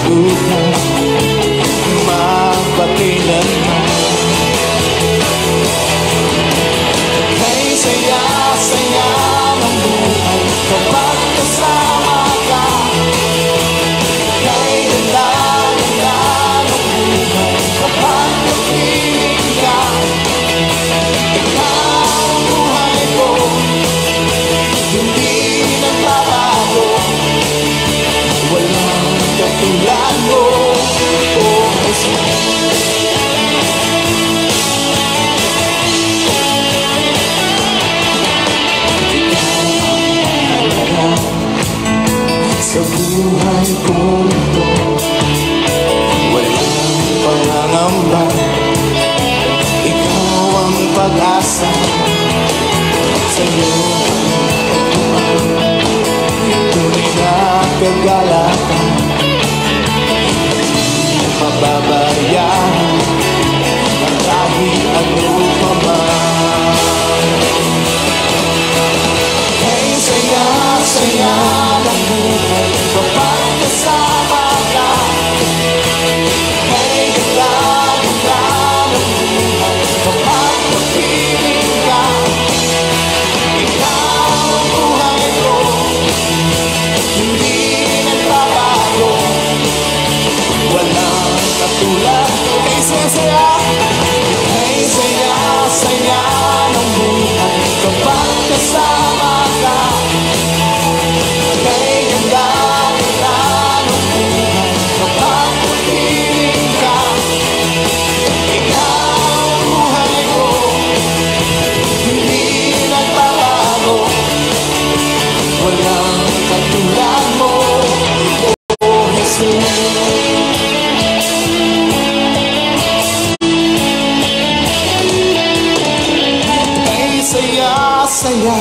kalibutan magpakailanman. Kay saya-saya ng buhay kapag kasama ka. Kay ganda-ganda ng buhay kapag kapiling ka. Ikaw ang buhay ko, hindi nagbabago. Walang katulad mo, oh Jesus. Ikaw ang mahalaga sa buhay kong ito. Walang pangangamba, ikaw ang pag-asa. Sa'yo ang tunay na kagalakan. Mababayaan ang kahit ano pa man. Kay saya-saya ng buhay kapag kasama ka. Kay ganda-ganda ng buhay kapag kapiling ka. Ikaw ang buhay ko, hindi nagbabago. Walang katulad ko. Kay saya-saya, kay saya-saya ng buhay kapag kasama ka. Kay ganda-ganda ng buhay kapag kapiling ka. Ikaw ang buhay ko, hindi nagbabago. Walang katulad mo, oh Jesus. Kay saya-saya,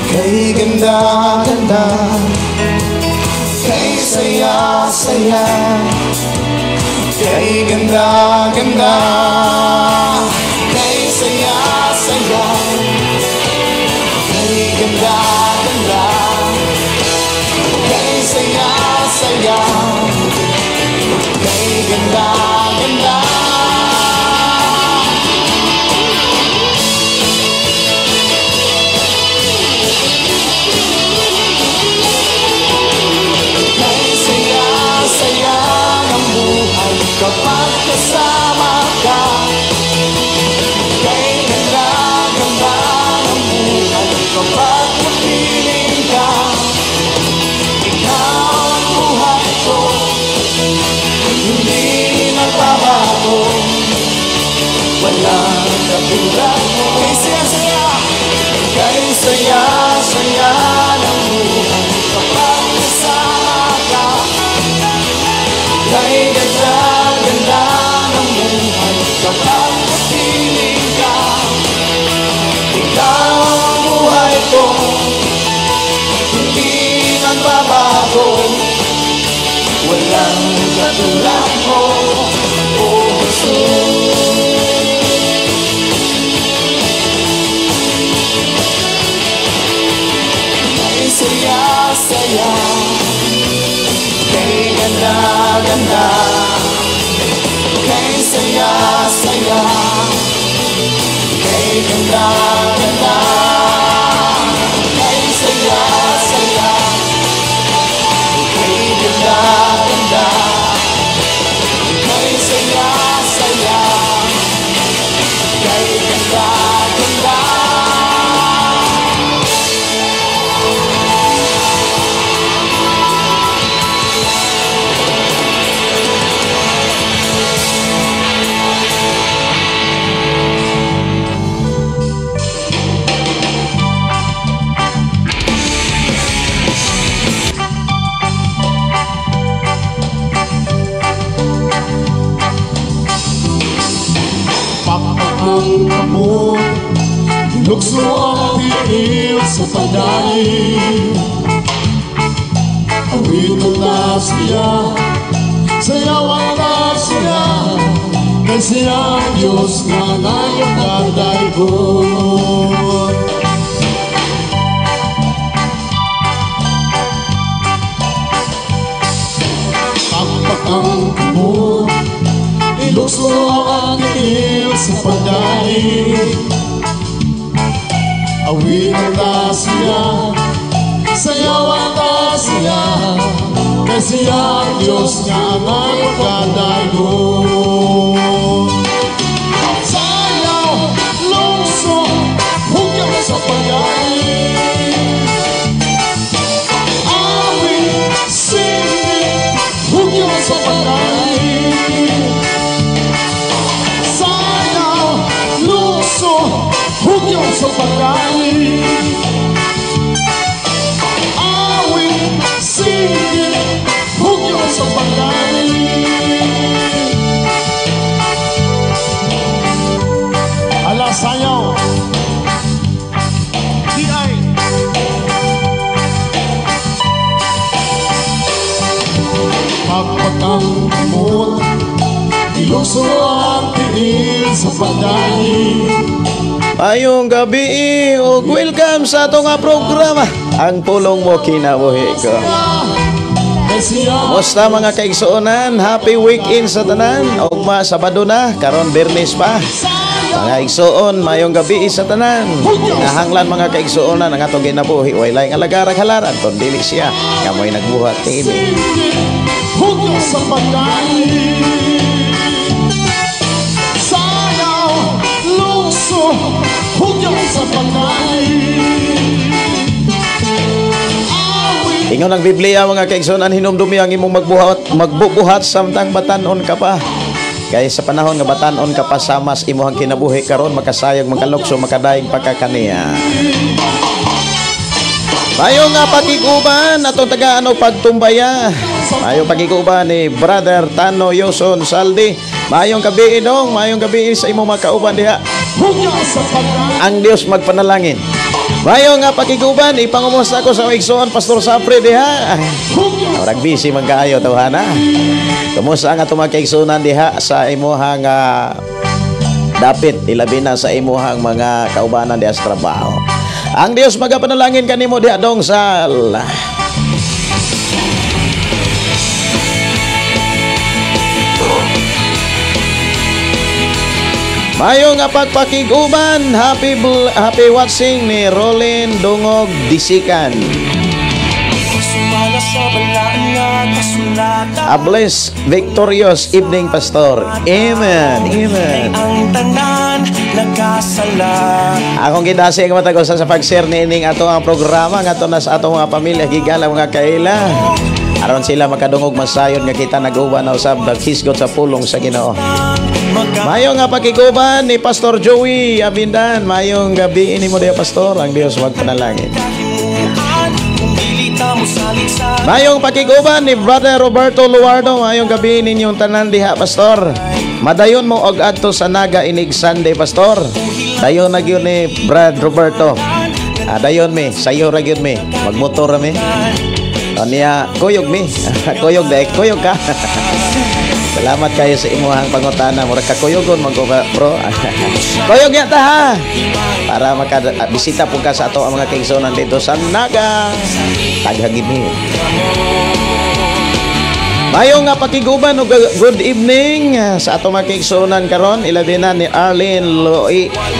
kay ganda-ganda. Kay saya-saya, kay ganda-ganda. Kay saya-saya, kay ganda-ganda. Kay saya-saya, kay ganda-ganda. Kay saya-saya ng buhay kapag kasama ka. Kay ganda-ganda ng buhay kapag kapiling ka. Ikaw ang buhay ko, hindi nagbabago. Walang katulad mo. Kay saya-saya, kay saya-saya ng buhay kapag kasama ka. Kay ganda-ganda ng buhay kapag kapiling ka. Ikaw ang buhay ko, hindi nagbabago. Walang katulad mo, oh Jesus. Kay saya-saya, kay ganda-ganda. Kay saya-saya, kay ganda-ganda. Kay saya-saya, kay ganda-ganda. Kay saya-saya, kay ganda-ganda. Pakpak ang kamot, lukso ang tiil sa pagdaig. Awiton na siya, sayawan na siya, kay siya ang Diyos nga ngayon nadaygon. Pagpakang kamot, ilukso ang tiil sa pagdaig. Awitan ta siya, sayawan ta siya, kay siya ang Diyos nga angay pagkadaygon. Sayaw, lukso, hugyaw sa pagdaig. Awit, singit, hugyaw sa pagdaig. Sayaw, lukso, hugyaw sa pagdaig. Awit, singit, hugyaw sa pagdaig. Ala, sayaw. Di ay. Pagpakang kamot, ilukso ang tiil sa pagdaig. Mayong gabi ug welcome sa ato nga programa, Ang Pulong Mo Kinabuhi Ko. Kay siya Kumusta, mga kaigsuonan? Happy weekend sa tanan. Ugma Sabado na, karon Biyernes pa. Mga igsuon, mayong gabi sa tanan. Kinahanglan, mga kaigsuonan, ang atong kinabuhi way laing alagarag halaran kun dili siya nga mo'y nagbuhat niini. Singit, hugyaw sa pagdaig. Sayaw, lukso, hugyaw sa pagdaig. Awit, Ingon ang Biblia, mga kaigsuonan, hinumdumi ang imong magbubuhat samtang batan-on ka pa. Kay sa panahon nga batan-on ka pa samas imuhang kinabuhi karon, makasayog, makalukso, makadaig pa ka kaniya. Mayo nga pakiguban atong tagaan og pagtumbaya. Mayo pakiguban ni Brother Tano Yoson Saldi. Mayong gabi, dong, mayong gabi sa imong mga kauban diha. Hugyaw sa pagdaig. Ang Dios magpanalangin. Mayo nga pakiguban, ipangumusta ko sa igsoon Pastor Sapre diha. Hugyaw. Murag busy man kaayo, tawhana. Kumusta ang atong mga kaigsuonan diha sa imuhang dapit, ilabi na sa imuhang mga kaubanan diha sa trabaho? Ang Dios magapanalangin kanimo diha, dong Sal. Mayo nga pagpakiguban, happy watching ni Rolin Dungog Disikan. A blessed, victorious evening, Pastor. Amen. Amen. Ang tanan nagkasala. Akong gidasi ang matag usa sa pag-share niining ato ang programa ngadto na sa atong mga pamilya, gigala, mga kaila. Aron sila makadungog, masayon nga kita nag-uban na usab naghisgot sa pulong sa Ginoo. Mayo nga pakiguban ni Pastor Joey Abindan. Mayong gabi ini mo diha, Pastor. Ang Dios magpanalangin. Mayong pakiguban ni Brother Roberto Luardo. Mayong gabi ninyong tanan diha, Pastor. Madayon mo og adto sa Naga inig Sunday, Pastor. Dayon na gyud ni Brad Roberto. Ah, dayon mi, sayo ra gyud mi. Magmotor ra mi. O niya, kuyog mi. Kuyog dai, kuyog ka. Salamat kayo sa imuhang pangutana. Murag kakuyogon man ko ba, bro. Kuyog ya ta ha. Para maka bisita po ka sa ato ang mga kaigsuonan dito sa Naga. Taghagid ni. Mayo nga pakiguban og good evening sa ato mga kaigsuonan karon, ilabi na ni Arlene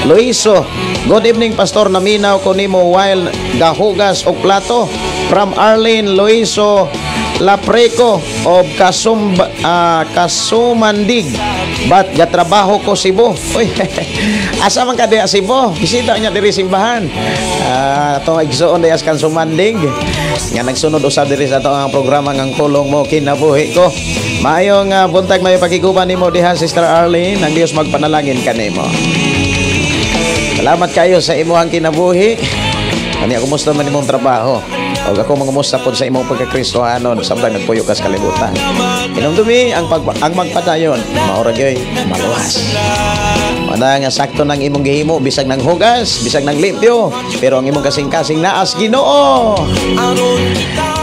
Loiso. Good evening, Pastor, naminaw ko nimo while gahugas og plato, from Arlene Loiso Lapreco of Kasumandig. But gatrabaho ko Cebu. Uy, asa man ka diha Cebu? Bisita niya diri simbahan. Atong igsoon diha sa Kasumandig nga nagsunod usab diri sa ato ang programa ngang Pulong Mo Kinabuhi Ko. Maayong buntag, mayo pakiguban nimo diha, Sister Arlene. Ang Dios magpanalangin kanimo. Salamat kayo sa imuhang kinabuhi. Kani, kumusta man imong trabaho? Og ako mangumusta pod sa imong pagkakristohanon samtang nagpuyo ka sa kalibutan. Hinumdumi ang magpadayon, mao ra gyoy maluwas. Wala nga sakto nang imong gihimo, bisag nang hugas, bisag nang limpyo, pero ang imong kasing-kasing naas Ginoo.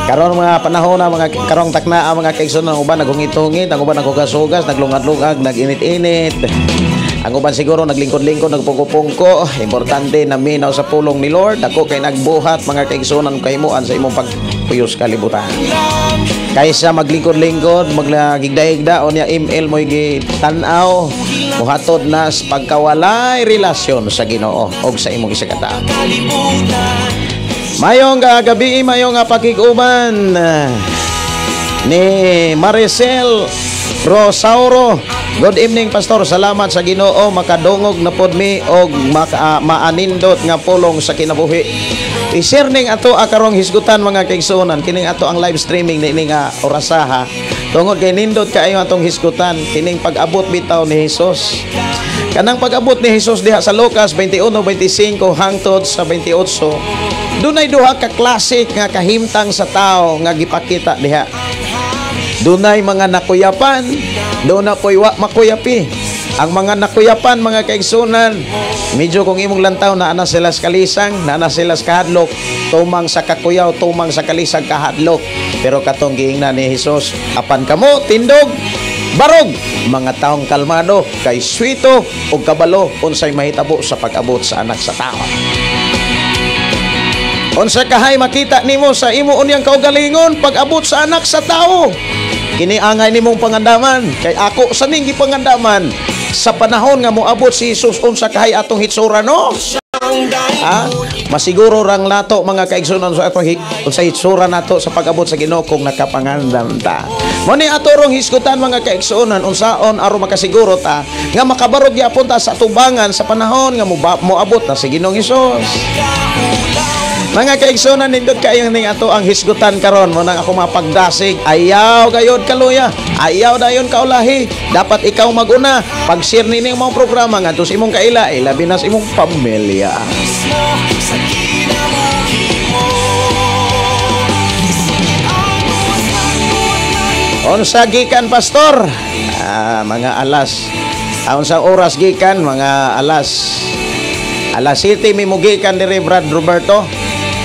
Karon mga panahon na mga karong takna ang mga kaigsoon, ang uban naghungit-hungit, ang uban naghugas-hugas, naglungad-lungag, nag-init-init. Ang uban siguro naglingkod-lingkod, nagpungko-pungko. Importante na minaw sa pulong ni Lord. Dako kay nagbuhat mga kaigsunan kahimuan sa imong pagpuyos kalibutan. Kaysa maglingkod-lingkod, maglagigda-higda o niya ML mo'y gitan-aw, muhatod na sa pagkawalay relasyon sa Ginoo og sa imong isa ka tawo. Mayong gabi, mayong pakig-uban ni Maricel Rosauro. Good evening, Pastor. Salamat sa Ginoo, makadungog na pod mi og maanindot nga pulong sa kinabuhi. I-share ning ato karong hisgutan mga kaigsuonan, kining ato ang live streaming niini nga orasaha. Tungod kay nindot kaayo atong hisgutan kining pag-abot bitaw ni Hesus. Kanang pag-abot ni Hesus diha sa Lucas 21:25 hangtod sa 28. Dunay duha ka klasik nga kahimtang sa tao nga gipakita diha. Dunay mga nakuyapan, doon na po'y wa makuyapi. Ang mga nakuyapan mga kaigsunan, medyo kung imong lantaw na ana sila sa kalisang, na ana sila sa kahadlok, tumang sa kakuyaw, tumang sa kalisang kahadlok. Pero katong giingnan ni Hesus, apan kamo tindog, barog, mga taong kalmado, kay swito ug kabalo unsay mahitabo sa pag-abot sa anak sa tao. Unsa kahay makita nimo sa imo unyang kaugalingon pag-abot sa anak sa tao? Kini angay nimong pangandaman, kay ako sa ning gipangandaman sa panahon nga moabot si Jesus, unsa kahay atong hitsura, no? Ha? Masiguro rang nato mga kaigsunan sa atong unsa hitsura nato sa pag-abot sa Ginoo kung nakapangandam ta. Mo ni ato rong hisgutan mga kaigsunan unsaon aron makasiguro ta nga makabarog gyapon ta sa tubangan sa panahon nga moabot na si Ginoong Hesus. Mga kaigsunan, nindot kayo ning ato ang hisgutan karon mo nang ako mapagdasig. Ayaw gayod kaluya, ayaw dayon kaulahi. Dapat ikaw maguna pag-share nini ang mga programa ngadto sa imong kaila, ilabi na sa imong pamilya. Unsa gikan, Pastor? Mga alas. Unsa oras gikan? Mga alas 7 mi mugikan diri, Brad Roberto.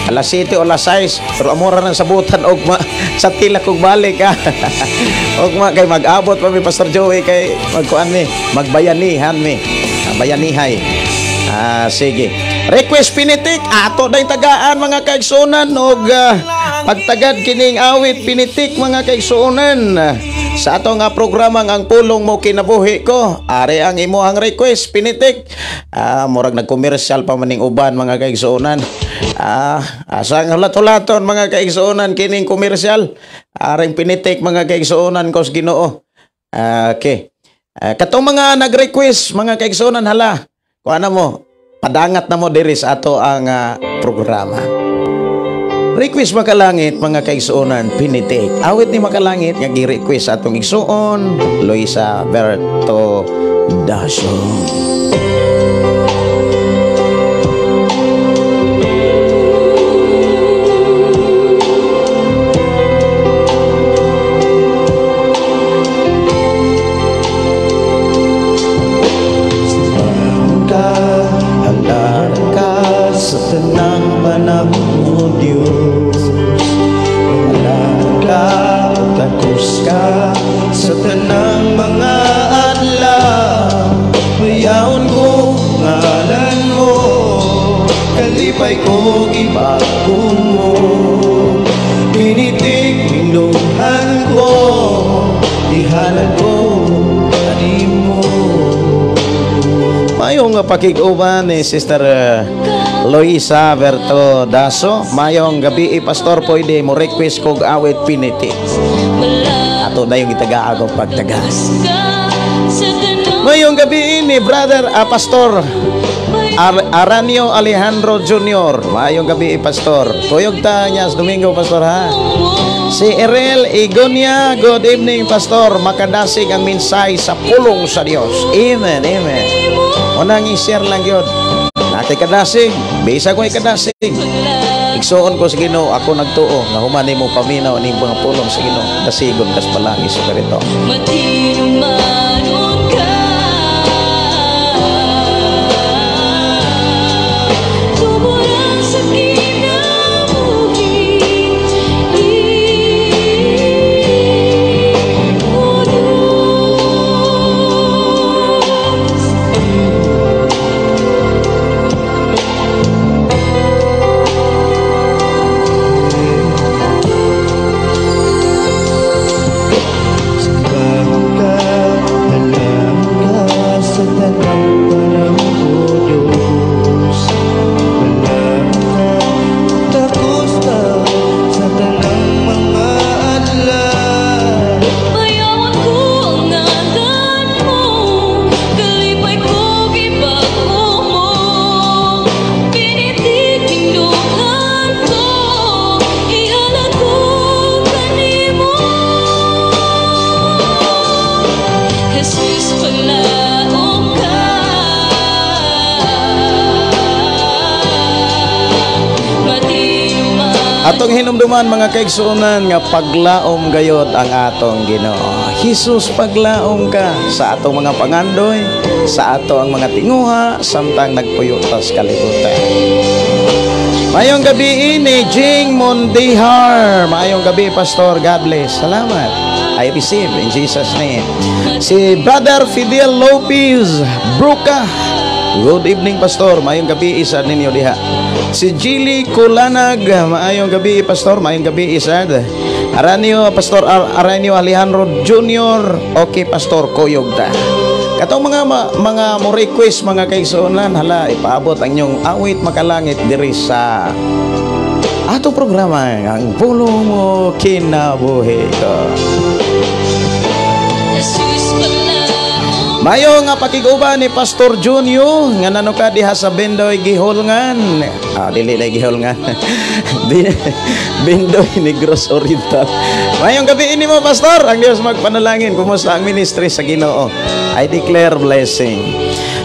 Alas 7 o alas 6, pero amora nang sabutan og sa tilak og balik ha. Ugma kay mag-abot pa mi Pastor Joey kay magkuan mi, magbayanihan mi. Bayanihay. Sige. Request pinitik ato day tagaan mga kaigsuonan og pagtagad kining awit pinitik mga kaigsuonan sa ato nga programa ang pulong mo kinabuhi ko. Are ang imuhang request pinitik. Murag nagkomersyal pa maning uban mga kaigsuonan. Asa ang hulat-hulaton mga kaigsuonan kining komersyal. Aring pinitik mga kaigsuonan ko sa Ginoo. Okay. Katong mga nag-request mga kaigsuonan, hala. Kuha na mo, padangat na mo diri sa ato ang programa. Request makalangit mga kaigsuonan pinitik. Awit ni makalangit nga gi-request atong igsuon Luisa Berto Dasho. Sa tanang panahon o Diyos, alam ka, takos ka sa tanang mga adlaw. Mayahon ko ngalan mo, kalipay ko ibago mo. Pinitik minduhan ko, ihalal ko animo. Mayong pakig-uban ni Sister Luisa Berto Daso. Mayong gabi, Pastor, pwede mo request kog awit pinitik. Ato na yung itaga ako pagtaga. Mayong gabi ni Brother Pastor Aranio Alejandro Jr. Mayong gabi, Pastor. Kuyog ta niya sa Domingo, Pastor, ha? Si Erel Igonia, good evening, Pastor. Makadasig ang minsay sa pulong sa Dios. Amen, amen. Unang i-share lang yun. Nakay kadasig, bisa ko ay kadasig. Igsuon ko sa Ginoo, ako nagtuo nga human nimo paminaw ning mga pulong sa Ginoo. Dasigon kas palangis sa karito. Matinumanon ka. Tumura sa kinabuhi. O Diyos. Atong hinumduman, mga kaigsuonan, nga paglaom gayod ang atong Ginoo. Jesus, paglaom ka sa atong mga pangandoy, sa ato ang mga tinguha samtang nagpuyo ta sa kalibutan. Mayong gabi ni Jing Mondihar. Maayong gabi, Pastor. God bless. Salamat. I receive in Jesus' name. Si Brother Fidel Lopez Bruca. Good evening, Pastor. Maayong gabi isa ninyo diha. Si Jilly Kulanag. Maayong gabi, Pastor. Maayong gabi isa. Aranio, Pastor Aranio Alejandro Jr. Okay, Pastor. Kuyog ta. Katong mga mo request, mga kaigsuonan, hala, ipaabot ang inyong awit makalangit diri sa atong programa, Ang Pulong Mo Kinabuhi Ko. Jesus paglaom. Mayo nga pakig-uban ni Pastor Junio nga nanuka diha sa Bendoy Gihulngan. Ah, dili na Gihulngan. Bendoy, Negros Oriental. Mayong gabi ini mo, Pastor. Ang Dios magpanalangin. Kumusta ang ministry sa Ginoo? I declare blessing.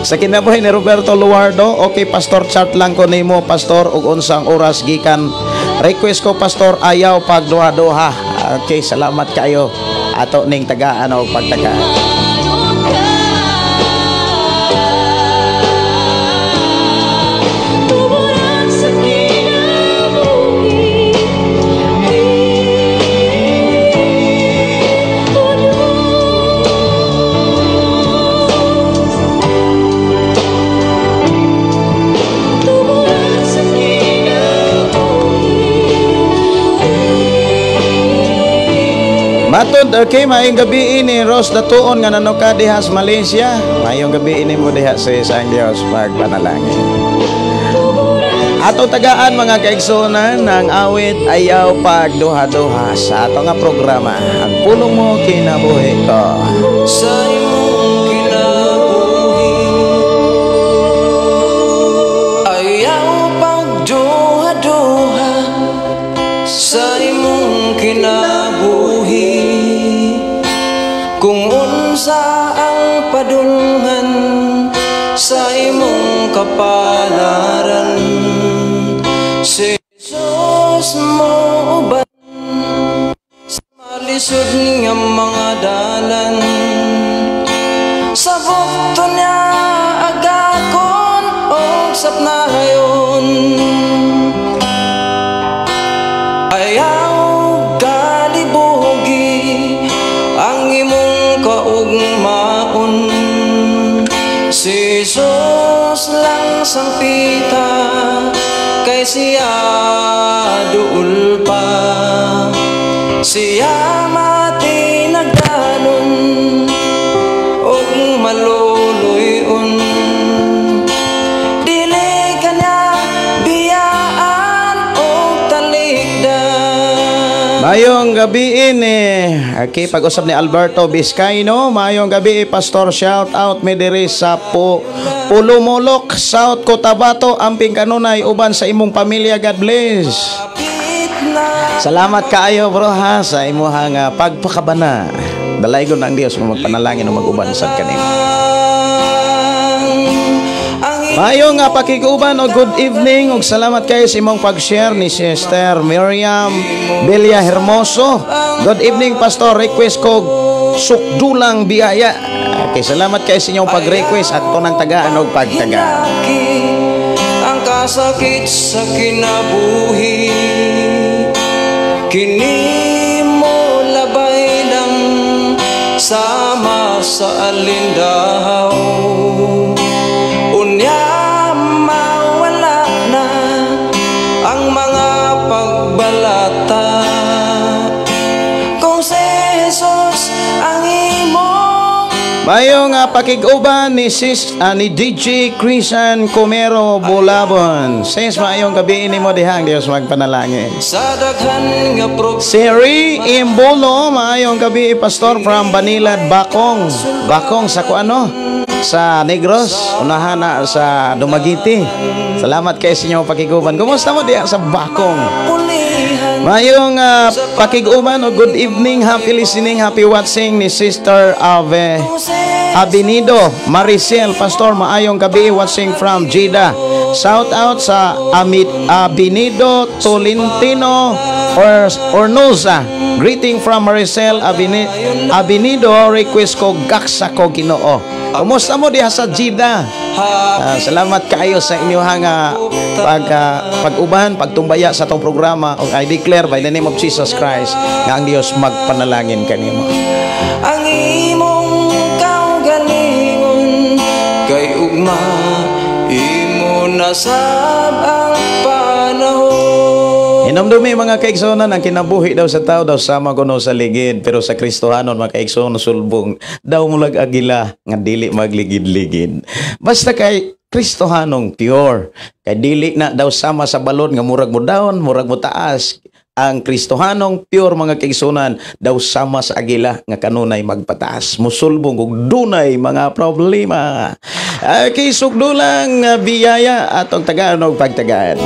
Sa kinabuhi ni Roberto Luardo, okay, Pastor, chat lang ko nimo, Pastor, ug unsang oras gikan. Request ko, Pastor, Ayaw Pagduha-duha. Okay, salamat kayo. Ato ning tagaan og pagtagaan. Manon ka. Tuburan sa kinabuhi. O Diyos. Tuburan sa kinabuhi. Matod, okay, maayong gabi ni Rose Datuon nga nanuka diha sa Malaysia. Maayong gabi ini mo diha sa isang Dios magpanalangin. Ato tagaan, mga kaigsuonan, ang awit Ayaw Pagduha-duha sa ato nga programa, Ang Pulong Mo Kinabuhi Ko. Sa imong kinabuhi, ayaw pagduha-duha. Sa imong kinabuhi, kung unsa ang padulngan sa imong kapalaran, si Jesus mo uban sa malisod nga mga dalan. Sa bukto niya agakon og sapnayon. Ayaw kalibugi ang imong kaugmaon. Si Jesus lang sangpita, kay siya duol pa. Siya matinagdanon og maluluy-on. Dili kanya biyaan og talikdan. Mayong gabi ini. Okay, pag-usap ni Alberto Vizcaino. Mayong gabi, Pastor, shout out mi diri sa po Pulumulok, South Cotabato, amping kanunay uban sa imong pamilya. God bless. Kapit na. Salamat kaayo, bro, ha, sa imuhang pagpakabana. Dalaygon ang Dios mo magpanalangin o mag-uban sad kanimo. Ang Maayong nga pakiguban o good evening ug salamat kayo sa imong pag-share ni Sister Miriam Belia Hermoso. Good evening, Pastor, request ko Sukdulang Biyaya. Okay, salamat kayo sa inyong pag-request at tunang tagaan og pagtagaan. Hinaki ang kasakit sa kinabuhi. Kini mo labay lang sama sa alindahaw. Unya mawala na ang mga pagbalata kung si Jesus ang imong Mayo nga pakig-uban ni sis ni DJ Crisan Comero Bulabon. Sis, maayong gabi nimo dihang Dios magpanalangin. Sa daghan nga pro Si Ray Imbolo, maayong gabi, Pastor, from Banilad, Bakong. Bakong sa kuano? Sa Negros, unahan na sa Dumaguete. Salamat kay sa inyong pakiguban. Kumusta mo diha sa Bakong? Pulihan. Mayong pakig-uban o good evening, happy listening, happy watching ni Sister Ave Abinido Maricel. Pastor, maayong gabi, watching from Jeddah. Shout out sa Abinido Tolentino or Ornosa. Greeting from Maricel Abinido. Request ko gaksa ko Ginoo. Kumusta mo diha sa Jeddah? Salamat kaayo sa inyong pag-uban, pagtumbaya sa atong programa. I declare by the name of Jesus Christ nga ang Dios magpanalangin kanimo. Ang imong kaugalingon kay ugma imo nasab ang panahon. Hinumdumi mga kaigsuonan, ang kinabuhi daw sa tao daw sama kuno sa ligid, pero sa Kristohanon mga kaigsuonan sulbong daw mulag agila nga dili magligid-ligid. Basta kay Kristohanong pure, kay dili na daw sama sa balon nga murag mo down, murag mo taas. Ang Kristohanong pure mga kaigsuonan daw sama sa agila nga kanunay magpataas, musulbong ug dunay mga problema. Okay, sugdulang biyaya atong tagaan og pagtagad.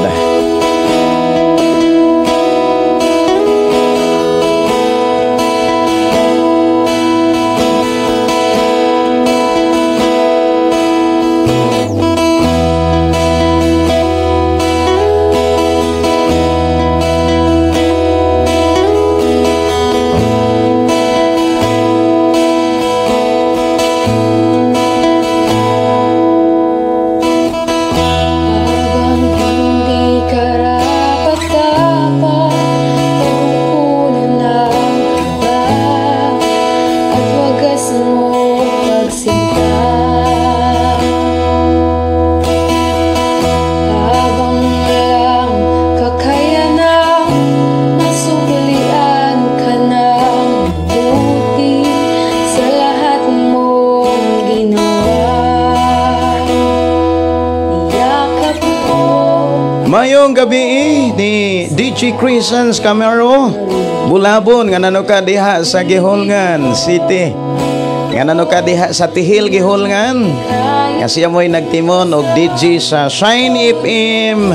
Mayong gabi ni DJ Crescens Camero Bulabon nga nano ka diha sa Giholngan City. Nga nano ka diha sa Tihil Giholngan. Nga siya mo'y nagtimon og DJ sa Shine FM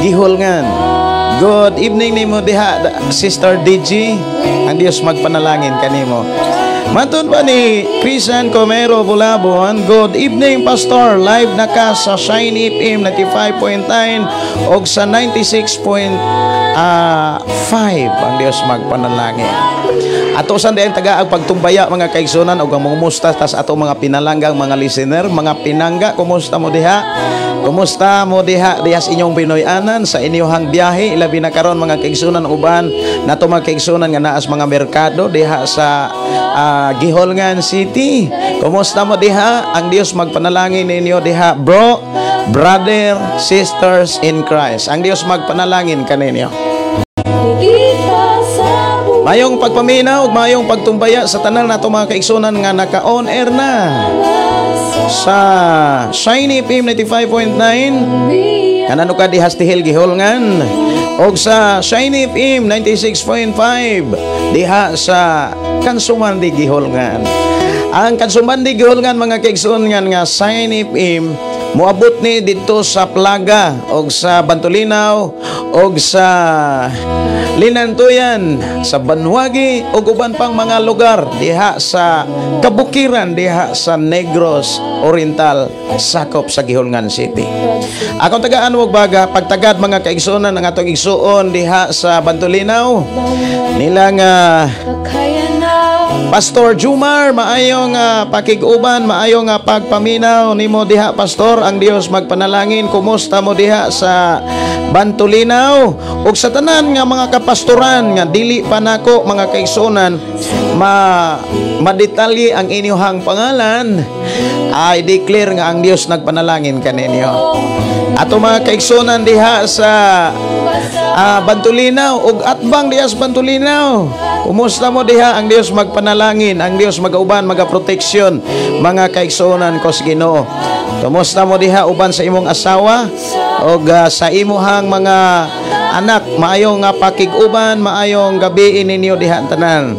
Giholngan. Good evening nimo diha Sister DJ. Ang Dios magpanalangin kanimo. Matun pa ni Crisan Comero Bulabon, good evening Pastor, live na ka sa Shine FM 95.9 og sa 96.5. Ang Dios magpanalangin. Ato san diyan taga ang pagtumbaya mga kaigsunan og ang mangumusta tas ato mga pinalanggang mga listener, mga pinangga, kumusta mo diha? Kumusta mo diha diha sa inyong Pinoy-anan sa inyong biyahe, ilabi na karon mga kaigsunan uban nato mga kaigsunan nga naas mga merkado diha sa Giholngan City. Kumusta mo diha? Ang Dios magpanalangin ninyo diha, bro, brother, sisters in Christ. Ang Dios magpanalangin kaninyo. Mayong pagpaminaw ug mayong pagtumbaya sa tanan nato mga kaigsunan nga naka-on air na sa Shiny FM 95.9 kanano ka diha sa Tihil Giholngan og sa Shiny FM 96.5 diha sa Kansumandi Giholngan. Ang Kansumandi Giholngan mga kaigsunan nga Shiny FM moabot ni didto sa Plaga og sa Bantolinaw og sa Linantuyan, sa Banwagi og uban pang mga lugar diha sa Kabukiran, diha sa Negros Oriental, sakop sa Giholngan City. Akong tagaan og baga pagtagad mga kaigsuonan ang atong igsuon diha sa Bantolinaw nilang Pastor Jumar, maayong pakig-uban, maayong pagpaminaw nimo diha Pastor. Ang Dios magpanalangin. Kumusta mo diha sa Bantolinaw ug sa tanan nga mga kapastoran nga dili pa nako mga kaigsuonan madetalye ang inyong pangalan, I declare nga ang Dios nagpanalangin kaninyo. Ato mga kaigsuonan diha sa Bantolinaw ug atbang diha sa Bantolinaw, kumusta mo diha? Ang Dios magpanalangin, ang Dios magauban, magaproteksyon mga kaigsuonan ko sa Ginoo. Kumusta mo diha uban sa imong asawa og sa imuhang mga anak? Maayong pakig-uban, maayong gabi ninyo diha tanan.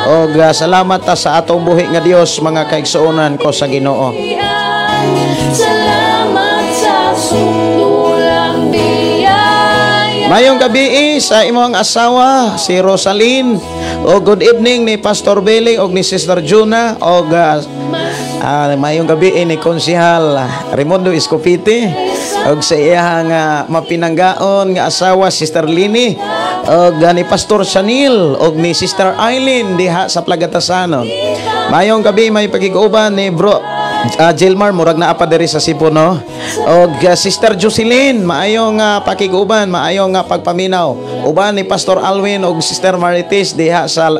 Og salamat ta sa atong buhi nga Dios mga kaigsuonan ko sa Ginoo. Salamat sa sukdulang biyaya. Mayong gabi sa imong asawa si Rosaline. O good evening ni Pastor Beling og ni Sister Juna og mayong gabi ni Konsihal Raimundo Escopete og sa iyang mapinanggaon nga asawa Sister Lini og ni Pastor Chanil og ni Sister Eileen diha sa Plagatasanon. Mayong gabi may pagiguban ni Bro Gilmar, murag naa pa diri sa Cebu, no? Og Sister Jocelyn, maayong pakiguban, maayong pagpaminaw. Uban ni Pastor Alwin og Sister Marites diha sa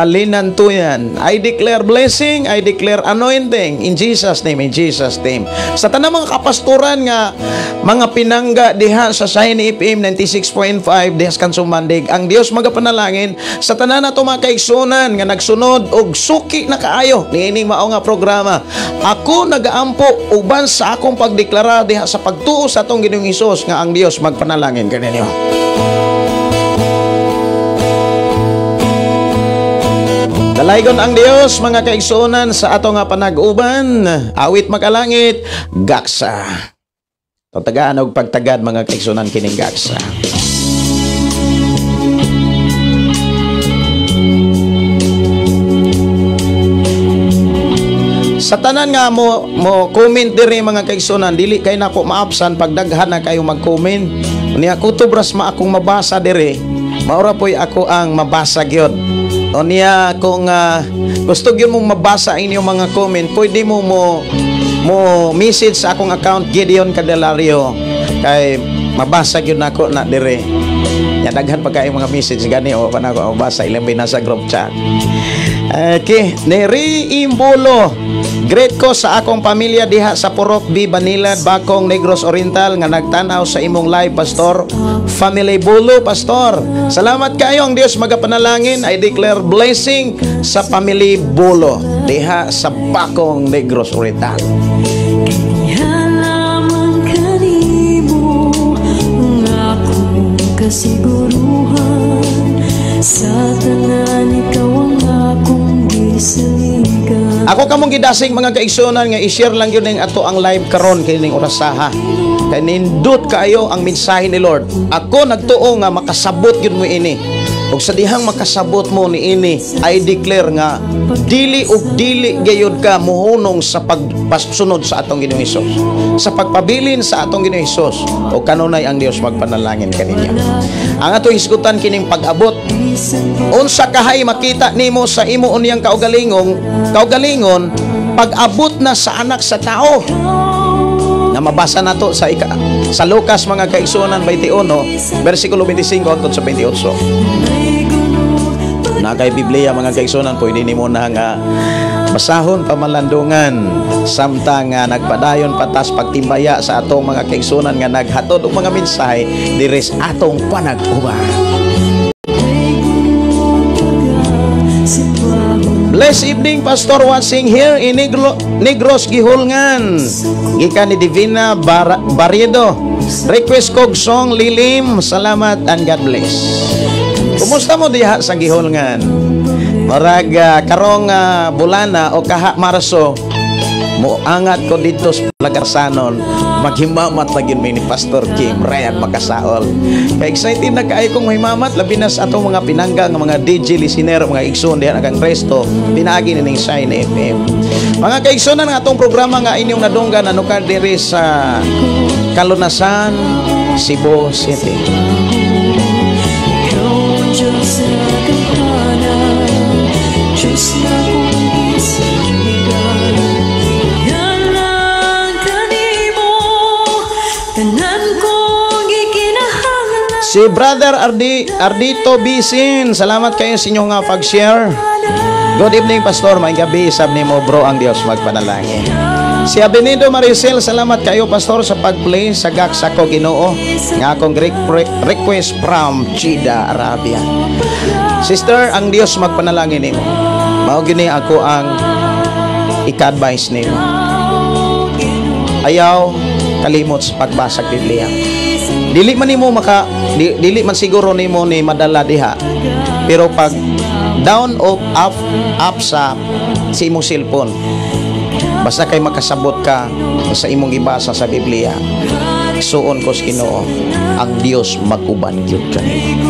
Linantuyan. I declare blessing, I declare anointing in Jesus name, in Jesus name. Sa tanang mga kapastoran nga mga pinangga diha sa Shine FM 96.5 diha sa Kansumandig, ang Dios magapanalangin sa tanan nato mga kaigsunan nga nagsunod og suki na kaayo niining mao nga programa. Ako nagaampo uban sa akong pagdeklara diha sa pagtuo sa atong Ginoong Hesus nga ang Dios magpanalangin kaninyo. Dalaygon ang Dios mga kaigsuonan sa ato nga panag-uban. Awit makalangit, gaksa. Tagaan og pagtagad mga kaigsuonan kining gaksa. Sa tanan nga mo comment diri mga kaigsuonan, dili kay nako maabsan pagdaghan na kayo mag-comment. Niya kutob ras ma akong mabasa diri, maura poy ako ang mabasa gyud. O niya kung gusto gyud mong mabasa inyong mga comment, pwede mo mo message sa akong account Gideon Candelario kay mabasa gyud nako na diri. Ya daghan pa kayo mga message gani o pa nako mabasa ilang binasa group chat. Okay, Neri Imbolo. Great ko sa akong pamilya diha sa Purok B, Banilad, Bakong, Negros Oriental nga nagtan-aw sa imong live, Pastor. Family Bolo, Pastor. Salamat kayo, ang Dios magapanalangin. I declare blessing sa family Bolo diha sa Bakong, Negros Oriental. Halaman kanimo ang akong kasiguruhan sa tanan, ikaw ang akong gisaligan. Ako kamong gidasig mga kaigsuonan nga i-share lang yun ang ato ang live karon kining orasaha. Kay nindot kaayo ang mensahe ni Lord. Ako nagtuo nga makasabot gyud mo ini. Ug sa dihang makasabot mo niini, I declare nga dili ug dili gayud ka mohunong sa pagpasunod sa atong Ginoong Hesus, sa pagpabilin sa atong Ginoong Hesus, o kanunay ang Dios magpanalangin kaninya. Ang atong hisgutan kining pag-abot, unsa kahay makita nimo sa imo unyang kaugalingon pag-abot na sa anak sa tao. Na mabasa nato sa sa Lucas mga kaigsuonan 21 bersikulo 25 hangtod sa 28. Na kay Biblia mga kaigsuonan, pwede nimo na nga basahon pamalandungan samtang nga nagpadayon patas pagtimbaya sa atong mga kaigsuonan nga naghatod og mga mensahe diri sa atong panag-uban. Blessed evening, Pastor watching here in Negros Gihulngan. Gikan ni Divina Barredo. Request kog song Lilim. Salamat and God bless. Kumusta mo diha sa Gihulngan? Marag karong bulana o kaha Marso, moangat ko dito sa Lagarsanon. Maghimamat lagi may ni Pastor Kim Ryan Makasaol. Kaya excited na kaayo kong mahimamat, labi na sa atong mga pinangga nga mga DJ listener, mga igsoon diha kang Kristo, pinaagi nining Shine FM. Mga kaigsoon ang atong programa nga inyong nadunggan anukar diri sa Kalunasan, Cebu City. Si Brother Ardito Bisin, salamat kayo sa inyong pag-share. Good evening, Pastor. May gabi, sab nimo bro, ang Dios magpanalangin. Si Abenido Maricel, salamat kayo, Pastor, sa pag-play sa Gaksa ko Ginoo nga akong request from Jeddah, Arabia. Sister, ang Dios magpanalangin nimo. Mao gini ako ang ika-advise nimo. Ayaw kalimot sa pagbasa sa Biblia. Dili man nimo dili man siguro nimo ni madala diha. Pero pag down o up up sa imong cellphone, basta kay makasabot ka sa imong gibasa sa Biblia. Igsuon ko sa Ginoo, ang Dios mag-uban gyud kanimo.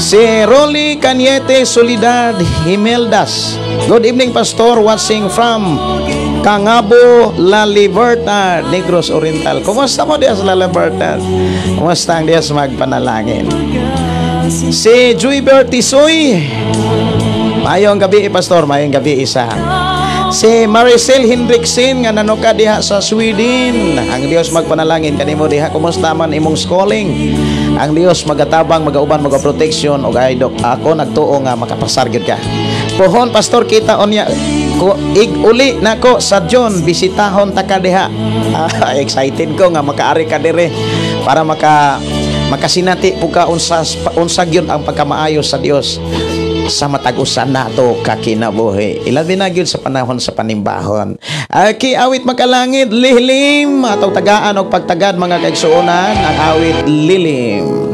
Si Rolly Cañete Solidad Himeldas. Good evening, Pastor, watching from Kangabo, La Libertad, Negros Oriental. Kumusta mo diya sa La Libertad? Kumusta ang Diyos magpanalangin? Si Juibert Tisoy. Mayong gabi, Pastor. Mayong gabi, isa. Si Maricel Hendrickson nga nanuka diha sa Sweden. Ang Dios magpanalangin kanimo diha. Kumusta man imong schooling? Ang Dios magatabang, magauban, magaproteksyon og ay dok ako nagtuo nga makapasar gyud ka. Pohon Pastor, kita unya ko ig uli nako sa John, bisitahon ta ka diha. Excited ko nga makaari ka dire para makasinati pug ka unsa unsa gyud ang pagkamaayo sa Dios sa matag usa nato kakinabuhi. Ilabi na gyud sa panahon sa panimbahon. Aki awit makalangit lilim atong tagaan og pagtagad mga kaigsuonan ang awit Lilim.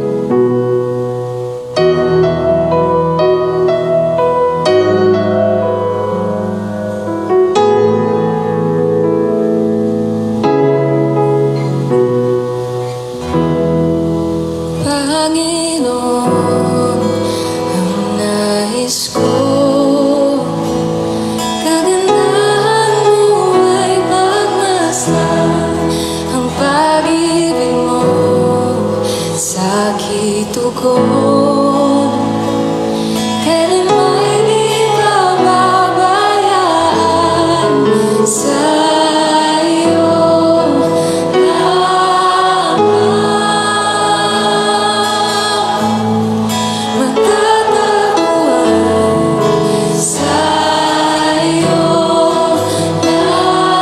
Panginoon, ang nais ko, kagandahan mo ay pagmasdan, ang pag-ibig mo sa kitugon. Kailan may di pababayaan sa iyo lamang matatagpuan, sa iyo lamang.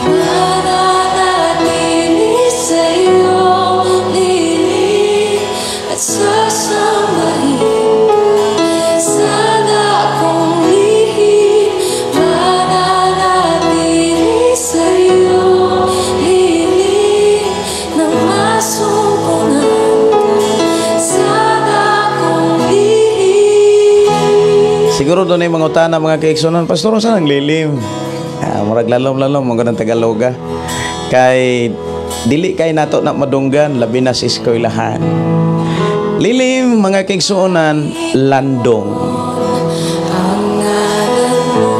Mananatili sa iyong lilim at sasambahin ka sa dakong lihim. Mananatili sa iyong lilim nang masumpungan ka sa dakong lihim. Siguro doon ay mga utana mga kaigsuonan, Pastor, unsa nang lilim? Murag lalom-lalom mga ng Tagaloga. Kay dili kay nato na madunggan labi na sa eskwelahan. Lilim mga kaigsuonan, landong. Ang ngalan mo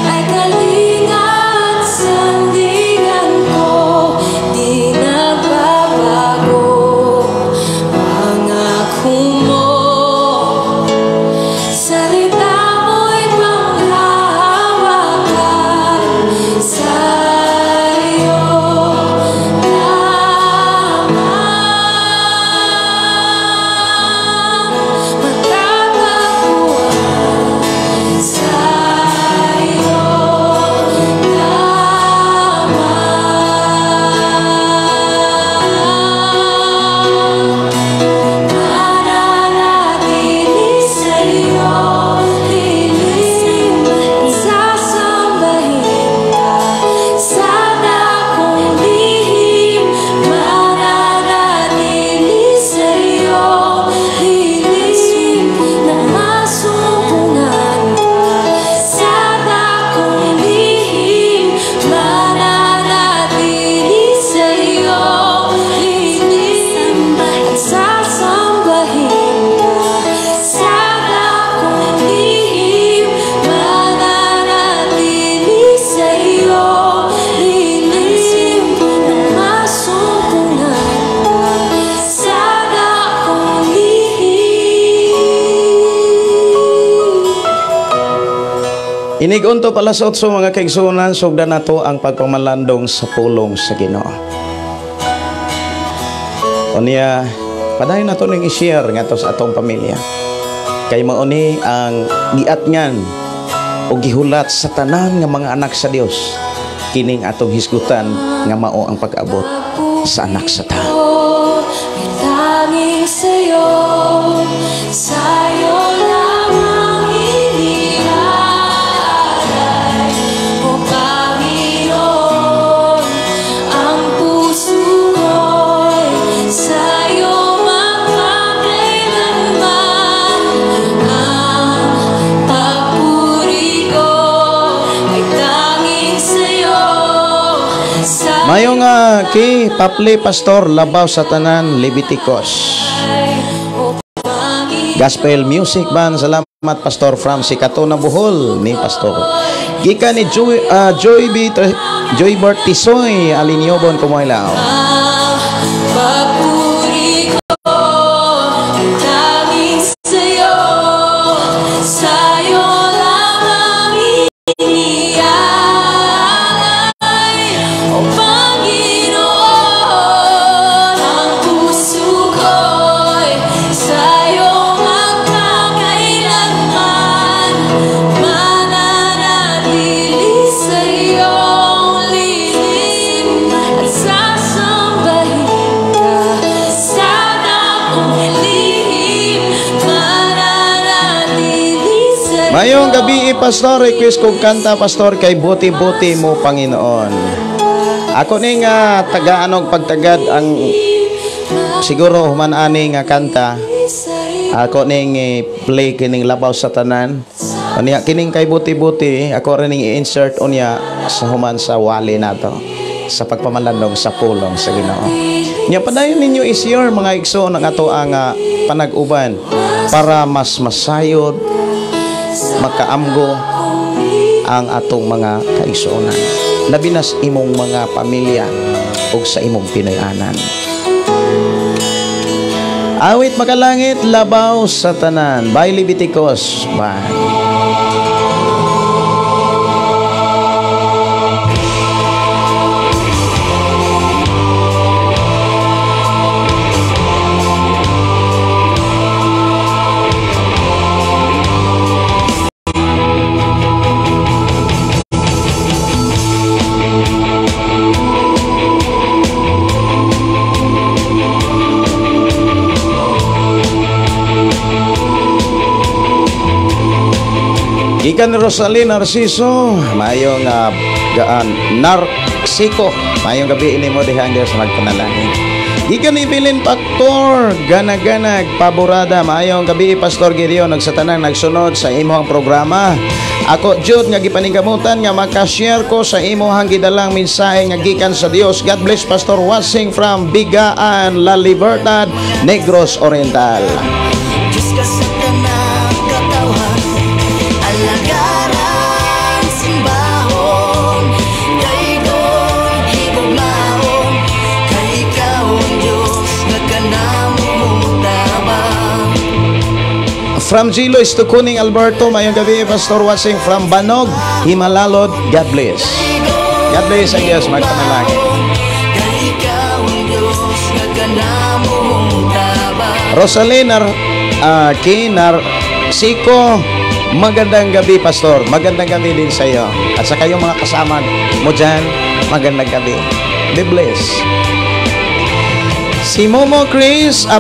ay kalinga at sandigan ko, di nagbabago pangako mo. Salita mo'y panghahawakan, sa iyo lamang matatagpuan, sa iyo lamang. Mananatili sa iyong lilim at sasambahin ka sa dakong lihim. Mananatili sa iyong lilim nang masumpungan ka sa dakong lihim. Mananatili sa iyong lilim at sasambahin ka sa dakong lihim. Mananatili sa iyong lilim nang masumpungan ka sa dakong lihim. Inig-unto pala sa 8 mga kaigsuonan, sugdan nato ang pagpamalandong sa pulong sa Ginoo. Unya, padayon nato ning i-share ngadto sa atong pamilya. Kay mao ni ang giatngan o gihulat sa tanan nga mga anak sa Dios kining atong hisgutan nga mao ang pag-abot sa anak sa tao. May tanging sa'yo, sa'yo lamang inialay. O Panginoon, ang puso ko'y sa'yo magpakailanman. Ang Mayo nga kay Paple Pastor labaw sa tanan Leviticus. Gospel Music Band, salamat Pastor from Sikatuna Bohol ni Pastor. Gikan ni Joy Joy B Joybert Tisoy Aliniobon Kumoylaw. Papuri ko, tanging sa'yo, sa'yo lamang inialay, O Panginoon, ang puso ko'y sa'yo magpakailanman, mananatili sa iyong lilim, at sasambahin ka sa dakong lihim, mananatili sa Mayong gabi, Pastor, request kong kanta, Pastor, kay Buti-Buti Mo Panginoon. Ako ni nga tagaan og pagtagad ang siguro human ani nga kanta. Ako ning play kining labaw sa tanan. Unya kining kay Buti-Buti, ako rin ning i-insert unya sa human sa wali nato sa pagpamalandong sa pulong sa Ginoo. Nya padayon ninyo i-share mga igsoon ang ato ang panag-uban para mas masayod makaamgo ang atong mga kaigsuonan. Labi na sa imong mga pamilya ug sa imong Pinoy-anan. Awit Makalangit, labaw sa tanan. By Leviticus. Bye. Gikan ni Rosaline Narciso, mayong gaan Narciso, mayong gabi ini mo diha ang Dios magpanalangin. Gikan ni Bilin Factor, gana-ganag paborada, mayong gabi Pastor Gideon nag sa tanang nagsunod sa imong programa. Ako jud nga gipaningkamutan nga maka-share ko sa imong gidalang mensahe nga gikan sa Dios. God bless Pastor watching from Bigaan, La Libertad, Negros Oriental. Diyos ka sa tanang katawhan, alagaran, simbahon, daygon, higugmaon, kay ikaw ang Diyos nga kanamutabang. From Gilo is to Kuning Alberto, mayong gabi Pastor watching from Banog, Himalalod. God bless. God bless ang Diyos magpanalangin. Kay ikaw ang Diyos nga kanamutabang. Rosaline K. Narciso, magandang gabi Pastor. Magandang gabi din sa iyo. At sa kayong mga kasama mo dyan, magandang gabi. Be blessed. Si Momo Chris, a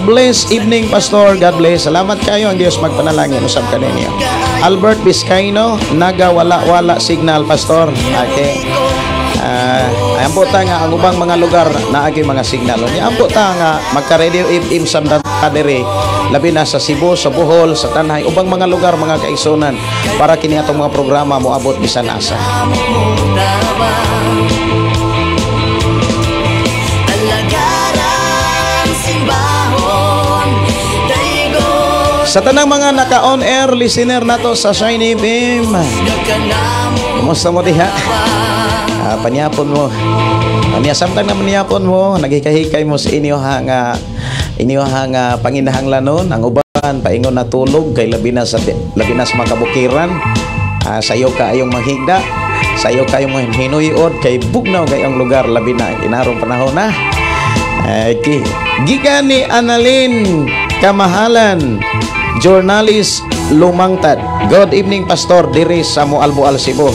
blessed evening, Pastor. God bless. Salamat kayo. Ang Diyos magpanalangin. Usab ka ninyo. Albert Vizcaino, naga wala-wala signal, Pastor. Okay. Ayan po ta nga ang ubang mga lugar na agi mga signal. Ayan po ta nga magka-radio FM sa diri, labi na sa Cebu, sa Bohol, sa Tanay, ubang mga lugar mga kaigsunan para kini atong mga programa moabot bisan asa. Alagaran, simbahon, daygon, Sa tanang mga naka-on air listener nato sa Shiny FM, kumusta mo diha? Panyapon mo. Anya samtang na manyapon mo, naghikay-hikay mo sa inyo ha nga panginahanglanon ang uban paingon na tulog kay labi na sa makabukiran. Sayo ka ayong manghigda, sayo ka ayong hinuyod kay bugnaw kay ang lugar labi na inarong panahon na. Okay. Gikan ni Annalyn Kamahalan, journalist Lumangtad. Good evening Pastor diri sa Moalboal Cebu.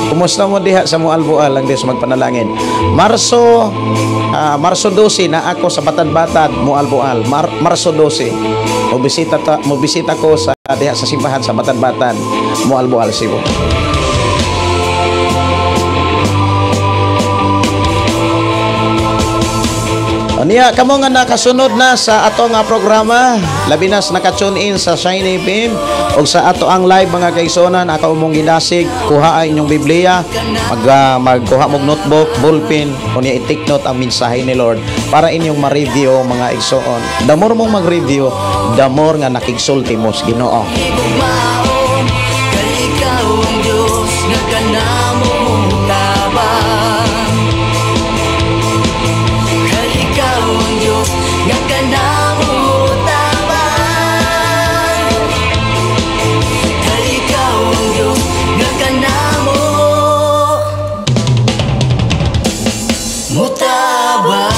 Kumusta mo diha sa Moalboal ang Dios magpanalangin. Marso 12 na ako sa Batad-Batad, Moalboal. Marso 12. Mobisita ko sa diha sa simbahan sa Batad-Batad, Moalboal Cebu. Unya kamo nga nakasunod na sa ato nga programa, labi na sa naka-tune in sa Shiny FM ug sa ato ang live, mga kaigsuonan, ako mong gidasig, kuha inyong Biblia, magkuha mong notebook, ballpen, unya i-take note ang mensahe ni Lord para inyong ma-review, mga igsoon. The more mong mag-review, the more nga nakigsulti mo sa Ginoo. Higugmaon kay ikaw ang Diyos nga kanamo tabang. Kay ikaw ang Diyos nga kanamo tabang. Kay ikaw ang Diyos nga kanamo mutabang.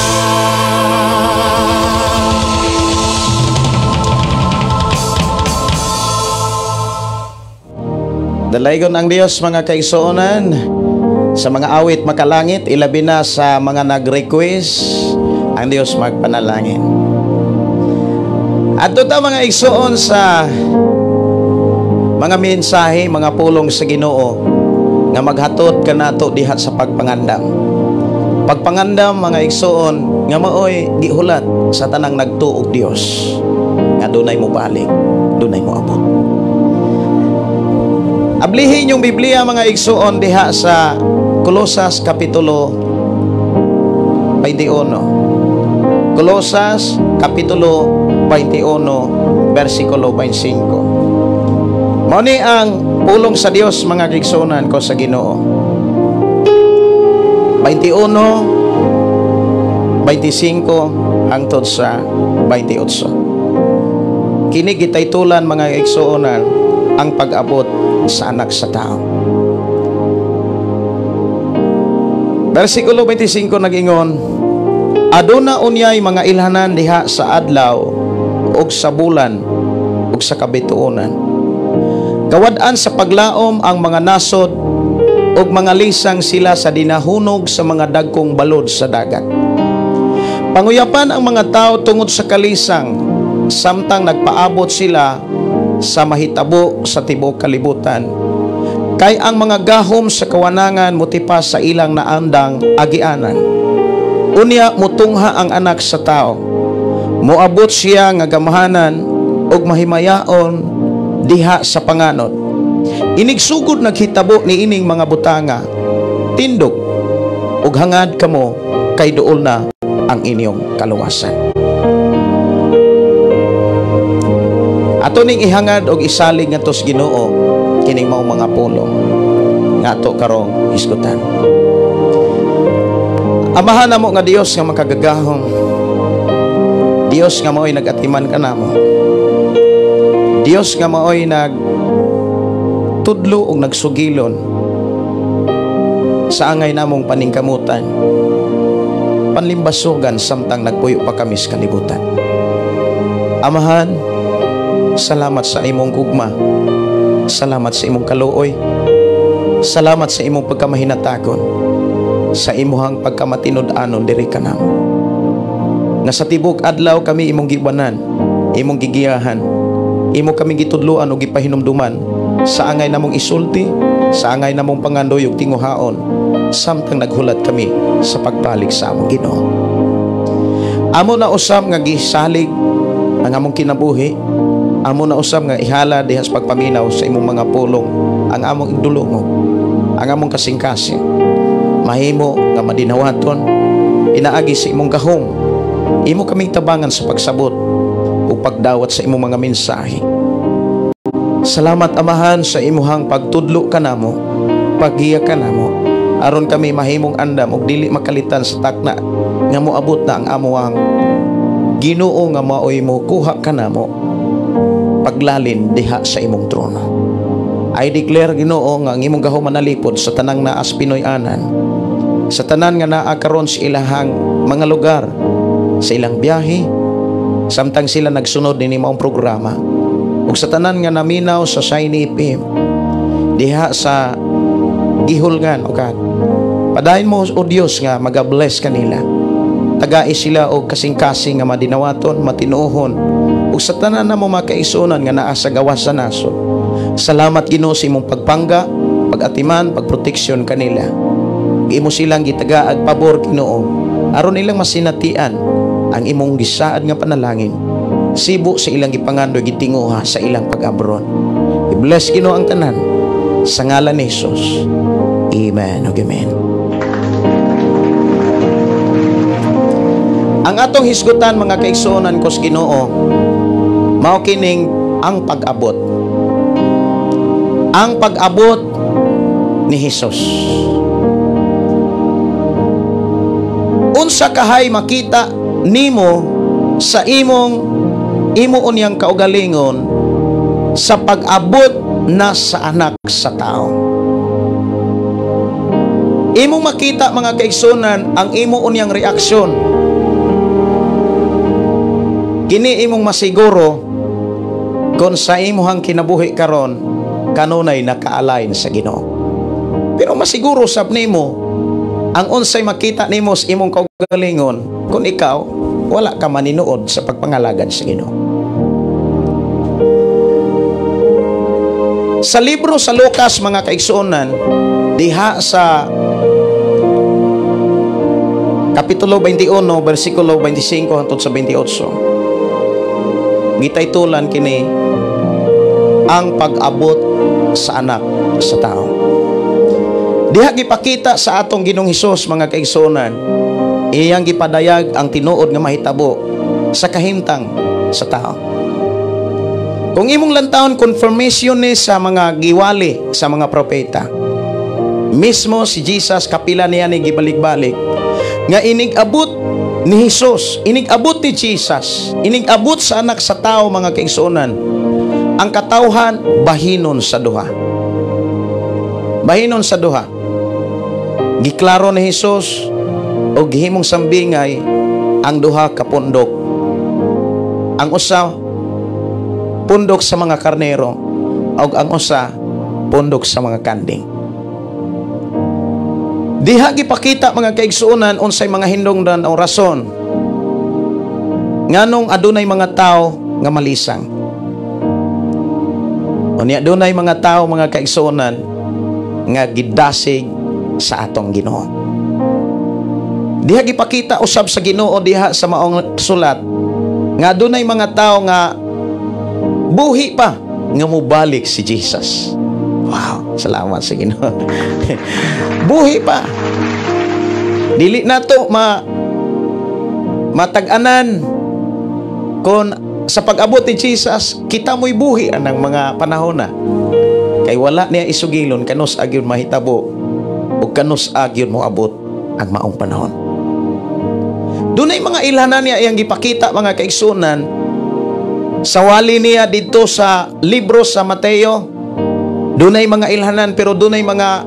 Dalaygon ang Dios, mga kaigsuonan, sa mga awit makalangit, ilabi na sa mga nag-request, ang Dios magpanalangin. Adto ta, mga igsoon, sa mga mensahe, mga pulong sa Ginoo nga maghatod kanato diha sa pagpangandam. Pagpangandam, mga igsoon, nga maoy gihulat sa tanang nagtuog Dios nga dunay mobalik, dunay moabot. Ablihin yung Biblia, mga igsoon, diha sa Kolosas Kapitulo 21. Kolosas Kapitulo 21, versikulo 25. Mao ni ang pulong sa Dios, mga kaigsuonan ko sa Ginoo. 21, 25 hangtod sa 28. Kini gitaytulan, mga kaigsuonan, ang pag-abot sa anak sa tao. Versikulo 25 nag-ingon, aduna unyay mga ilhanan diha sa adlaw ug sa bulan ug sa kabituonan. Kawad-an sa paglaom ang mga nasod ug mga lisang sila sa dinahunog sa mga dagkong balod sa dagat. Panguyapan ang mga tao tungod sa kalisang samtang nagpaabot sila sa mahitabo sa tibuok kalibutan. Kay ang mga gahom sa kawanangan motipas sa ilang naandang agianan. Unya mutungha ang anak sa tao. Moabot siya nga gamahanan ug mahimayaon diha sa panganod. Inigsugod naghitabo niining mga butanga, tindog ug hangad kamo kay duol na ang inyong kaluwasan. Ato ning ihangad og isalig ngadto sa Ginoo kining mao mga pulong nga ato karong hisgutan. Amahan namo nga Dios nga makagagahom, Dios nga maoy nagatiman kanamo, Dios nga maoy nagtudlo og nagsugilon sa angay namong paningkamutan, panlimbasugan samtang nagpuyo pa kami sa kalibutan. Amahan, salamat sa imong gugma, salamat sa imong kaluoy, salamat sa imong pagkamahinatagon, sa imuhang pagkamatinud-anon diri kanamo. Nga sa tibok adlaw kami imong gibanan, imong gigiyahan, imo kami gitudloan ug gipahinumduman sa angay namong isulti, sa angay namong pangandoy ug tinguhaon, samtang naghulat kami sa pagpalig sa among Ginoo. Amo na usab nga gisalig ang among kinabuhi, amo na usab nga ihala diha sa pagpaminaw sa imong mga pulong ang among igdulungo, ang among kasing-kasing, mahimo nga madinawaton pinaagi sa imong gahom. Imo kaming tabangan sa pagsabot o pagdawat sa imong mga mensahe. Salamat, Amahan, sa imuhang pagtudlo kanamo, paggiya kanamo, aron kami mahimong andam ug dili makalitan sa takna nga moabot na ang amuang Ginoo nga maoy mo kuha kanamo paglalin diha sa imong trono. I declare, Ginoo, nga ang imong gahom manalipod sa tanang naas Pinoy-anan, sa tanan nga naa karon sa ilahang mga lugar, sa ilang biyahe, samtang sila nagsunod nini maong programa, ug sa tanan nga naminaw sa Shiny FM diha sa gihulngan. O God, padayon mo, o Dios, nga maga-bless kanila. Tagai sila og kasing-kasing nga madinawaton, matinuohon, ug sa tanan na mo makaisunan nga naa sa gawas sa nasod. Salamat, Ginoo, sa imong pagpangga, pagatiman, pagproteksyon kanila. Imo silang gitagaag pabor, Ginoo, aron ilang masinatian Ang imong gisaad nga panalangin sibo sa ilang gipangandoy, gitinguha sa ilang pag-abron. I-bless, Ginoo, ang tanan sa ngalan ni Jesus. Amen ug amen. Ang atong hisgutan, mga kaigsuonan ko sa Ginoo, mao kining ang pag-abot. Ang pag-abot ni Hesus. Unsa kahay makita nimo sa imong imo unyang kaugalingon sa pag-abot na sa anak sa tao? Imong makita, mga kaigsunan, ang imo unyang reaksyon. Kini imong masiguro kung sa imuhang kinabuhi karon kanunay naka-align sa Ginoo. Pero masiguro sab nimo ang unsay makita nimo sa imong kaugalingon kung ikaw wala ka maninuod sa pagpangalagad sa Ginoo. Sa libro sa Lucas, mga kaigsuonan, diha sa Kapitulo 21, versikulo 25 hangtod sa 28, gitaytulan kini ang pag-abot sa anak sa tao. Diha gipakita sa atong Ginoong Hesus, mga kaigsuonan, iyang gipadayag ang tinuod nga mahitabo sa kahimtang sa tao. Kung imong lantawon, confirmation ni sa mga giwali sa mga propeta. Mismo si Jesus kapila niya ni gibalik-balik nga inig-abot ni Hesus, inig-abot ni Jesus, inig-abot sa anak sa tao, mga kaigsuonan, ang katawhan bahinon sa duha. Bahinon sa duha. Giklaro ni Hesus og gihimong sambingay ang duha ka pundok. Ang usa pundok sa mga karnero og ang usa pundok sa mga kanding. Diha gipakita, mga kaigsuonan, unsay mga hindungdan o rason nganong adunay mga tao nga malisang. Unya adunay mga tao, mga kaigsuonan, nga gidasig sa atong Ginoo. Diha gipakita usab sa Ginoo diha sa maong sulat nga adunay mga tao nga buhi pa nga mobalik si Jesus. Wow, salamat sa Ginoo. Buhi pa. Dili nato matag-anan kung sa pag-abot ni Jesus kita mo'y buhi anang mga panahon na. Kay wala niya isugilon kanus agyon mahitabo o kanus agyon moabot ang maong panahon. Dunay mga ilhanan niya iyang gipakita, mga kaigsunan, sa wali niya dito sa libro sa Mateo. Dunay mga ilhanan, pero dunay mga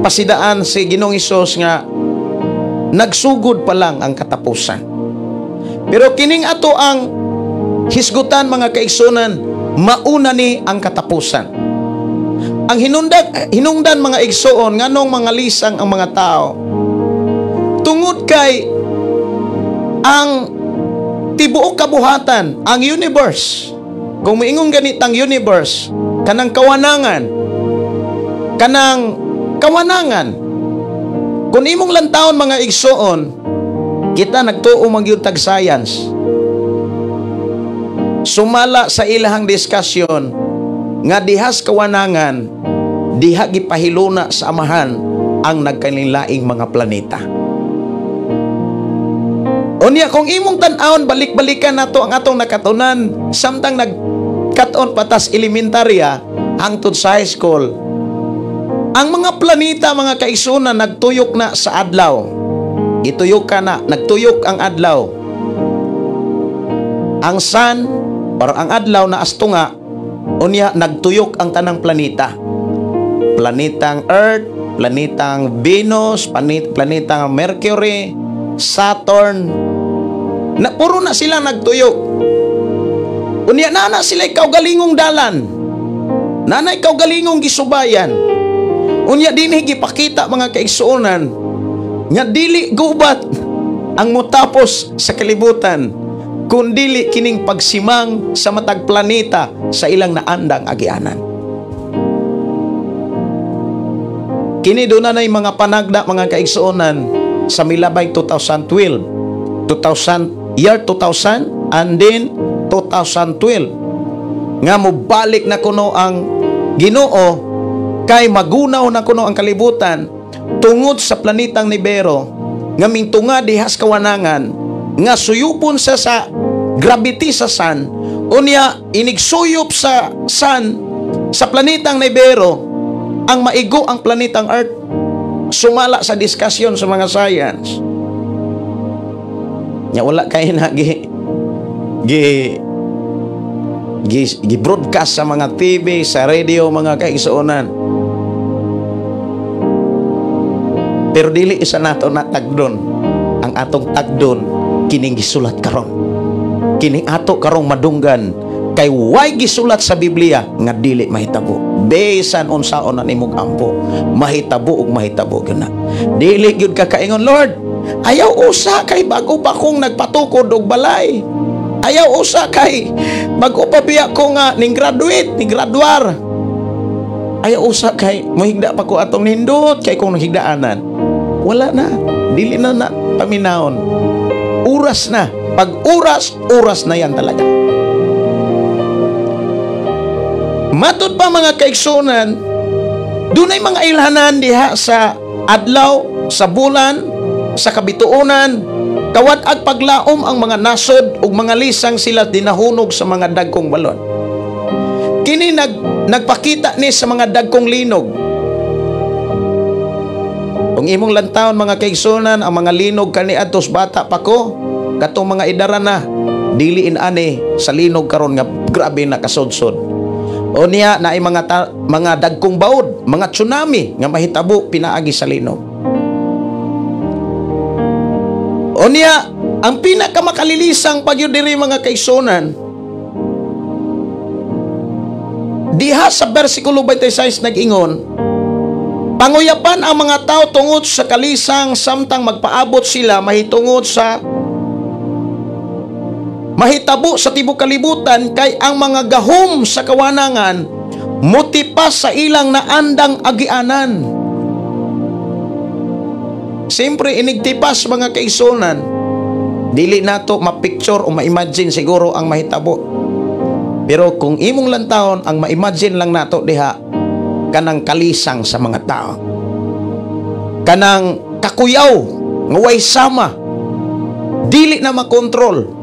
pasidaan si Ginoong Hesus nga nagsugod pa lang ang katapusan. Pero kining ato ang hisgutan, mga kaigsunan, mauna ni ang katapusan. Ang hinungdan, mga igsoon, nganong mga lisang ang mga tao, tungod kay ang tibuok kabuhatan, ang universe. Kung moingon ganitang universe, kanang kawanangan, kanang kawanangan. Kung imong lantawon, mga igsoon, kita nagtuo man gyud tag science. Sumala sa ilahang diskusyon nga dihas kawanangan, diha gipahiluna sa amahan ang nagkanilaing mga planeta. Unya kung imong tan-awon, balik-balikan nato ang atong nakatunan samtang nagkat-on patas elementarya hangtod sa high school. Ang mga planeta, mga kaigsunan, nagtuyok na sa adlaw. Gituyok ka na, nagtuyok ang adlaw. Ang sun or ang adlaw na astunga, unya nagtuyok ang tanang planeta. Planetang Earth, planetang Venus, planetang Mercury, Saturn. Na, puro na sila nagtuyok. Unya na sila kaugalingong dalan. Nanay kaugalingong gisubayan. Unya dinhi gipakita, mga kaigsuonan, nga dili gubat ang motapos sa kalibutan kun dili kining pagsimang sa matag planeta sa ilang naandang agianan. Kini doon na mga panagda, mga kaigsuonan, sa milabay 2012, 2000, year 2000 and then 2012 nga mobalik na kuno ang Ginoo kay magunaw na kuno ang kalibutan tungod sa planetang Nibiru nga mingtunga diha sa kawanangan nga suyupon sa sa gravity sa sun. Unya inigsuyop sa sun sa planetang Nibiru, ang maigo ang planetang Earth, sumala sa diskusyon sa mga science. Nya wala kay na gi gi gi, gi broadcast sa mga TV, sa radio, mga kaigsuonan. Pero dili isa nato na tagdon. Ang atong tagdon kining gisulat karon. Kining ato karong madunggan kay way gisulat sa Biblia nga dili mahitabo. Bisan unsaon na nimong ampo, mahitabo ug mahitabo gyud na. Dili gyud ka kaingon, Lord, ayaw usa kay bago pa kong nagpatukod og balay. Ayaw usa kay bago pa biya ko nga ning graduate, ning graduar. Ayaw usa kay mohigda pa ko atong nindot kay kung higdaanan. Wala na, dili na na paminahon. Oras na. Pag oras, oras na yan talaga. Matud pa mga kaigsunan, dunay mga ilhanan diha sa adlaw, sa bulan, sa kabituonan, kawad-ag paglaom ang mga nasod ug mga lisang sila dinahunog sa mga dagkong balon. Kini nagpakita ni sa mga dagkong linog. Kung imong lantawon mga kaigsunan, ang mga linog kaniadto bata pa ko, katong mga idara na, dili in-ani sa linog karon nga grabe na kasudsod. O niya naay mga dagkong baod, mga tsunami nga mahitabo pinaagi sa linog. O niya, ang pinakamakalilisan pagyud diri mga kaigsunan, diha sa bersikulo 26 nag-ingon, panguyapan ang mga tao tungod sa kalisang samtang magpaabot sila mahitungod sa mahitabo sa tibok kalibutan kay ang mga gahom sa kawanangan mutipas sa ilang naandang agianan. Siyempre inigtipas mga kaigsunan, dili nato ma-picture o ma-imagine siguro ang mahitabo. Pero kung imong lantawon, ang ma-imagine lang nato diha kanang kalisang sa mga tao, kanang kakuyaw nga way sama, dili na makontrol.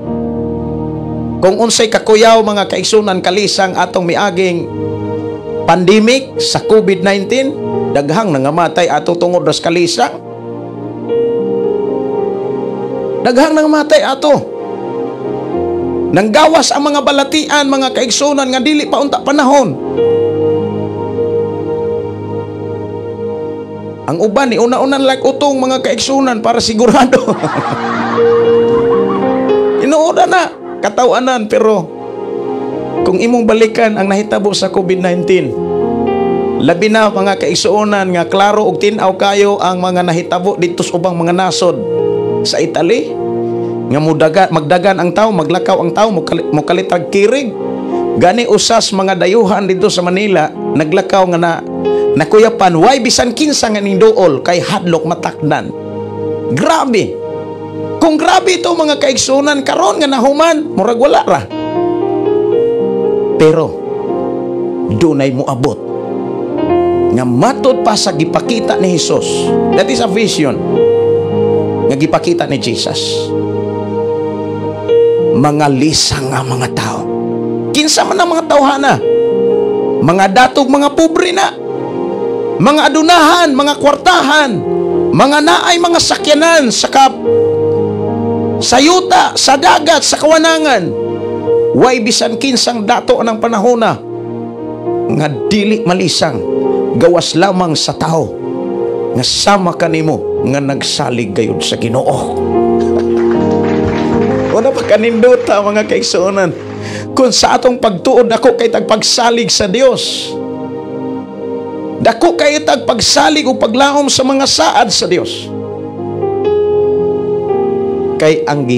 Kung unsay kakuyaw mga kaigsunan, kalisang atong miaging pandemic sa COVID-19, daghang nangamatay ato tungod sa kalisang. Daghang nangamatay ato. Nanggawas ang mga balatian mga kaigsunan nga dili pa unta panahon. Ang uban ni una-unan like utong mga kaigsunan para sigurado. Inuuna na katawanan, pero kung imong balikan ang nahitabo sa COVID-19, labi na mga kaigsuonan nga klaro og tin-aw kayo ang mga nahitabo didto sa ubang mga nasod sa Italy nga magdagan ang tao, maglakaw ang tao, mokalitag kirig. Gani usas mga dayuhan didto sa Manila naglakaw nga na nakuyapan, way bisan kinsa nga ning duol kay hadlok matakdan. Grabe. Kung grabe ito mga kaigsunan karon nga nahuman, murag wala ra. Pero dunay moabot nga matud pa sa gipakita ni Hesus. That is a vision nga gipakita ni Jesus. Mga lisang nga mga tao. Kinsa man ang mga tawhana? Mga datog, mga pobre na. Mga adunahan, mga kwartahan, mga naay mga sakyanan sa kap, sa yuta, sa dagat, sa kawanangan. Way bisan kinsang dato ng panahona nga dili malisang, gawas lamang sa tao nga sama kanimo nga nagsalig gayud sa Ginoo. Wala pa kanindota mga kaigsuonan. Kung sa atong pagtuod dako kay tagpagsalig sa Dios, dako kay tagpagsalig o paglaom sa mga saad sa Dios. Kay ang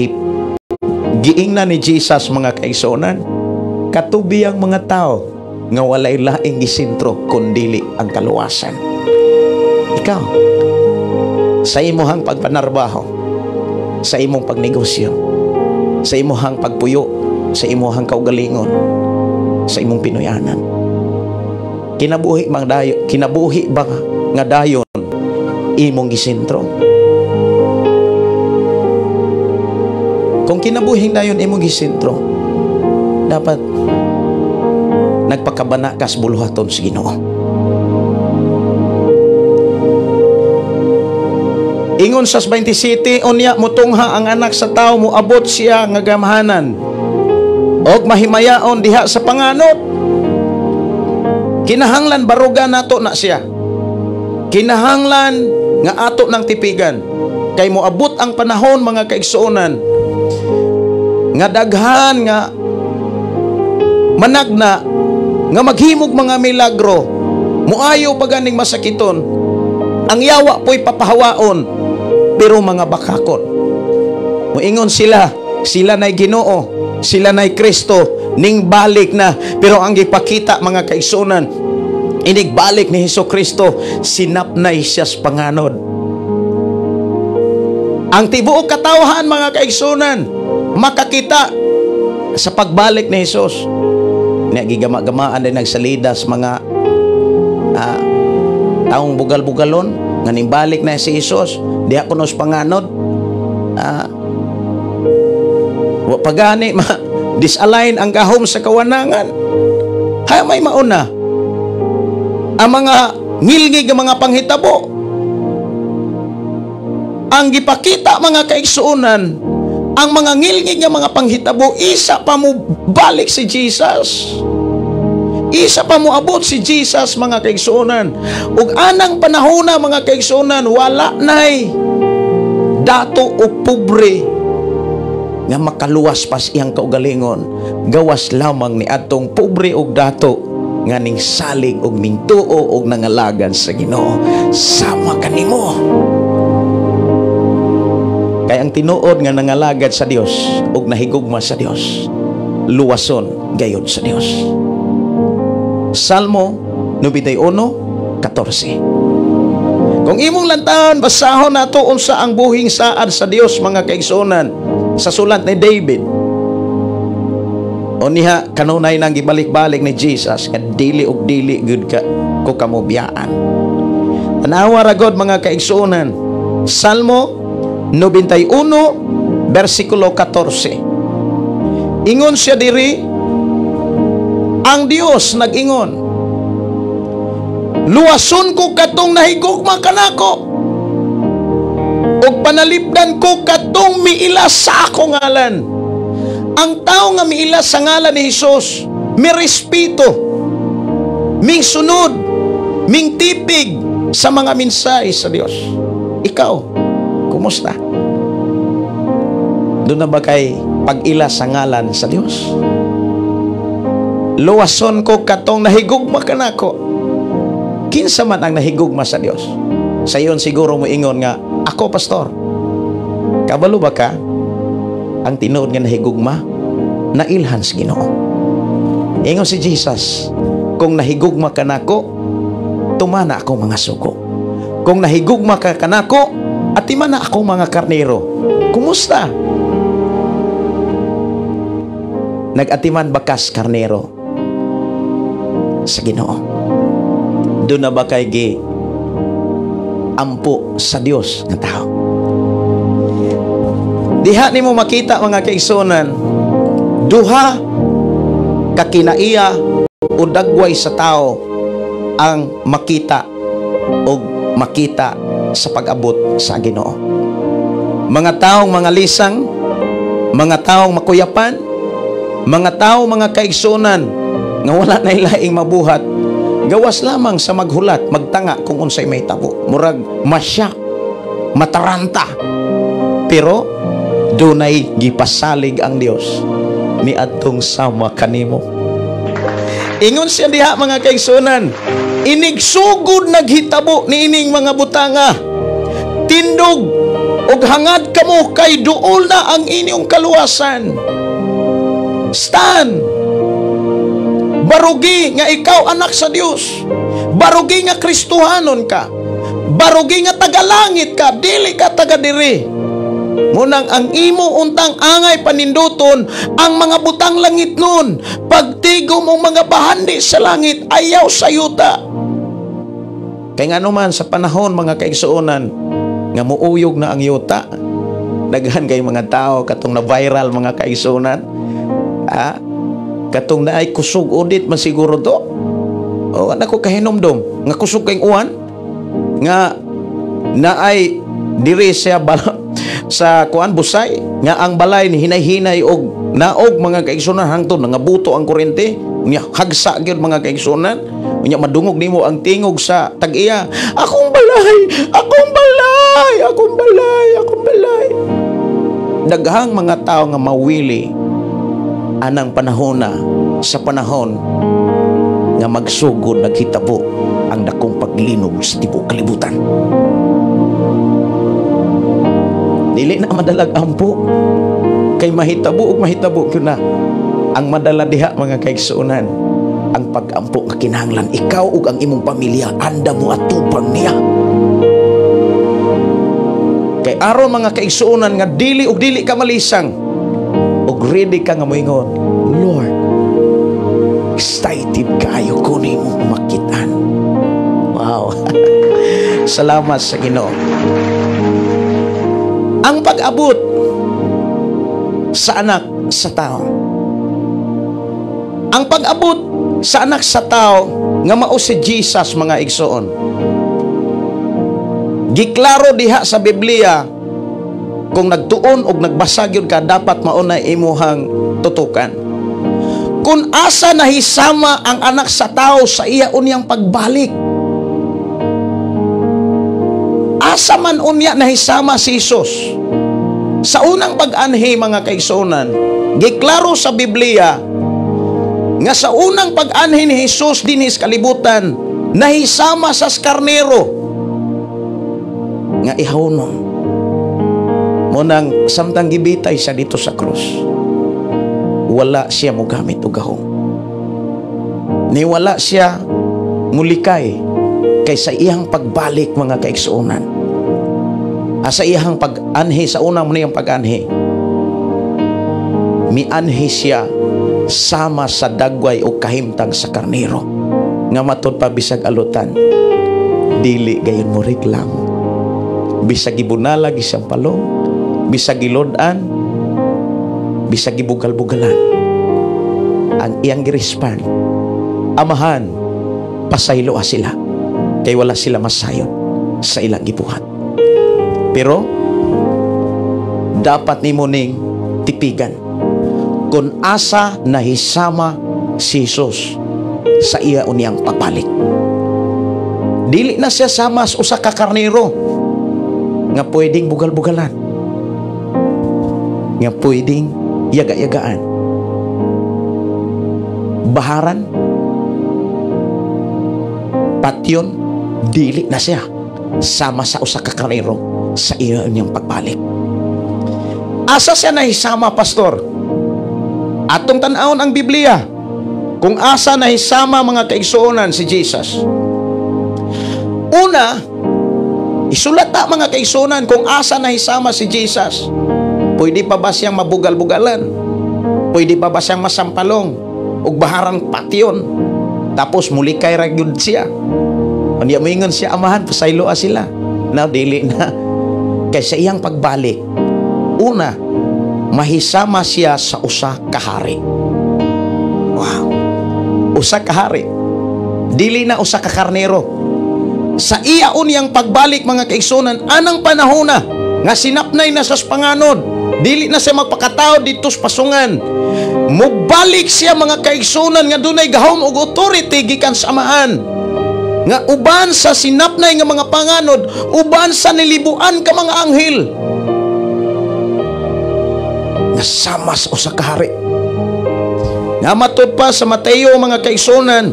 giingnan ni Jesus mga kaigsuonan, katubi ang mga tao nga walay laing gisentro kundili ang kaluwasan. Ikaw, sa imuhang pagpanarbaho, sa imong pagnegosyo, Sa imuhang pagpuyo, sa imuhang kaugalingon, sa imong Pinoyanan. Kinabuhi bang dayon, kinabuhi ba nga dayon imong gisentro? Kung kinabuhing dayon imong gisentro, dapat nagpakabana kas buluhaton sa Ginoo. Ingon sa 27, unya mutungha ang anak sa tao, moabot siya nga gamhanan og mahimayaon diha sa panganod. Kinahanglan baruga nato na siya. Kinahanglan nga ato ng tipigan. Kay moabot ang panahon, mga kaigsuonan, nga daghan nga managna nga maghimog mga milagro, muayo pa ganing masakiton, ang yawa po'y papahawaon, pero mga bakakon. Muingon sila, sila na'y Ginoo, sila na'y Kristo, ning balik na. Pero ang gipakita, mga kaigsuonan, inigbalik ni Hesus Kristo, sinapnay siya sa panganod. Ang tibuok katawhan, mga kaigsuonan, makakita sa pagbalik ni Hesus. Niya gigama-gamaan din nagsalida sa mga taong bugal-bugalon nga nimbalik na si Hesus diha kuno sa panganod. Wa pagani ma disalign ang gahom sa kawanangan. Hay may mauna ang mga ngilngig nga mga panghitabo. Ang gipakita, mga kaigsuonan, ang mga ngilngig nga mga panghitabo isa pa mo balik si Jesus. Isa pa moabot si Jesus, mga kaigsuonan. Ug anang panahona, mga kaigsuonan, wala nay dato o pobre nga makaluwas pas iyang kaugalingon. Gawas lamang ni atong pobre og dato nga ning salig og ningtuo og nangalagan sa Ginoo. Sama kanimo. Kay ang tinuod nga nangalagad sa Dios og nahigugma sa Dios, luwason gayod sa Dios. Salmo 91:14. Kung imong lantaon, basahon nato unsa ang buhing saad sa Dios, mga kaigsuonan, sa sulat ni David. O niha kanunay nang gibalik-balik ni Jesus nga dili og dili gud ka ko kamubiyaan. Tanawa ra god, mga kaigsuonan. Salmo 91 versikulo 14. Ingon siya diri, ang Dios nag-ingon, luwason ko katong nahigugma kanako, ug panalipdan ko katong miila sa akong ngalan. Ang tao nga miila sa ngalan ni Hesus, mirespeto, ming sunod, ming tipig sa mga mensahe sa Dios. Ikaw, kumusta? Doon na ba kay pag-ila sa ngalan sa Dios? Luwason ko katong nahigugma kanako. Kinsa man ang nahigugma sa Dios? Sa iyon siguro mo ingon nga, ako pastor. Kabalo ba ka? Ang tinuod nga nahigugma, nailhan sa Ginoo. Ingon si Jesus, kung nahigugma kanako, tumana akong mga sugo. Kung nahigugma ka kanako, atimana akong mga karnero. Kumusta? Nag-atiman bakas karnero sa Ginoo? Doon na ba kay gi ampo sa Dios nga tao? Diha nimo makita, mga kaigsuonan, duha ka kinaiya o dagway sa tao ang makita o makita sa pag-abot sa Ginoo. Mga taong mga lisang, mga taong makuyapan, mga tao, mga kaigsuonan, nga wala na ilaing mabuhat, gawas lamang sa maghulat, magtanga kung unsay may tabo. Murag masyak, mataranta. Pero dunay gipasalig ang Dios ni adtong sama kanimo. Ingon siya diha, mga kaigsuonan, inigsugod naghitabo niining mga butanga. Tindog og hangad kamo kay duol na ang inyong kaluwasan. Stand. Barugi nga ikaw anak sa Dios. Barugi nga Kristohanon ka. Barugi nga tagalangit ka, dili ka taga diri. Munang ang imo untang angay paninduton ang mga butang langit nun. Pagtigom ang mga bahandi sa langit, ayaw sa yuta. Kay ngano man sa panahon, mga kaigsuonan, nga muuyog na ang yuta, daghan kay mga tao katong na viral, mga kaigsuonan. Ah, katong naay kusog udit man siguro to. O anak ko kahinumdom nga kusog kay uwan nga naay diri siya sa kuan Busay nga ang balay ni hinay-hinay og naog, mga kaigsuonan, hangtod nangabuto ang kuryente nya, hagsa gyud, mga kaigsuonan. Unya madungog nimo ang tingog sa tag-iya, "Akong balay, akong balay, akong balay, akong balay." Daghang mga tao nga mawili anang panahon na sa panahon nga magsugod naghitabo ang dakong paglinog sa tibuok kalibutan. Dili na madalag ampo kay mahitabo ug mahitabo gyud na. Ang madala diha, mga kaigsuonan, ang pag-ampo nga kinahanglan ikaw ug ang imong pamilya anda mo atubang niya. Kay aron, mga kaigsuonan, nga dili ug dili ka malisang ug ready ka nga moingon, "Lord, excited kayo ko nimo makitaan." Wow. Salamat sa Ginoo. Ang pag-abot sa anak sa tao. Ang pag-abot sa anak sa tao nga mao si Jesus, mga igsoon. Giklaro diha sa Biblia, kung nagtuon og nagbasa gyud ka, dapat mao na imuhang tutukan. Kung asa nahisama ang anak sa tao sa iya unyang pagbalik. Asa man unya nahisama si Jesus? Sa unang pag-anhi, mga kaigsuonan, giklaro sa Biblia nga sa unang pag-anhi ni Jesus dinhi sa kalibutan, nahisama sa karnero nga ihawnon. Munang samtang gibitay siya dito sa krus, wala siya mogamit og gahom. Ni wala siya mulikay kay sa iyang pagbalik, mga kaigsuonan. Sa iyang pag-anhi, sa unang niyang pag-anhi, mianhi siya sama sa dagway o kahimtang sa karnero nga matud pa bisag alutan, dili gayon mo reklamo, bisag gibunalag isang palong, bisag gilod-an, bisag gibugal-bugalan. Ang iyang girespan, "Amahan, pasayloa sila kay wala sila masayod sa ilang gibuhat." Pero dapat nimo ning tipigan kung asa nahisama si Jesus sa iya unyang pagbalik. Dili na siya sama sa usa ka karnero nga pwedeng bugal-bugalan, nga pwedeng yaga-yagaan, baharan, patyon. Dili na siya sama sa usa ka karnero sa iya unyang pagbalik. Asa siya nahisama, pastor? Atong tan-awon ang Biblia kung asa nahisama, mga kaigsuonan, si Jesus. Una, isulat ta, mga kaigsuonan, kung asa nahisama si Jesus. Pwede pa ba siyang mabugal-bugalan? Pwede pa ba siyang masampalong ug baharang patyon? Tapos mulikay ra gyud siya. Unya moingon siya, "Amahan, pasayloa sila." Now, dili na. Kay sa iyang pagbalik, una, mahisama siya sa usa ka hari. Wow. Usa ka hari. Dili na usa ka karnero. Sa iya unyang pagbalik, mga kaigsuonan, anang panahona nga sinapnay na sa panganod, dili na siya magpakatao dito sa pasungan. Mubalik siya, mga kaigsuonan, nga dunay gahom ug authority gikan sa Amahan. Nga uban sa sinapnay nga mga panganod, uban sa nilibuan ka mga anghel, nga sama sa usa ka hari. Nga matud pa sa Mateo, mga kaigsuonan,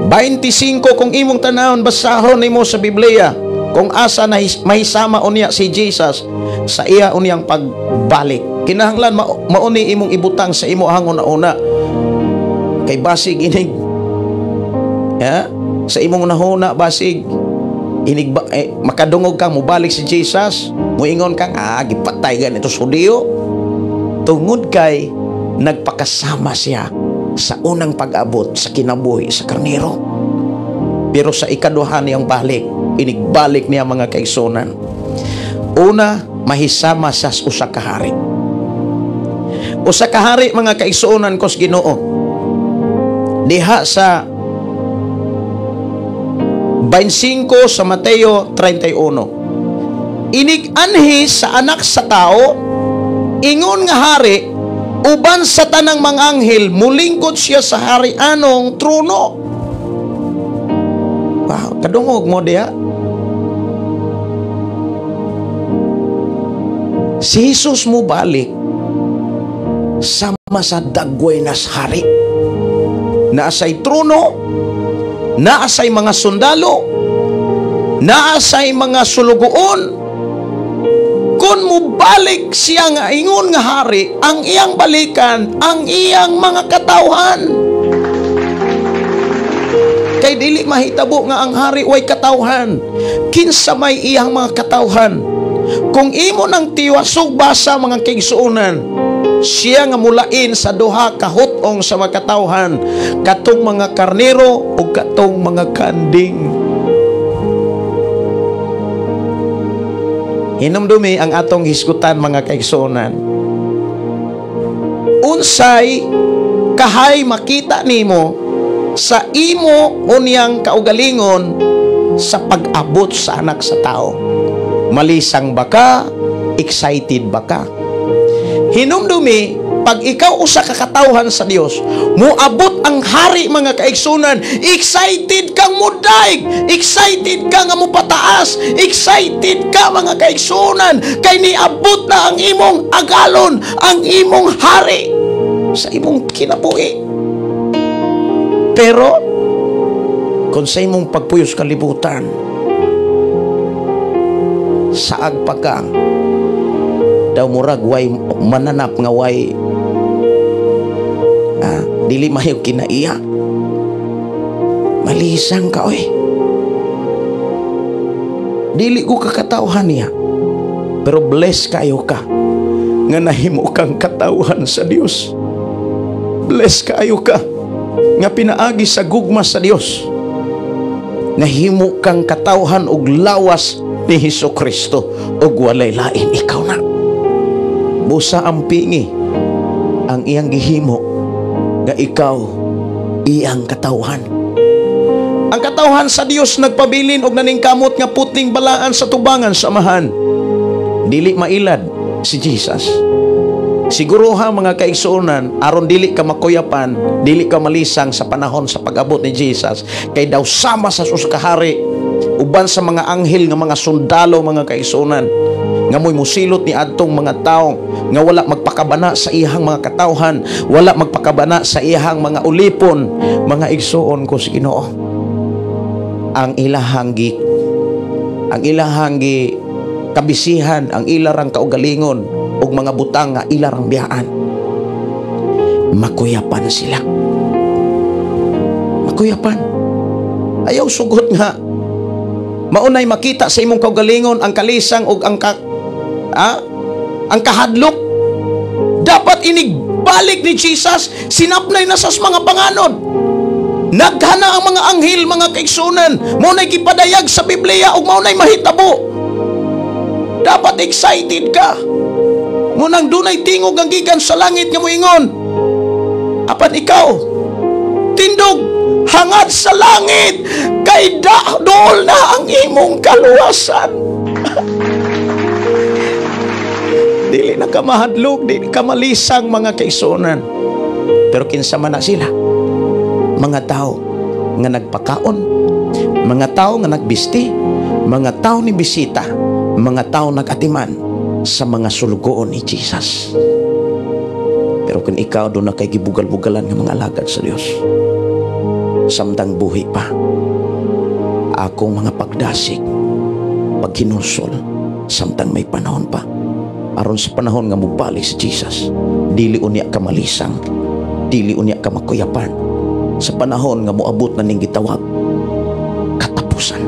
25, kung imong tanawon, basahon nimo sa Biblia kung asa na mahisama unya si Jesus sa iya unyang pagbalik. Kinahanglan mauni imong ibutang sa imo ang una-una. Kay basig inig ya, sa imong nahuna, basig Inig eh, makadungog kang mubalik si Jesus, muingon kang gipatay ganito sa Hudiyo. Tungod kay nagpakasama siya sa unang pag-abot sa kinabuhi sa karnero. Pero sa ikaduha niyang balik, inigbalik niya, mga kaigsunan. Una, mahisama sa usa ka hari. Usa ka hari, mga kaigsuonan kos Ginoo. Diha sa 25 sa Mateo 31. Inig-anhi sa Anak sa Tao, ingon nga hari, uban sa tanang mga anghel, mulingkod siya sa harianong trono. Wow, kadungog mo diha. Si Jesus mo balik sama sa dagway nas hari. Naasay trono, naasay mga sundalo, naasay mga sulugoon. Kung mubalik siya nga ingon nga hari, ang iyang balikan, ang iyang mga katawhan. Kay dili mahitabo nga ang hari way katawhan. Kinsa may iyang mga katawhan? Kung imo nang tiwasog basa, mga kaigsuonan, siya nga mulain sa duha ka hut-ong sa mga katawhan, katong mga karnero o katong mga kanding. Hinumdumi ang atong hisgutan, mga kaigsuonan. Unsay kahay makita nimo sa imo unyang kaugalingon sa pag-abot sa Anak sa Tao? Malisang ba ka? Excited ba ka? Hinumdumi, pag ikaw usa ka katawhan sa Dios, muabot ang hari, mga kaigsunan, excited kang mudaig, excited ka nga mupataas, excited ka, mga kaigsunan, kay niabot na ang imong agalon, ang imong hari sa imong kinabuhi. Pero kung sa imong pagpuyos kalibutan, saag pa ka, daw murag way mananap nga way dili mayo kinaiya, malisang ka oy. Dili ko kakatawhan niya, pero bless kayo ka nga nahimo kang katawhan sa Dios. Bless kayo ka nga pinaagi sa gugma sa Dios, nahimo kang katawhan og lawas ni Hesus Kristo og walay lain, ikaw na. Busa ang pingi ang iyang gihimo nga ikaw iyang katawhan. Ang katawhan sa Dios nagpabilin og naningkamot nga puting balaan sa tubangan sa Amahan. Dili mailad si Jesus. Siguro ha, mga kaigsuonan, aron dili ka makuyapan, dili ka malisang sa panahon sa pag-abot ni Jesus, kay daw sama sa usa ka hari uban sa mga anghel nga mga sundalo, mga kaigsuonan, nga mo'y musilot ni adtong mga tao nga wala magpakabana sa iyang mga katawhan, wala magpakabana sa iyang mga ulipon, mga igsuon ko sa Ginoo. Ang ilahang gi kabisihan, ang ilarang kaugalingon ug mga butang nga ilarang biyaan, makuyapan sila. Makuyapan. Ayaw sugot nga maunay makita sa imong kaugalingon ang kalisang ug ang ang kahadlok. Dapat inigbalik ni Jesus, sinapnay na sa mga panganod. Naghana ang mga anghel, mga kaigsunan, maunay gipadayag sa Biblia ug maunay mahitabo. Dapat excited ka. Munang dunay tingog ang gikan sa langit nga moingon, apan ikaw tindog hangad sa langit, kay dool na ang imong kaluwasan. Dili na ka mahadlok, dili ka malisang, mga kaigsuonan. Pero kinsa man na sila? Mga tao nga nagpakaon, mga tao nga nagbisti, mga tao ni bisita, mga tao nagatiman sa mga sulugoon ni Jesus. Pero kung ikaw doon na kay gibugal-bugalan ng mga alagad sa Dios, samtang buhi pa, akong mga pagdasig, paghinusol, samtang may panahon pa, aron sa panahon nga mubalik si Jesus, dili unya ka malisang, dili unya ka makuyapan, sa panahon nga moabot na ning gitawag katapusan.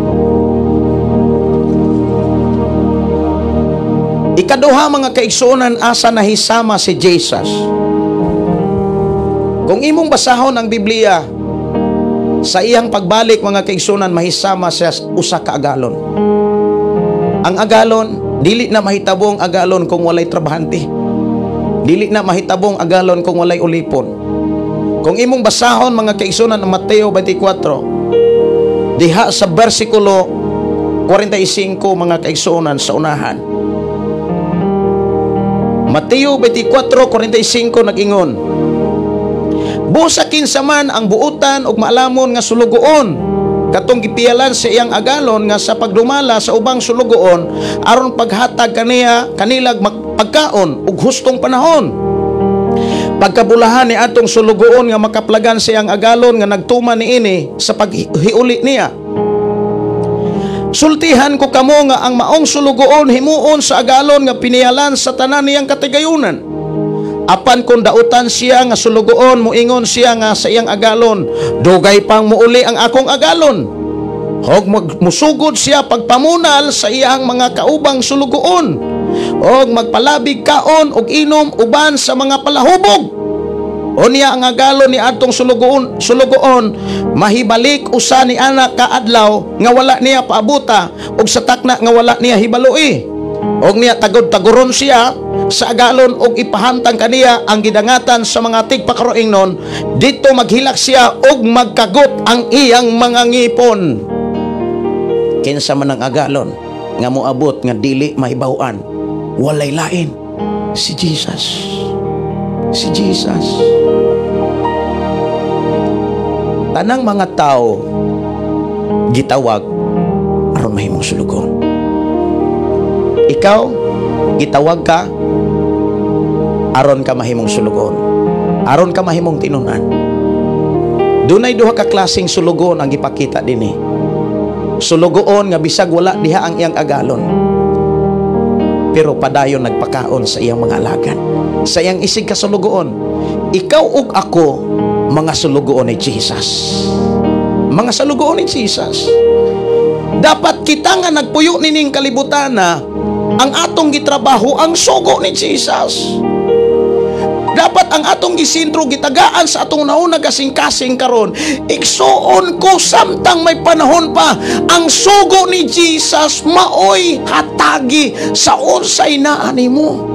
Ikaduha mga kaigsuonan, asa nahisama si Jesus. Kung imong basahon ang Biblia, sa iyang pagbalik mga kaigsuonan, mahisama siya usa ka agalon. Ang agalon, dili na mahitabong agalon kung walay trabahante. Dili na mahitabong agalon kung walay ulipon. Kung imong basahon mga kaigsuonan ang Mateo 24, diha sa bersikulo 45 mga kaigsuonan sa unahan. Mateo 24:45 nag-ingon, busa kinsa man ang buutan og maalamon nga sulugoon katong gipiyalan sa iyang agalon nga sa pagdumala sa ubang sulugoon aron paghatag kaniya kanilag pagkaon ug hustong panahon. Pagkabulahan ni atong sulugoon nga makaplagan sa iyang agalon nga nagtuman niini sa paghiuli niya. Sultihan ko kamo nga ang maong sulugoon himuon sa agalon nga piniyalan sa tanan niyang katigayunan. Apan kung dautan siya nga sulugoon, muingon siya nga sa iyang agalon, dugay pang muuli ang akong agalon. Hog musugod siya pagpamunal sa iyang mga kaubang sulugoon, og magpalabig kaon og inom uban sa mga palahubog. Unya ang agalon ni atong sulugoon mahibalik usa ni anak kaadlaw nga wala niya paabuta og sa takna nga wala niya hibaloi. Og niya tagod-taguron siya sa agalon og ipahantang kaniya ang gidangatan sa mga tigpakaroing nun. Dito maghilak siya og magkagot ang iyang mga ngipon. Kinsa man ang agalon nga moabot nga dili mahibaw-an, walay lain si Jesus. Si Jesus. Tanang mga tao gitawag aron mahimong sulugoon. Ikaw gitawag ka aron ka mahimong sulugoon, aron ka mahimong tinunan. Dunay duha ka klaseng sulugoon ang gipakita dinhi. Sulugoon nga bisag wala diha ang iyang agalon, pero padayon nagpakaon sa iyang mga alagad, sa iyang isig ka sulugoon. Ikaw ug ako mga sulugoon ni Jesus. Mga sulugoon ni Jesus. Dapat kita nga nagpuyo nining kalibutan na ang atong gitrabaho ang sugo ni Jesus. Dapat ang atong gisintro gitagaan sa atong nauna kasing-kasing karon. Igsuon ko samtang may panahon pa, ang sugo ni Jesus maoy hatagi sa unsay naa nimo.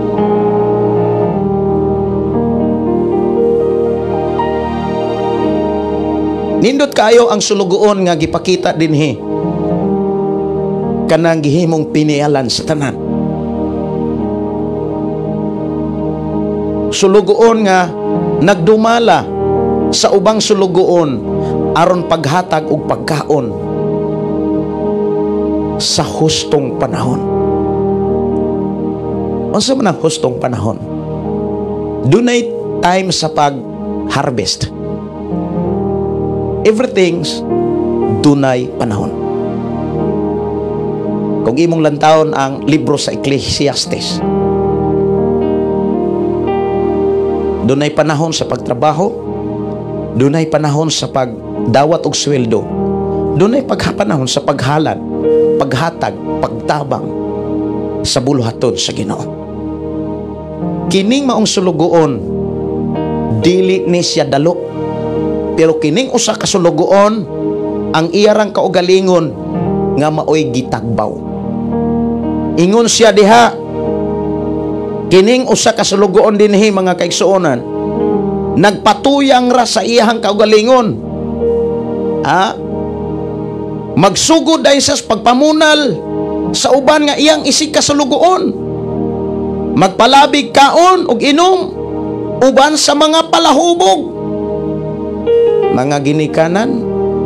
Nindot kayo ang sulugoon nga gipakita dinhi kanang gihimong pinialan sa tanan. Sulugoon nga nagdumala sa ubang sulugoon aron paghatag og pagkaon sa hustong panahon. Unsa man ang hustong panahon? Dunay time sa pag-harvest. Everything's dunay panahon. Kung imong lantawon ang libro sa Ecclesiastes, dunay panahon sa pagtrabaho, dunay panahon sa pagdawat og sweldo, dunay pagpanahon sa paghalad, paghatag, pagtabang sa buluhaton sa Ginoo. Kining maong sulugoon dili ni siya dalo, pero kining usa ka sulugoon ang iyarang kaugalingon nga maoy gitagbaw. Ingon siya diha, kining usa ka sulugoon dinhi mga kaigsuonan, nagpatuyang ra sa iyahang kaugalingon. Ha? Magsugod dahil sa pagpamunal sa uban nga iyang isig ka sulugoon. Magpalabig kaon ug inom uban sa mga palahubog. Mga ginikanan,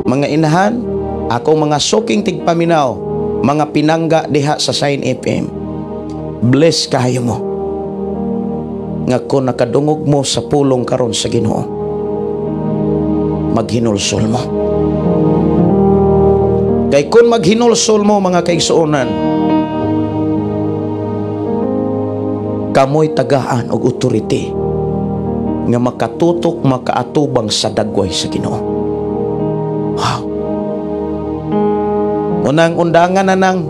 mga inahan, akong mga suking tigpaminaw, mga pinangga diha sa Sign FM, bless kayo mo nga kung nakadungog mo sa pulong karon sa Ginoo, maghinulsol mo. Kay kung maghinulsol mo mga kaigsuonan, kamoy tagaan og authority nga makatutok, makaatubang sa dagway sa Ginoo. Wow. Unang undangan na nang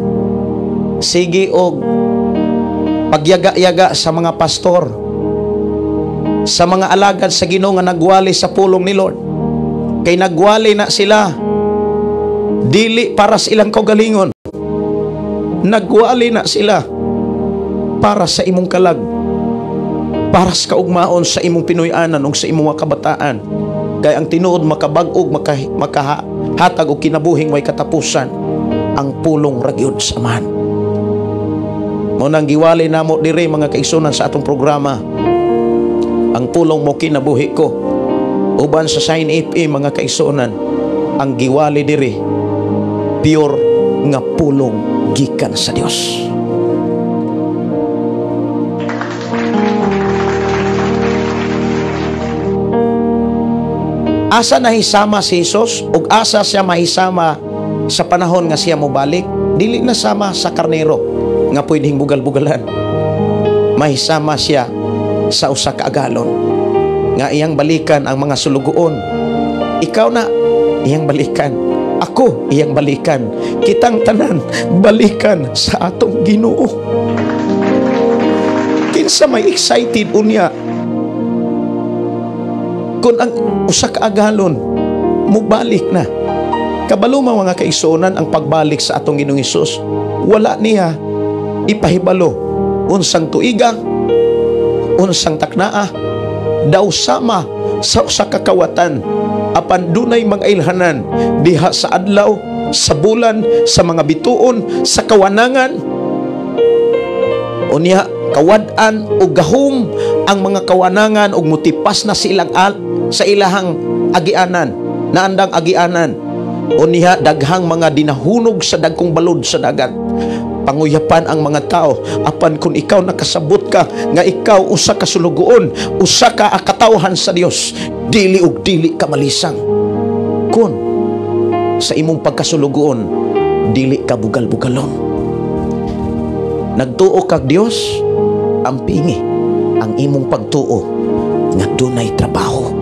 sige og Pagyaga-yaga sa mga pastor, sa mga alagad sa Ginoo nga nagwali sa pulong ni Lord. Kay nagwali na sila dili para sa ilang kaugalingon. Nagwali na sila para sa imong kalag, para sa kaugmaon sa imong Pinoy-anan ug sa imong mga kabataan. Kay ang tinuod makabag-og, makahatag og kinabuhing way katapusan ang pulong ra gyud sa Amahan. Mao nang giwali namo diri mga kaigsunan sa atong programa, ang pulong mo kinabuhi ko. Uban sa Sign FM mga kaigsunan, ang giwali diri pure nga pulong gikan sa Dios. Asa nahisama si Jesus ug asa siya mahisama sa panahon nga siya mobalik? Dili na sama sa karnero nga pwedeng bugal-bugalan. Mahisama siya sa usa ka agalon nga iyang balikan ang mga sulugoon. Ikaw na iyang balikan, ako iyang balikan, kitang tanan balikan sa atong Ginoo. Kinsa may excited unya kung ang usa ka agalon mubalik na? Kabalo man mga kaigsuonan, ang pagbalik sa atong Ginoong Hesus, wala niya ipahibalo unsang tuiga, unsang taknaa, daw sama sa usa ka kawatan, apan dunay mga ilhanan diha sa adlaw, sa bulan, sa mga bituon, sa kawanangan. Unya kawad-an og gahom ang mga kawanangan og mutipas na silang sa ilahang agianan, naandang agianan. Unya daghang mga dinahunog sa dagkong balod sa dagat. Panguyapan ang mga tao, apan kung ikaw nakasabot ka nga ikaw usa ka sulugoon, usa ka katawhan sa Dios, dili og dili ka malisang. Kun sa imong pagkasulugoon dili ka bugal-bugalon. Nagtuo kag Dios, ampingi ang imong pagtuo nga dunay trabaho.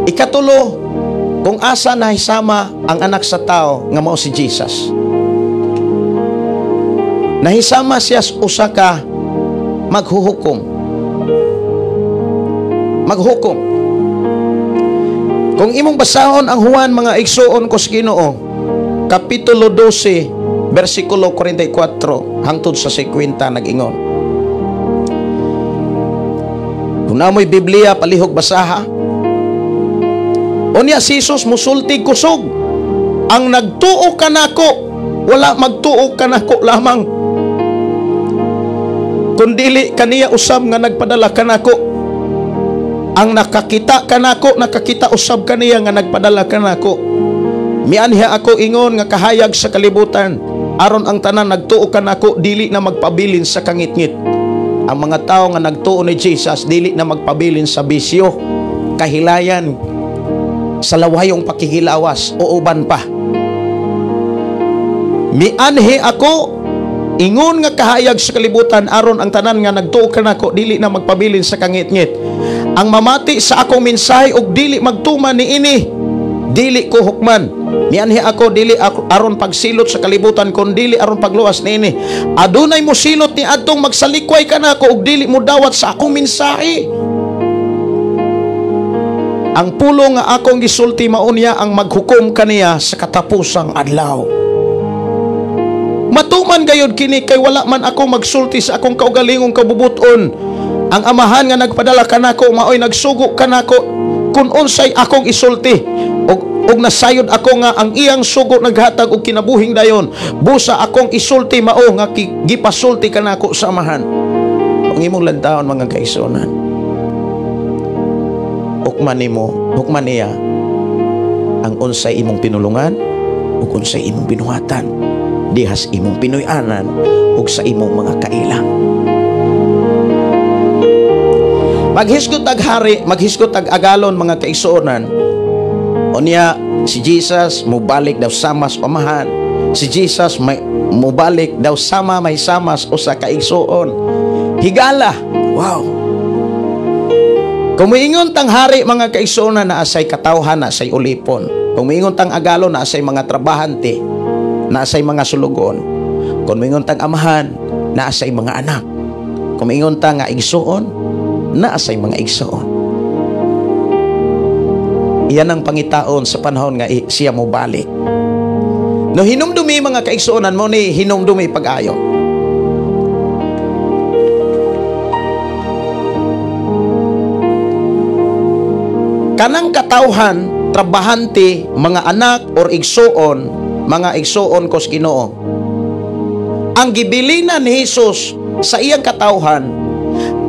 Ikatulo, kung asa nahisama ang anak sa tao nga mao si Jesus. Nahisama siya sa usa ka maghuhukom. Maghukom. Kung imong basahon ang Juan mga igsuon ko sa Ginoo, Kapitulo 12, versikulo 44 hangtod sa 50 nag-ingon. Kung namoy Biblia, palihog basaha. Unya si Jesus musulti kusog, ang nagtuo kanako, wala magtuo kanako lamang, kundili kaniya usab nga nagpadala kanako. Ang nakakita kanako, nakakita usab kaniya nga nagpadala kanako. Mianhi ako ingon nga kahayag sa kalibutan, aron ang tanan nagtuo kanako dili na magpabilin sa kangitngit. Ang mga tao nga nagtuo ni Jesus dili na magpabilin sa bisyo, kahilayan, sa lawayong pakikilawas o uban pa. Mianhi ako ingon nga kahayag sa kalibutan, aron ang tanan nga nagtuo kanako dili na magpabilin sa kangitngit. Ang mamati sa akong mensahe og dili magtuman niini, dili ko hukman. Mianhi ako dili aron pagsilot sa kalibutan, kun dili aron pagluwas niini. Adunay mosilot ni adtong magsalikway kanako og dili modawat sa akong mensahe. Ang pulong nga akong gisulti maunya ang maghukom kaniya sa katapusang adlaw. Matuman gayud kini kay wala man ako magsulti sa akong kaugalingong kabubuton. Ang amahan nga nagpadala kanako maoy nagsugo kanako kun unsay akong isulti. Og nasayod ako nga ang iyang sugo naghatag og kinabuhing dayon. Busa akong isulti mao nga gipasulti kanako sa amahan. Ang imong lantawon mga kaigsuonan, hukman nimo, hukman niya ang unsay imong pinulungan ug unsay imong binuhatan dihas imong Pinoy-anan ug sa imong mga kaila. Maghisgot ag hari, maghisgot ag agalon mga kaigsuonan. Unya si Jesus mobalik daw sama sa amahan. Si Jesus may mobalik daw sama may samas usa ka igsuon. Higala. Wow. Kung moingon tang hari mga kaigsuonan, naa say katawhan, naa say ulipon. Kung moingon tang agalo, naa say mga trabahante, naa say mga sulugoon. Kung moingon tang amahan, naa say mga anak. Kung moingon ta nga igsuon, naa say mga igsuon. Iyan ang pangitaon sa panahon nga siya mobalik. No hinumdumi mga kaigsuonan mo ni hinumdumi pag-ayo. Kanang katawhan, trabahante, mga anak or igsuon, mga igsuon kos Ginoo. Ang gibilinan ni Hesus sa iyang katawhan,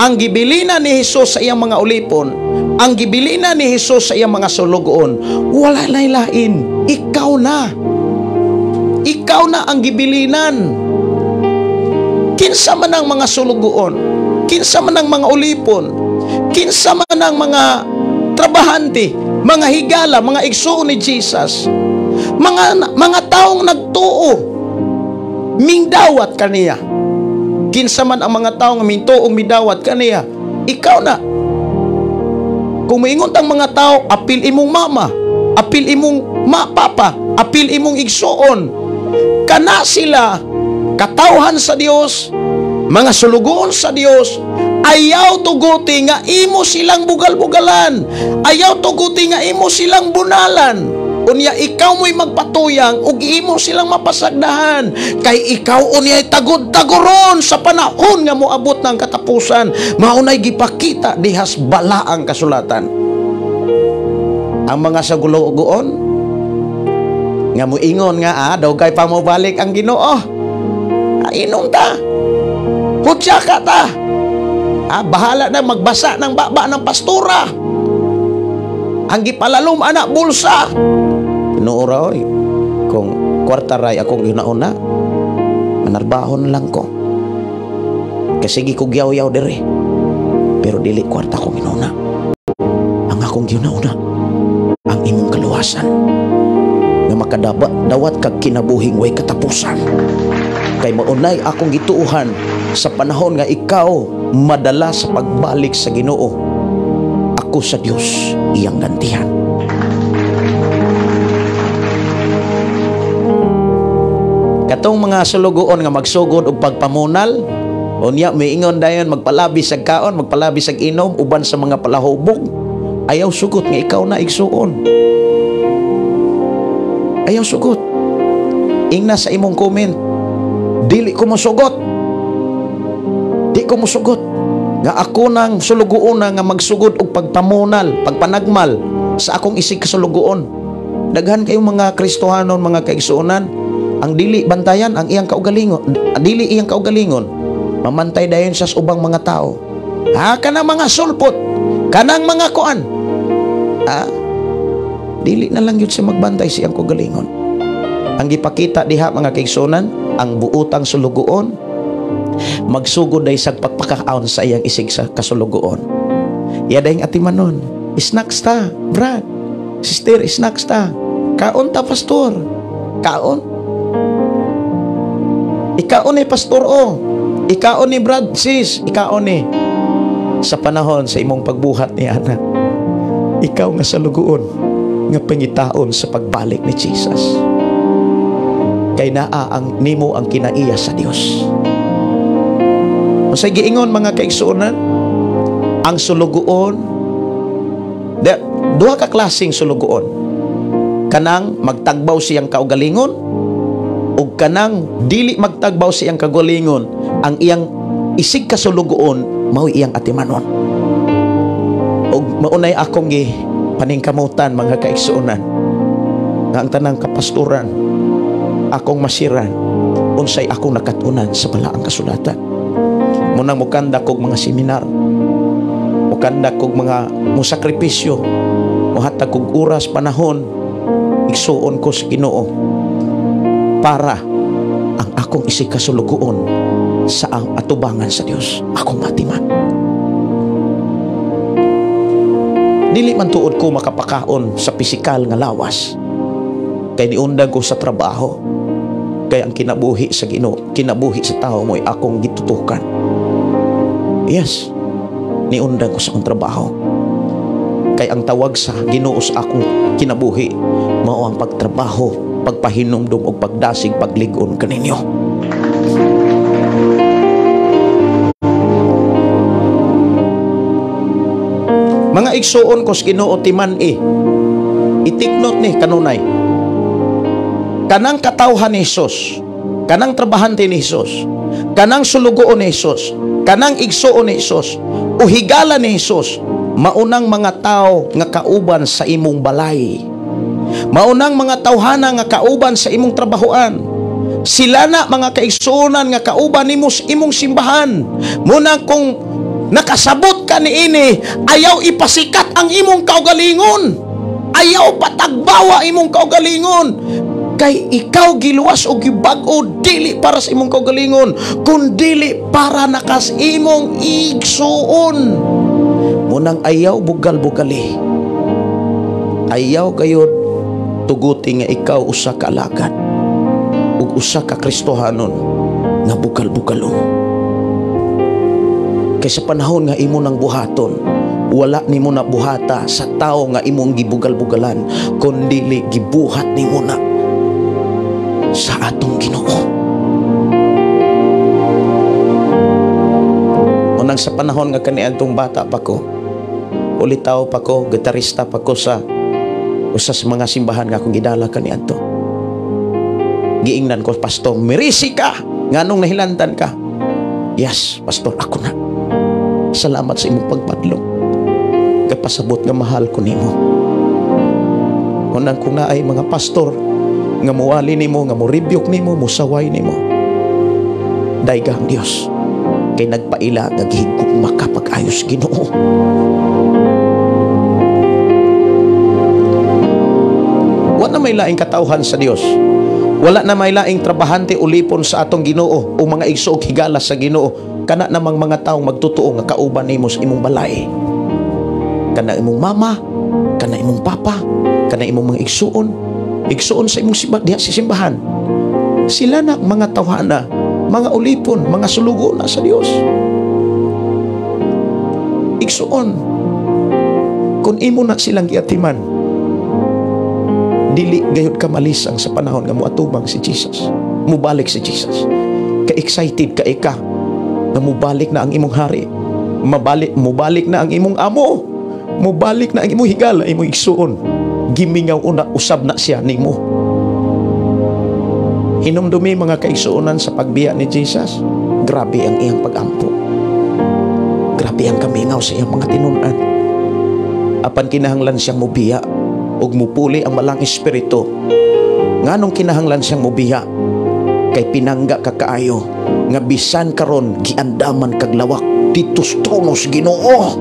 ang gibilinan ni Hesus sa iyang mga ulipon, ang gibilinan ni Hesus sa iyang mga sulugoon, wala laylain. Ikaw na. Ikaw na ang gibilinan. Kinsa man ang mga sulugoon, kinsa man ang mga ulipon, kinsa man ang mga trabahante, mga higala, mga igsuon ni Jesus, mga taong nagtuo, mingdawat kaniya. Kinsa man ang mga taong mintuong midawat kaniya, ikaw na. Kung moingon tang mga tao, apil imong mama, apil imong papa, apil imong igsuon, kana sila katawhan sa Dios, mga sulugoon sa Dios. Ayaw tuguti nga imo silang bugal-bugalan. Ayaw tuguti nga imo silang bunalan. Unya ikaw mo'y magpatuyang ug imo silang mapasagdahan. Kay ikaw unya'y tagod-tagoron sa panahon nga moabot ng katapusan. Maunay gipakita dihas balaang kasulatan. Ang mga sagulogoon nga moingon nga daw kay pamobalik ang Ginoo. Inom ta. Hutya ka ta. Bahala na magbasa ng baba ng pastura. Ang gipalalom anak bulsa. Tinuora oy. Kung kwarta ray akong ginauna, manarbahon lang ko. Kasi gikugyaw-yaw dire. Pero dili kwarta akong ginauna. Ang akong ginauna, ang imong kaluwasan. Nga makadawat kag kinabuhing way katapusan. Kay maunay akong gituohan sa panahon nga ikaw madala sa pagbalik sa Ginoo. Ako sa Dios iyang gantihan. Katong mga sulugoon nga magsugod og pagpamunal, unya miingon dayon magpalabi sa kaon, magpalabi sa inom uban sa mga palahubog, ayaw sugot nga ikaw na igsuon. Ayaw sugot. Ingna sa imong comment, dili ko mosugot. Di ko mosugot nga ako nang sulugoon nga magsugod og pagpamunal, pagpanagmal sa akong isig kasulugoon. Daghan kayong mga Kristohanon, mga kaigsuonan, ang dili bantayan ang iyang kaugalingon, dili iyang kaugalingon, mamantay dayon sa ubang mga tao. Ha, kanang mga sulpot, kanang mga kuan. Ha? Dili na lang yun siya magbantay sa iyang kaugalingon. Ang gipakita diha mga kaigsuonan, ang buotang sulugoon magsugod day sa pagpakaon sa iyang isig sa kasulugoon. Iya dayng atimanon, snacks ta, brad, sister, snacks ta, kaon ta pastor, kaon. Ikaon ni pastor o, ikaon ni brad, sis, ikaon ni. Sa panahon sa imong pagbuhat ni ana, ikaw nga salugoon nga pangitaon sa pagbalik ni Jesus. Kay naa ang nimo ang kinaiya sa Dios. Unsay giingon mga kaigsuonan? Ang sulugoon, duha ka klaseng sulugoon. Kanang magtagbaw siyang kaugalingon ug kanang dili magtagbaw siyang kaugalingon, ang iyang isig kasulugoon mao iyang atimanon. Ug maunay akong gi paningkamutan mga kaigsuonan nga ang tanang kapastoran akong masiran unsay akong nakatunan sa balaang kasulatan. Munang mukanda kog mga seminar, mukanda kog mga musakripisyo, muhatag kog oras, panahon, igsuon ko sa Ginoo para ang akong isig kasulugoon sa ang atubangan sa Dios akong matiman. Dili man tuod ko makapakaon sa pisikal nga lawas, kay niundang ko sa trabaho, kay ang kinabuhi sa Ginoo, kinabuhi sa tao mo'y akong gitutukan. Yes, niundang ko sa akong trabaho. Kay ang tawag sa Ginoo sa akong kinabuhi mao ang pagtrabaho, pagpahinumdum og pagdasig, paglig-on kaninyo. Mga igsuon ko sa Ginoo timan itiknot ni kanunay. Kanang katawhan ni Hesus, kanang trabahante ni Hesus, kanang sulugoon ni Hesus, kanang igsuon ni Hesus, o higala ni Hesus, maunang mga tao nga kauban sa imong balay. Maunang mga tawhana nga kauban sa imong trabahoan. Sila na mga kaigsuonan nga kauban nimo sa imong simbahan. Muna kung nakasabot ka niini, ayaw ipasikat ang imong kaugalingon. Ayaw patagbawa imong kaugalingon. Kay ikaw giluwas o gibag-o dili para sa imong kaugalingon, kundili para nakas imong igsuon. Munang ayaw bugal-bugali. Ayaw gayod tuguti nga ikaw usa ka alagad ug usa ka Kristohanon nga bugal-bugalon. Kay sa panahon nga imo nang buhaton, wala nimo na buhata sa tao nga imong gibugal-bugalan, kundili gibuhat nimo na sa atong Ginoo. Unang sa panahon nga kaniadtong bata pa ko, ulitaw pa ko, gitarista pa ko sa usa sa mga simbahan nga akong gidala kaniadto. Giingnan ko, pastor, mirisi ka nganong nahilantan ka. Yes, pastor, ako na. Salamat sa imong pagpadlong. Kapasabot nga mahal ko nimo. Unang kung naay mga pastor nga muwali nimo, nga muribyok nimo, musaway nimo, dayga ang Dios kay nagpaila nga gihigog makapag-ayos Ginoo. Wala na may laing katawhan sa Dios. Wala na may laing trabahante ulipon sa atong Ginoo o mga igsoog higala sa Ginoo. Kana namang mga taong magtotoo nga kauban nimo sa imong balay. Kana imong mama, kana imong papa, kana imong mga igsuon, igsuon sa imong simba, diha sa simbahan. Sila na mga tawhana, mga ulipon, mga sulugo na sa Dios. Igsuon, kung imo na silang giatiman, dili gayud ka malisang sa panahon nga moatubang si Jesus, mubalik si Jesus. Ka-excited ka ika na mubalik na ang imong hari, mubalik na ang imong amo, mubalik na ang imong higala, imong igsuon. Gimingaw una, usab na siya nimo. Hinumdumi mga kaigsuonan sa pagbiya ni Jesus, grabe ang iyang pagampo. Grabe ang kamingaw sa iyang mga tinun-an. Apan kinahanglan siyang mubiya ug mupuli ang malang espiritu. Nganong kinahanglan siyang mubiya? Kay pinangga ka kaayo nga bisan karon giandaman kag lawak ditos tronos Ginoo.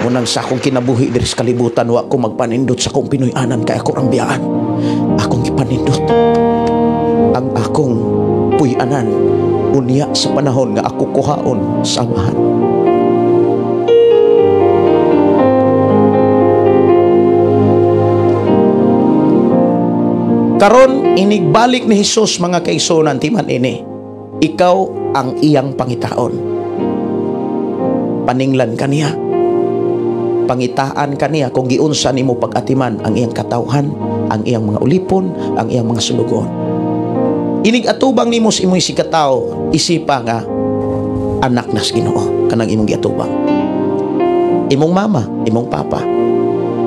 Munang sa akong kinabuhi diri sa kalibutan, wa ko magpanindot sa akong Pinoy-anan kay ako ang biyaan. Akong gipanindot ang akong puy-anan unya sa panahon nga ako kuhaon sa amahan. Karon inigbalik ni Hesus mga kaigsuonan, timan ini, ikaw ang iyang pangitaon. Paninglan kaniya, pangitaan kaniya kung giunsa nimo pag-atiman ang iyang katawhan, ang iyang mga ulipon, ang iyang mga sulugoon. Inig atubang nimo sa imong sikataw, isipa nga anak nas Ginoo kanang imong giatubang. Imong mama, imong papa.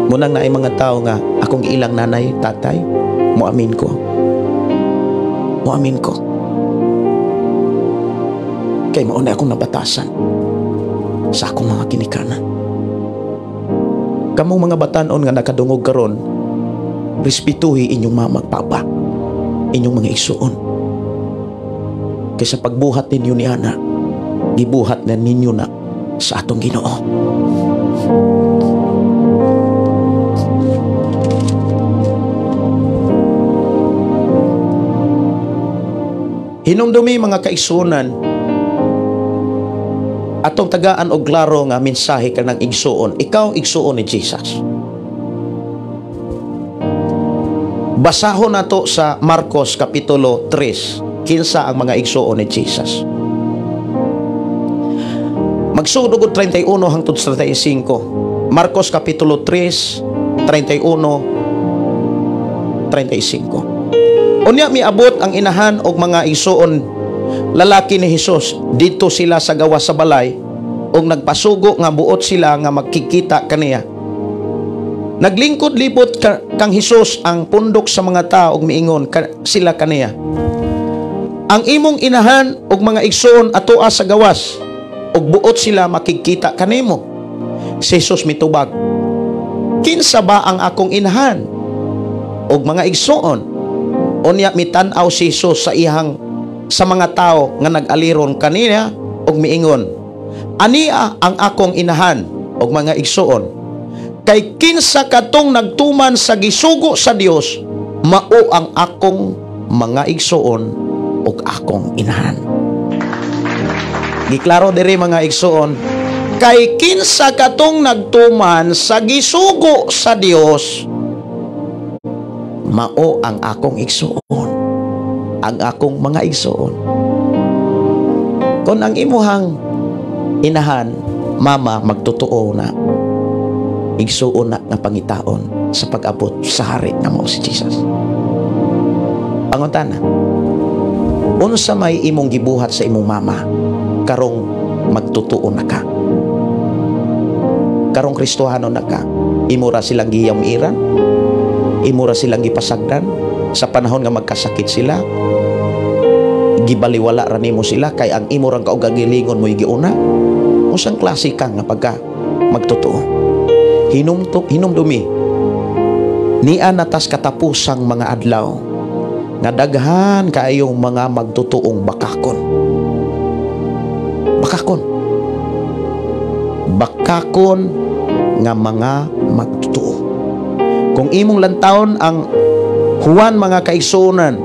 Munang naay mga tao nga akong giilang nanay, tatay, muamin ko. Muamin ko. Kay mao na akong nabatasan sa akong mga ginikanan. Kamong mga batanon nga nakadungog karon, respetuhi inyong mama at papa, inyong mga igsuon. Kay sa pagbuhat ninyo ni ana, gibuhat na ninyo na sa atong Ginoo. Hinumdumi mga kaigsuonan, atong tagaan og klaro nga mensahe kanang igsuon. Ikaw igsuon ni Jesus. Basahon nato sa Marcos Kapitulo 3, kinsa ang mga igsuon ni Jesus. Magsuod og 31 hangtod 35. Marcos Kapitulo 3, 31, 35. Unya miabot ang inahan og mga igsuon lalaki ni Hesus dito sila sa gawas sa balay og nagpasugo nga buot sila nga magkikita kaniya. Naglingkod libot kang Hesus ang pundok sa mga tao og miingon sila kaniya. Ang imong inahan og mga igsuon atoa sa gawas og buot sila makigkita kanimo. Si Jesus mitubag, kinsa ba ang akong inahan og mga igsuon? Unya mitan-aw si Jesus sa iyang sa mga tao nga nag-aliron kaniya og miingon, ania ang akong inahan og mga igsuon? Kay kinsa katong nagtuman sa gisugo sa Dios, mao ang akong mga igsuon ug akong inahan. Giklaro diri mga igsuon, kay kinsa katong nagtuman sa gisugo sa Dios, mao ang akong igsuon, ang akong mga igsuon. Kung ang imuhang inahan, mama, magtotoo na, igsuon na nga pangitaon sa pag-abot sa hari nga mao si Jesus. Pangutana, unsa may imong gibuhat sa imong mama karong magtotoo na ka? Karong Kristohano na ka, imo ra silang giyamiran, imo ra silang gipasagdan sa panahon nga magkasakit sila, gibaliwala ra nimo sila kay ang imo rang kaugalingon mo'y giuna. Unsang klase ka nga pagka magtotoo? Hinumdumi niya natas katapusang mga adlaw nga daghan kaayong mga magtotoong bakakon. Bakakon. Bakakon nga mga magtotoo. Kung imong lantawon ang Juan mga kaigsuonan,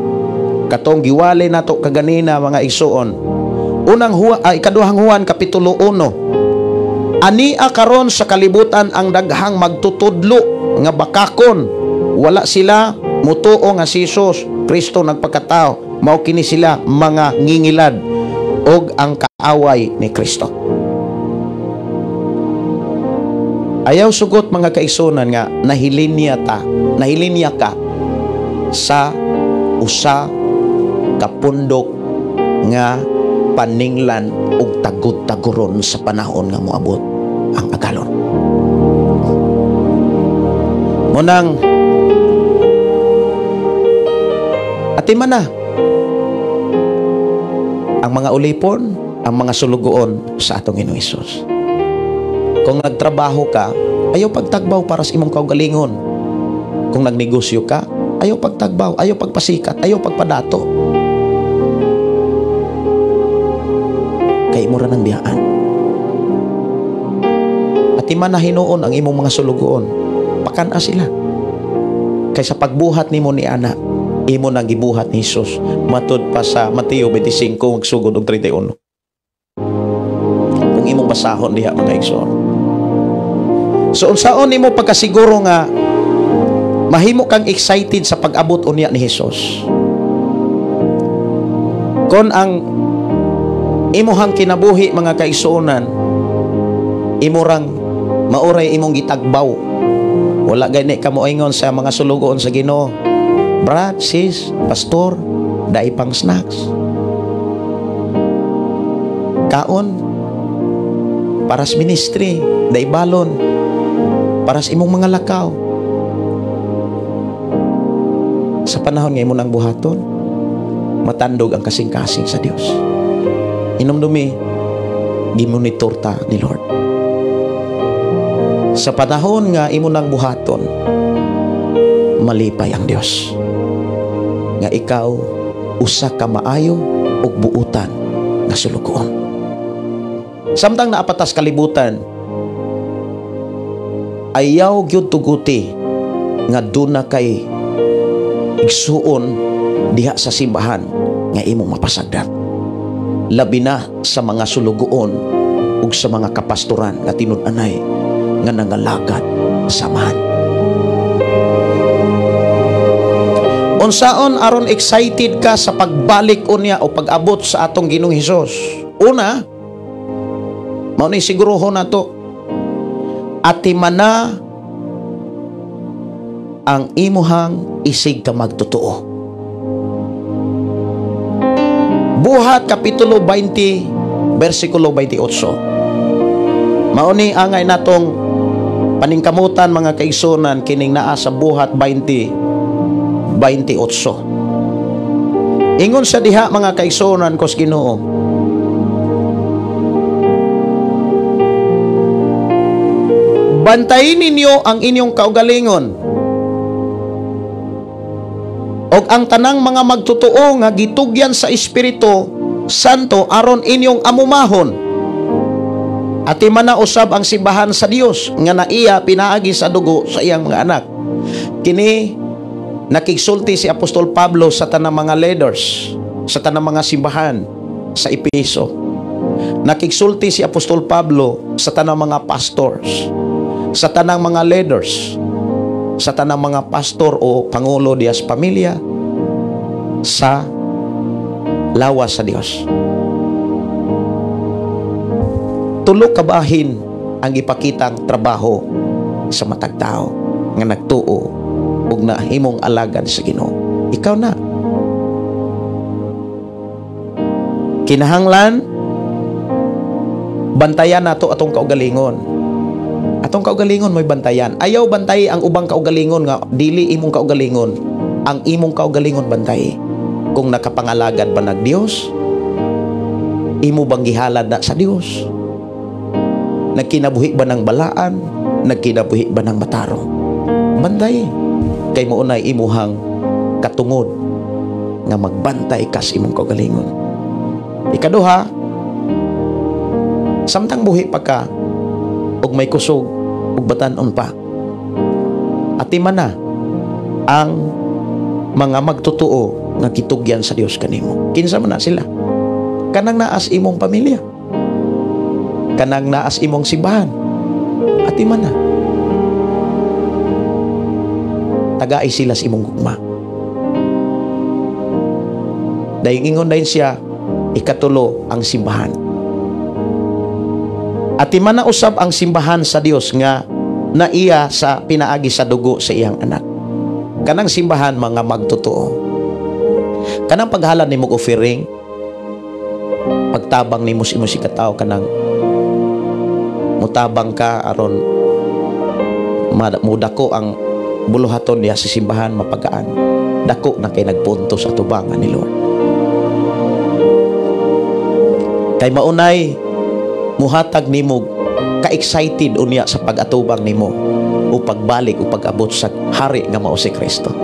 katong giwali nato kaganina mga igsuon, unang Juan, ikaduhang Juan kapitulo 1, ania karon sa kalibutan ang daghang magtutudlo nga bakakon. Wala sila mutuo nga si Jesus Kristo nagpakatao, mao kini sila mga ngingilad og ang kaaway ni Kristo. Ayaw sugot mga kaigsuonan nga nahilinya ta, nahilinya ka sa usa ka pundok nga paninglan og tagud-taguron sa panahon nga moabot ang agalon. Munang atiman na ang mga ulipon, ang mga sulugoon sa atong Ginoong Hesus. Kung nagtrabaho ka, ayaw pagtagbaw para sa imong kaugalingon. Kung nagnegosyo ka, ayaw pagtagbaw, ayaw pagpasikat, ayaw pagpadato. Kay imo ra nang biyaan. Atiman na hinuon ang imong mga sulugoon, pakan-a sila. Kay sa pagbuhat nimo ni ana, imo nang gibuhat ni Hesus matud pa sa Mateo 25 magsugod og 31. Kung imong basahon diha mga igsoon. So unsaon nimo pagkasiguro nga mahimo kang excited sa pag-abot unya ni Hesus? Kon ang imuhang kinabuhi mga kaigsuonan, imurang mauray imong gitagbaw. Wala gani ka moingon sa mga sulugoon sa Ginoo, brad, sis, pastor, dai pang snacks. Kaon para sa ministry, dai balon para sa imong mga lakaw. Sa panahon nga imo nang buhaton, matandog ang kasing-kasing sa Dios. Inumdumi, gimonitor ta ni Lord. Sa panahon nga imo nang buhaton, malipay ang Dios nga ikaw usa ka maayo ug buutan nga sulugoon. Samtang naapatas kalibutan, ayaw gyud tuguti nga duna kay igsuon diha sa simbahan nga imong mapasagdan. Labi na sa mga sulugoon ug sa mga kapastoran nga tinud-anay nga nangalagad sa amahan. Unsaon aron excited ka sa pagbalik unya o pag-abot sa atong Ginoong Hesus? Una, mao ni sigurohon nato, Atimana ang imuhang isig ka magtotoo. Buhat Kapitulo 20, versikulo 28. Mauni angay natong paningkamutan mga kaigsunan kining naa sa Buhat 20, 28. Ingon sa diha mga kaigsunan kos Ginoo, bantayin ninyo ang inyong kaugalingon og ang tanang mga magtotoo nga gitugyan sa Espiritu Santo aron inyong amumahon. Atiman na usab ang simbahan sa Dios nga naiya pinaagi sa dugo sa iyang mga anak. Kini nakigsulti si Apostol Pablo sa tanang mga leaders, sa tanang mga simbahan sa Epeso. Nakigsulti si Apostol Pablo sa tanang mga pastors, sa tanang mga leaders, sa tanang mga pastor o pangulo dias pamilya sa lawas sa Dios. Tulo ka bahin ang ipakitang trabaho sa matag tao nga nagtuo ug nahimong alagad sa Ginoo. Ikaw na. Kinahanglan bantayan nato atong kaugalingon. Atong kaugalingon mo'y bantayan. Ayaw bantay ang ubang kaugalingon nga dili imong kaugalingon. Ang imong kaugalingon bantay. Kung nakapangalagad ba nag Dios, imo bang gihalad na sa Dios? Nagkinabuhi ba ng balaan? Nagkinabuhi ba ng matarong? Bantay. Kay mo unay imuhang katungod nga magbantay kas imong kaugalingon. Ikaduha, samtang buhi pa ka ug may kusog ug batan-on pa, atiman na ang mga magtotoo nga gitugyan sa Dios kanimo. Kinsa man na sila? Kanang naas imong pamilya, kanang naas imong simbahan, atiman na. Tagay sila sa imong gugma. Dayong ingon dayon siya, ikatulo ang simbahan. Atiman na usab ang simbahan sa Dios nga naiya sa pinaagi sa dugo sa iyang anak. Kanang simbahan mga magtotoo. Kanang paghalad nimo offering, pagtabang nimo sa imong sikatawo, kanang mutabang ka aron mudako ang buluhaton niya sa simbahan mapagaan. Dako na kay nagpunto sa tubangan ni Lord. Kay maunay muhatag nimo ka-excited unya sa pag-atubang nimo o pagbalik o pag-abot sa hari nga mao si Kristo.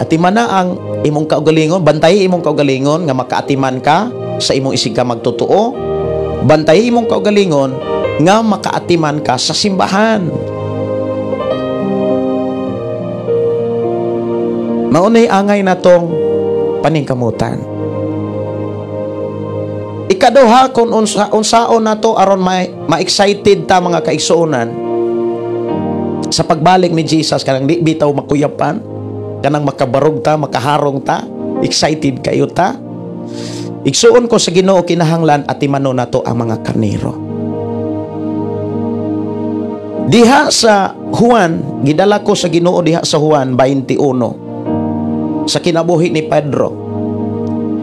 Atiman na ang imong kaugalingon, bantay imong kaugalingon nga makaatiman ka sa imong isig ka magtotoo. Bantay imong kaugalingon nga makaatiman ka sa simbahan. Maunay angay natong paningkamutan. Ikaduha, kung unsaon nato aron ma-excited ta mga kaigsuonan sa pagbalik ni Jesus, kanang di bitaw makuyapan, kanang makabarog ta, makaharong ta, excited kayo ta. Igsuon ko sa Ginoo, kinahanglan atimano nato ang mga karnero. Diha sa Juan, gidala ko sa Ginoo diha sa Juan 21 sa kinabuhi ni Pedro.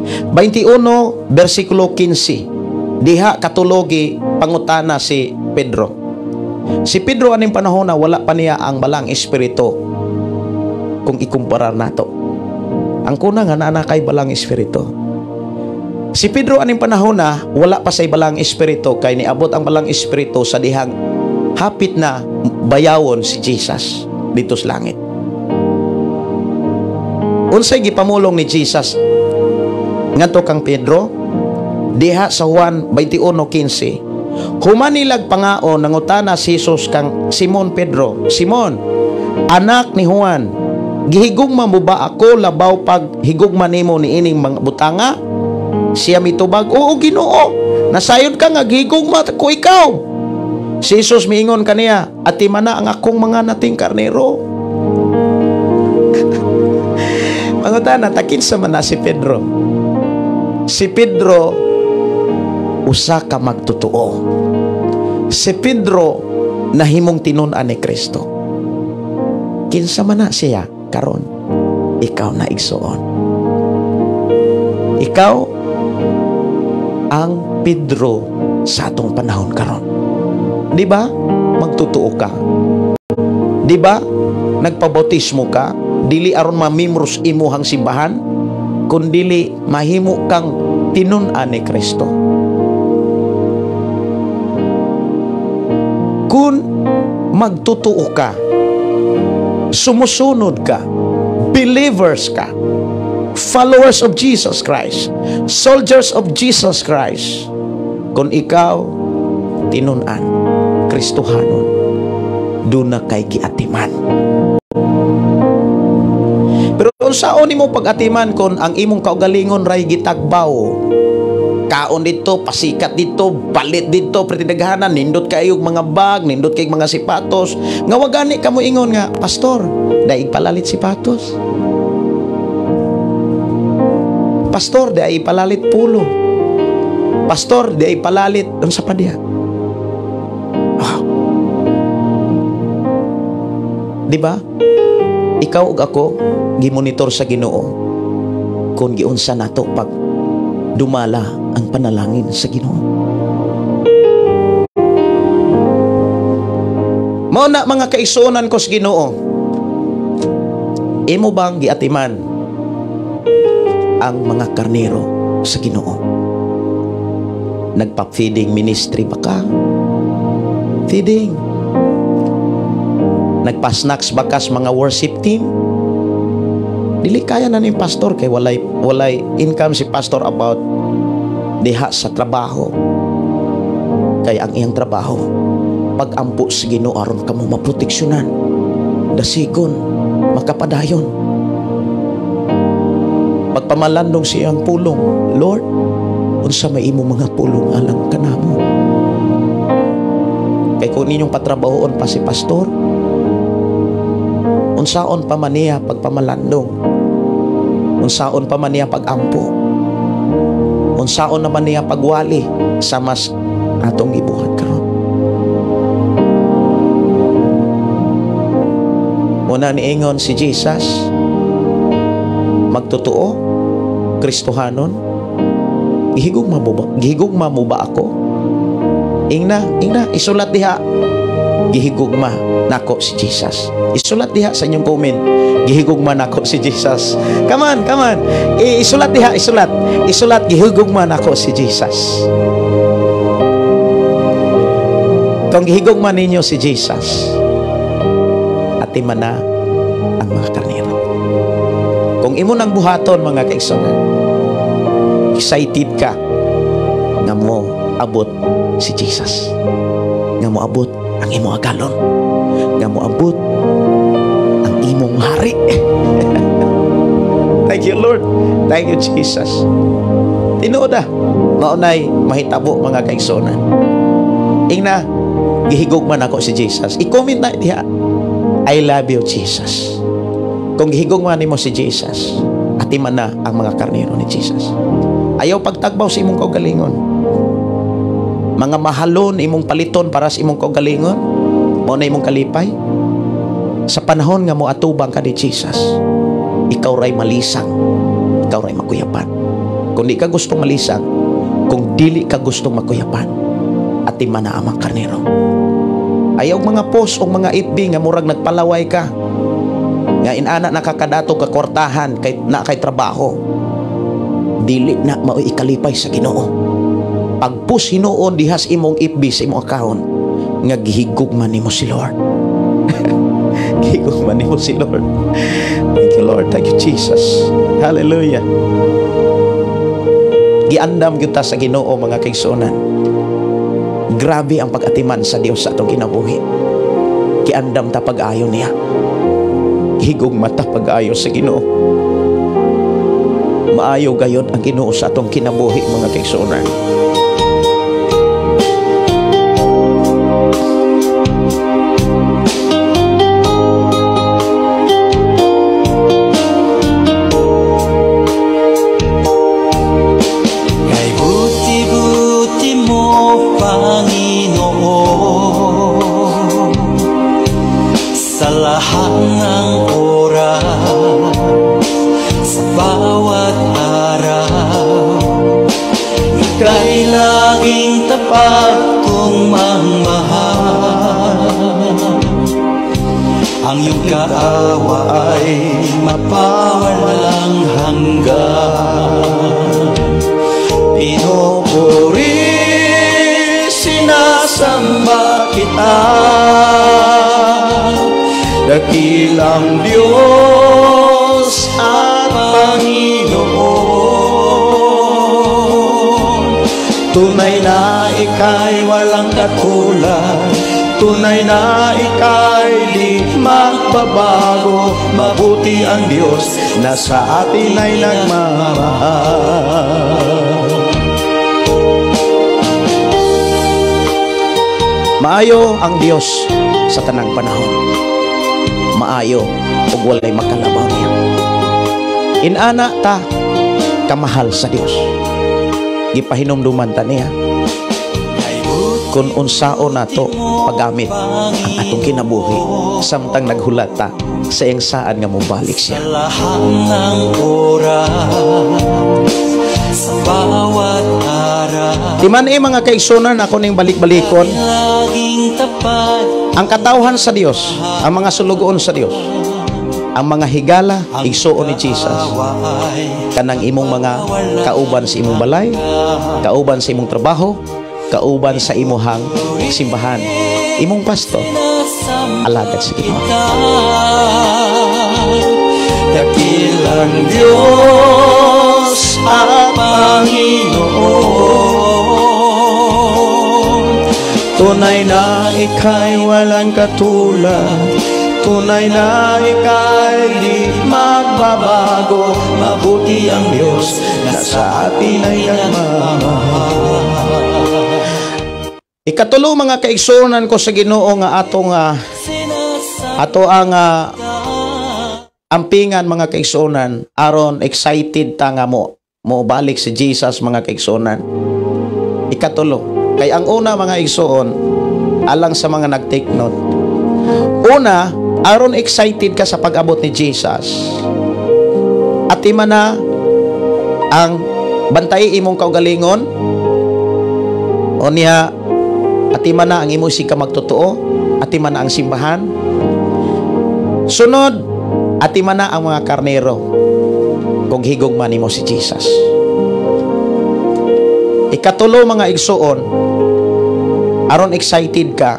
21 versikulo 15. Diha katulogi pangutana si Pedro. Si Pedro aning panahon na wala pa niya ang balang espiritu kung ikumpara nato. Ang kuna nga naa kay balang espiritu. Si Pedro aning panahon na wala pa say balang espiritu kay niabot ang balang espiritu sa dihang hapit na bayawon si Jesus dito sa langit. Unsay gipamulong ni Jesus ngadto kang Pedro? Diha sa Juan 21:15. Humanilag pangaon nangutana si Jesus kang Simon Pedro, Simon, anak ni Juan, gihigugma mo ba ako labaw pag higugma nimo niining mga butanga? Siya mitubag, oo Ginoo, nasayod ka nga gihigugma ko ikaw. Si Jesus miingon kaniya, atima na ang akong mga nating karnero. Mangutana, takinsa man na si Pedro. Si Pedro usa ka magtotoo. Si Pedro Nahimong tinun-an ni Kristo. Kinsa man na siya karon? Ikaw na, igsuon. Ikaw ang Pedro sa atong panahon karon. Di ba? Magtotoo ka. Di ba? Nagpabautismo ka, dili aron mamimros imuhang simbahan, kundili mahimo kang tinun-an ni Kristo. Kung magtotoo ka, sumusunod ka, believers ka, followers of Jesus Christ, soldiers of Jesus Christ, kung ikaw tinun-an, Kristohanon, duna kay giatiman. Pero unsaon nimo pag-atiman kung ang imong kaugalingon ray gitagbaw? Kaon dito, pasikat dito, balit dito, pretindaghanan, nindot kayo mga bag, nindot kay mga sipatos. Nga wa gani ka mo ingon nga, "Pastor, daig palalit sipatos. Pastor, daig palalit pulo. Pastor, daig palalit unsa pa diha." Ah. Di ba? Ikaw ug ako gimonitor sa Ginoo kung giunsa nato pag dumala ang panalangin sa Ginoo. Mao na, mga kaigsuonan ko sa Ginoo. Imo bang giatiman ang mga karnero sa Ginoo? Nagpa-feeding ministry ba ka? Feeding. Nagpa-snacks ba ka sa mga worship team? Dili kaya na ni pastor kay walay income si pastor about diha sa trabaho. Kay ang iyang trabaho pagampo sa Ginoo aron kamo maproteksyonan, dasigon, makapadayon. Pagpamalandong sa iyang pulong, "Lord, unsa may imong mga pulong alang kanamo?" Kay kung ninyong patrabahoon pa si pastor, unsaon pa man niya pagpamalandong, unsaon pa man niya pagampo, unsaon naman niya pagwali sa mas atong gibuhat karon? Muna niingon si Jesus, magtotoo, Kristohanon, gihigugma mo ba? Gihigugma mo ba ako? Ingna, ingna, isulat diha. "Gihigugma nako si Jesus." Isulat diha sa inyong comment. "Gihigugma nako si Jesus." Come on, come on. Isulat diha, isulat. Isulat, "Gihigugma nako si Jesus." Kung gihigugma ninyo si Jesus, atiman na ang mga karnero. Kung imo nang buhaton, mga kaigsuonan, excited ka nga mo abot si Jesus. Nga mo abot ang imong agalon. Nga mo abot ang imong hari. Thank you, Lord. Thank you, Jesus. Tinuod ah, maunay mahitabo, mga kaigsuonan. Ingna, "Gihigugma nako si Jesus." I-comment na diha. "I love you, Jesus." Kung gihigugma nimo si Jesus, atiman na ang mga karnero ni Jesus. Ayaw pagtagbaw sa imong kaugalingon. Mga mahalon imong paliton para sa imong kaugalingon, mao na imong kalipay. Sa panahon nga mo atubang ka ni Jesus, ikaw ray malisang, ikaw ray makuyapan. Kung di ka gustong malisang, kung dili ka gustong makuyapan, atiman na ang mga karnero. Ayaw mga post o mga FB nga murag nagpalaway ka. Nga inana nakakadato ka kwartahan kay na kay trabaho. Dili na mao'y ikalipay sa Ginoo. Pag-post hinuon diha sa imong FB, sa imong account nga gihigugma nimo si Lord. Gihigugma nimo si Lord. Thank you, Lord. Thank you, Jesus. Hallelujah. Giandam gyud ta sa Ginoo, mga kaigsuonan. Grabe ang pag-atiman sa Dios sa atong kinabuhi. Giandam ta pag-ayo niya. Higugma ta pag-ayo sa Ginoo. Maayo gayod ang Ginoo sa atong kinabuhi, mga kaigsuonan. Kay buti-buti mo, Panginoon. Pagkong mamahal, ang iyong kaawa ay mapawalang hanggan. Pinupuri, sinasamba kita, dakilang Diyos at Panginoon. Tunay na ika'y walang katulad, tunay na ika'y di magbabago. Mabuti ang Diyos na sa atin ay nagmamahal. Maayo ang Dios sa tanang panahon. Maayo ug walay makalabaw niya. Inana ta kamahal sa Dios. Gipahinumduman ta niya kung unsaon nato paggamit ang atong kinabuhi samtang naghulat ta sa iyang saan nga mobalik siya. Sa lahat ng oras, sa bawat araw, Timan mga kaigsunan, ako ning balik-balikon. Laging tapat Ang katawhan sa Dios, ang mga sulugoon sa Dios, ang mga higala, igsuon ni Jesus. Kanang imong mga kauban sa imong balay, kauban sa imong trabaho, kauban sa imuhang simbahan, imong pastor, alagad sa Ginoo. Dakilang Diyos at Panginoon, tunay na ika'y walang katulad, tunay na ika'y di magbabago. Mabuti ang Diyos na sa atin ay nagmamahal. Ikatulo, mga kaigsuonan ko sa Ginoo, nga atong ato ang ampingan, mga kaigsuonan, aron excited ta nga mo balik si Jesus, mga kaigsuonan. Ikatulo, kay ang una, mga igsuon, alang sa mga nag-take note. Una, aron excited ka sa pag-abot ni Jesus, atima na ang bantay imong kaugalingon, o niya atima na ang imong sika magtotoo, atima na ang simbahan. Sunod, atima na ang mga karnero kung higugma nimo si Jesus. Ikatulo, mga igsuon, aron excited ka,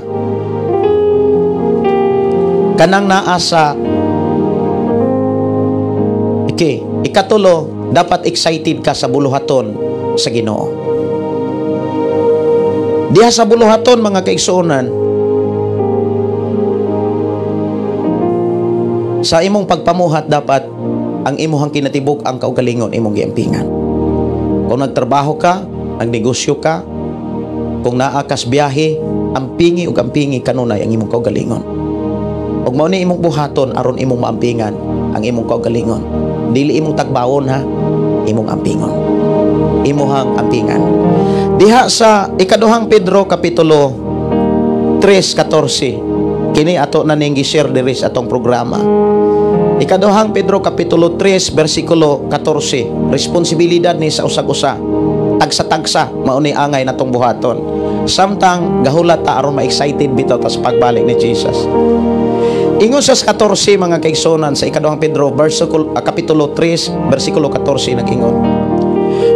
kanang naa sa okay, ikatulo, dapat excited ka sa buluhaton sa Ginoo. Diha sa buluhaton, mga kaigsuonan, sa imong pagpamuhat dapat ang imuhang kinatibuk ang kaugalingon imong giampingan. Kung nagtrabaho ka, nagnegosyo ka, kung naa kas biyahe, ampingi ug ampingi kanunay ang imong kaugalingon. Ug mao ni imong buhaton aron imong maampingan ang imong kaugalingon. Dili imong tagbawon ha, imong ampingon. Imuhang ampingan. Diha sa ikaduhang Pedro kapitulo 3:14, kini ato na ning gi-share diri sa atong programa. Ikaduhang Pedro kapitulo 3 bersikulo 14, responsibilidad ni sa usag-usa. Tagsa-tagsa mao ni angay natong buhaton. Samtang gahulat ta aron ma-excited bitaw ta sa pagbalik ni Jesus. Ingon sa 14, mga kaigsuonan, sa ikaduhang Pedro bersikulo kapitulo 3 bersikulo 14, nag-ingon.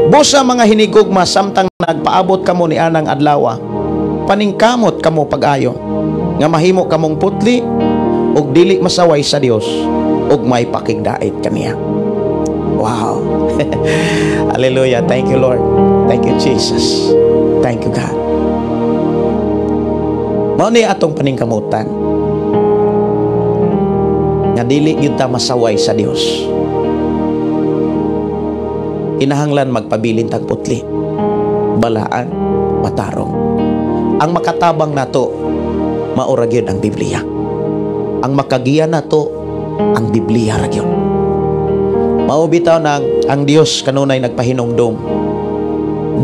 Busa mga hinigugma, samtang nagpaabot kamo ni anang adlawa, paningkamot kamo pag-ayo nga mahimo kamong putli ug dili masaway sa Dios ug may pakigdait kaniya. Wow. Hallelujah. Thank you, Lord. Thank you, Jesus. Thank you, God. Mao ni atong paningkamutan nga dili gyud ta masaway sa Dios. Kinahanglan magpabilin tag putli, balaan, matarong. Ang makatabang nato mao ra gyud ang Biblia. Ang makagiya nato ang Biblia ra gyud. Mao bitaw nang ang Dios kanunay nagpahinumdom,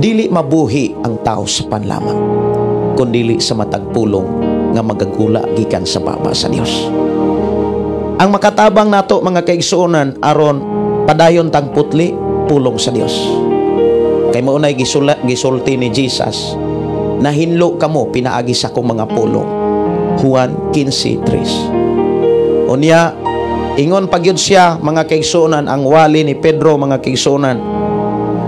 dili mabuhi ang tao sa pan lamang, kundili sa matag pulong nga magagula gikan sa baba sa Dios. Ang makatabang nato, mga kaigsuonan, aron padayon tang putli, pulong sa Dios. Kay mao nay gisulti ni Jesus Nahinlo kamo pinaagi sa akong mga pulong. Juan 15:3. Unya, ingon pagyud siya, mga kaigsuonan, ang wali ni Pedro, mga kaigsuonan,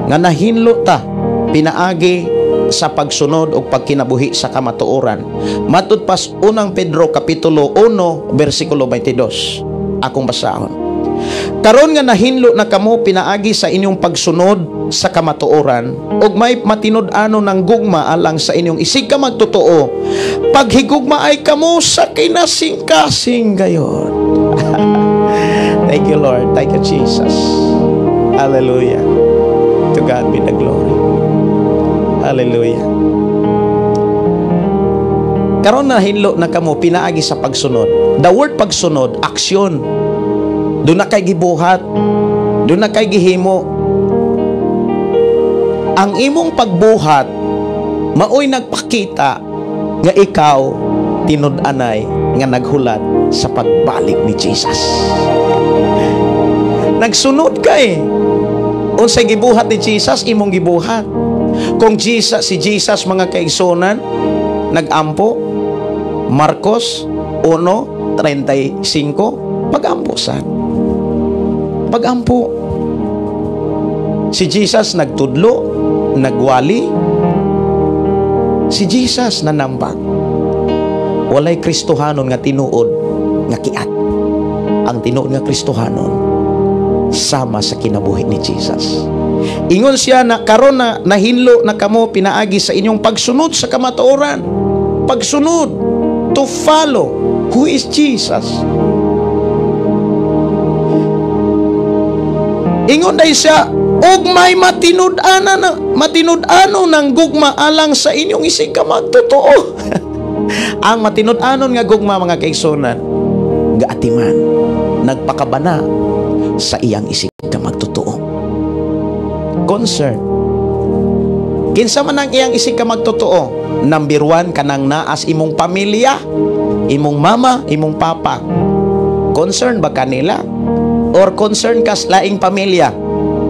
nga nahinlo ta pinaagi sa pagsunod o pagkinabuhi sa kamatuoran. Matud pas unang Pedro kapitulo 1 bersikulo 22. Akong basahon. Karon nga nahinlo na kamo pinaagi sa inyong pagsunod sa kamatuoran ug may matinud-anon ng gugma alang sa inyong isig ka magtotoo, paghigugma ay kamo sa kinasingkasing gayon. Thank you, Lord. Thank you, Jesus. Hallelujah. To God be the glory. Hallelujah. Karon nahinlo na kamo pinaagi sa pagsunod. The word pagsunod, aksyon. Doon na kay gibuhat, doon na kay gihimo. Ang imong pagbuhat maoy nagpakita nga ikaw tinud-anay nga naghulat sa pagbalik ni Jesus. Nagsunod ka eh. Unsay gibuhat ni Jesus, imong gibuhat. Kung Jesus, si Jesus, mga kaigsunan, nagampo, Marcos 1:35, pagampo sad. Pagampo. Si Jesus nagtudlo, nagwali. Si Jesus nanambag. Walay Kristohanon nga tinuod nga kiat. Ang tinuod nga Kristohanon sama sa kinabuhi ni Jesus. Ingon siya na karon na nahinlo na kamo pinaagi sa inyong pagsunod sa kamatuoran. Pagsunod, to follow who is Jesus. Ingon dahil siya, og may matinud-ano ng gugma alang sa inyong isig ka magtotoo. Ang matinud-anon nga gugma, mga kaigsunan, gaatiman, nagpakabana sa iyang isig ka magtotoo. Concern. Kinsa man ang iyang isig ka magtotoo? Number 1, kanang naas imong pamilya, imong mama, imong papa. Concern ba kanila? Or concern kas laing pamilya,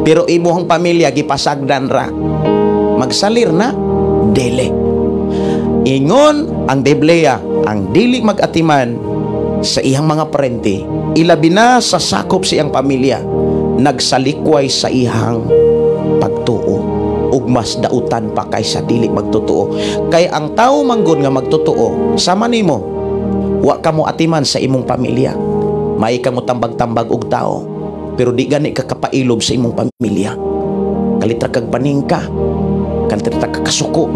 pero imuhang pamilya gipasagdan ra, magsalir na dili. Ingon ang Biblia, ang dili magatiman sa iyang mga parente, ilabi na sa sakop sa iyang pamilya, nagsalikway sa iyang pagtuo ug mas dautan pa kaysa dili magtotoo. Kay ang tawo manggod nga magtotoo, sama nimo, wa ka mo atiman sa imong pamilya. May ka mo tambag-tambag og tao, pero di gani ka kapailob sa imong pamilya. Kalitra kag paningka, kalitra ka kasuko.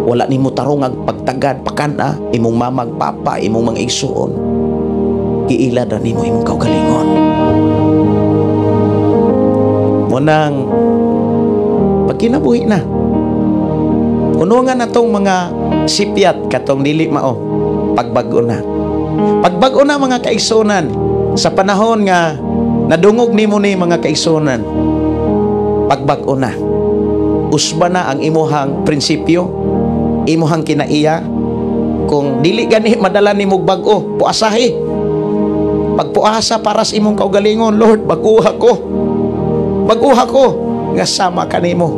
Wala nimo tarong ang pagtagad pakana imong mamag papa, imong mga igsuon. Giila ra nimo imong kaugalingon. Munang pagkinabuhi na, unungan na tong mga sipyat katong dili mao, pagbag-o na. Pagbag-o na, mga kaigsunan, sa panahon nga nadungog nimo ni, mga kaigsunan, pagbag-o na. Usba na ang imuhang prinsipyo, imuhang kinaiya. Kung dili gani madala nimo bag-o, puasahi. Pagpuasa para sa imong kaugalingon, Lord, baguha ko. Baguha ko nga sama kanimo.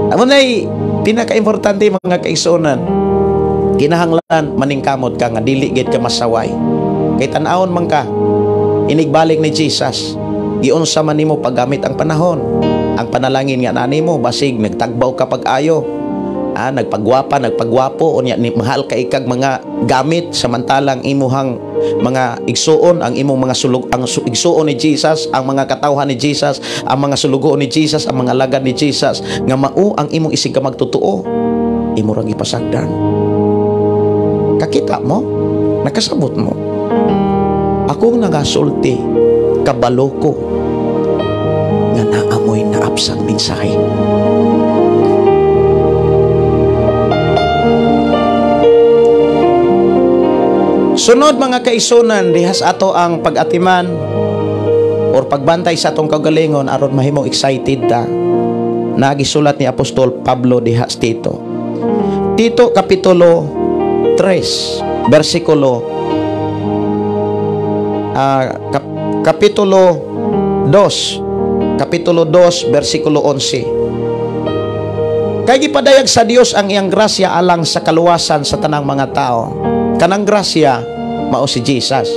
Amo nay pinakaimportante, mga kaigsunan. Kinahanglan maningkamot ka nga dili gid ka masaway. Kay tan-awon man ka, inigbalik ni Jesus, giunsa man nimo paggamit ang panahon. Ang panalangin nga nani mo, basig nagtagbaw ka pag-ayo, nagpagwapa, nagpagwapo, unya ni mahal ka ikag mga gamit, samantalang imuhang mga igsuon, ang imong mga sulug, ang igsuon ni Jesus, ang mga katawhan ni Jesus, ang mga sulugoon ni Jesus, ang mga lagad ni Jesus, nga mao ang imong isig ka magtotoo, imo ra gipasagdan. Kakita mo, nakasabot mo. Akong nagasulti, kabalo ko nga naamoy naapsang mensahe. Sunod, mga kaisunan, dihas ato ang pag-atiman or pagbantay sa atong kaugalingon aron mahimong excited ta. Nagisulat ni Apostol Pablo dihas Tito. Tito kapitulo 3 bersikulo kapitulo 2, kapitulo 2 bersikulo 11. Kay gipadayag sa Dios ang iyang grasya alang sa kaluwasan sa tanang mga tao. Kanang grasya mao si Jesus.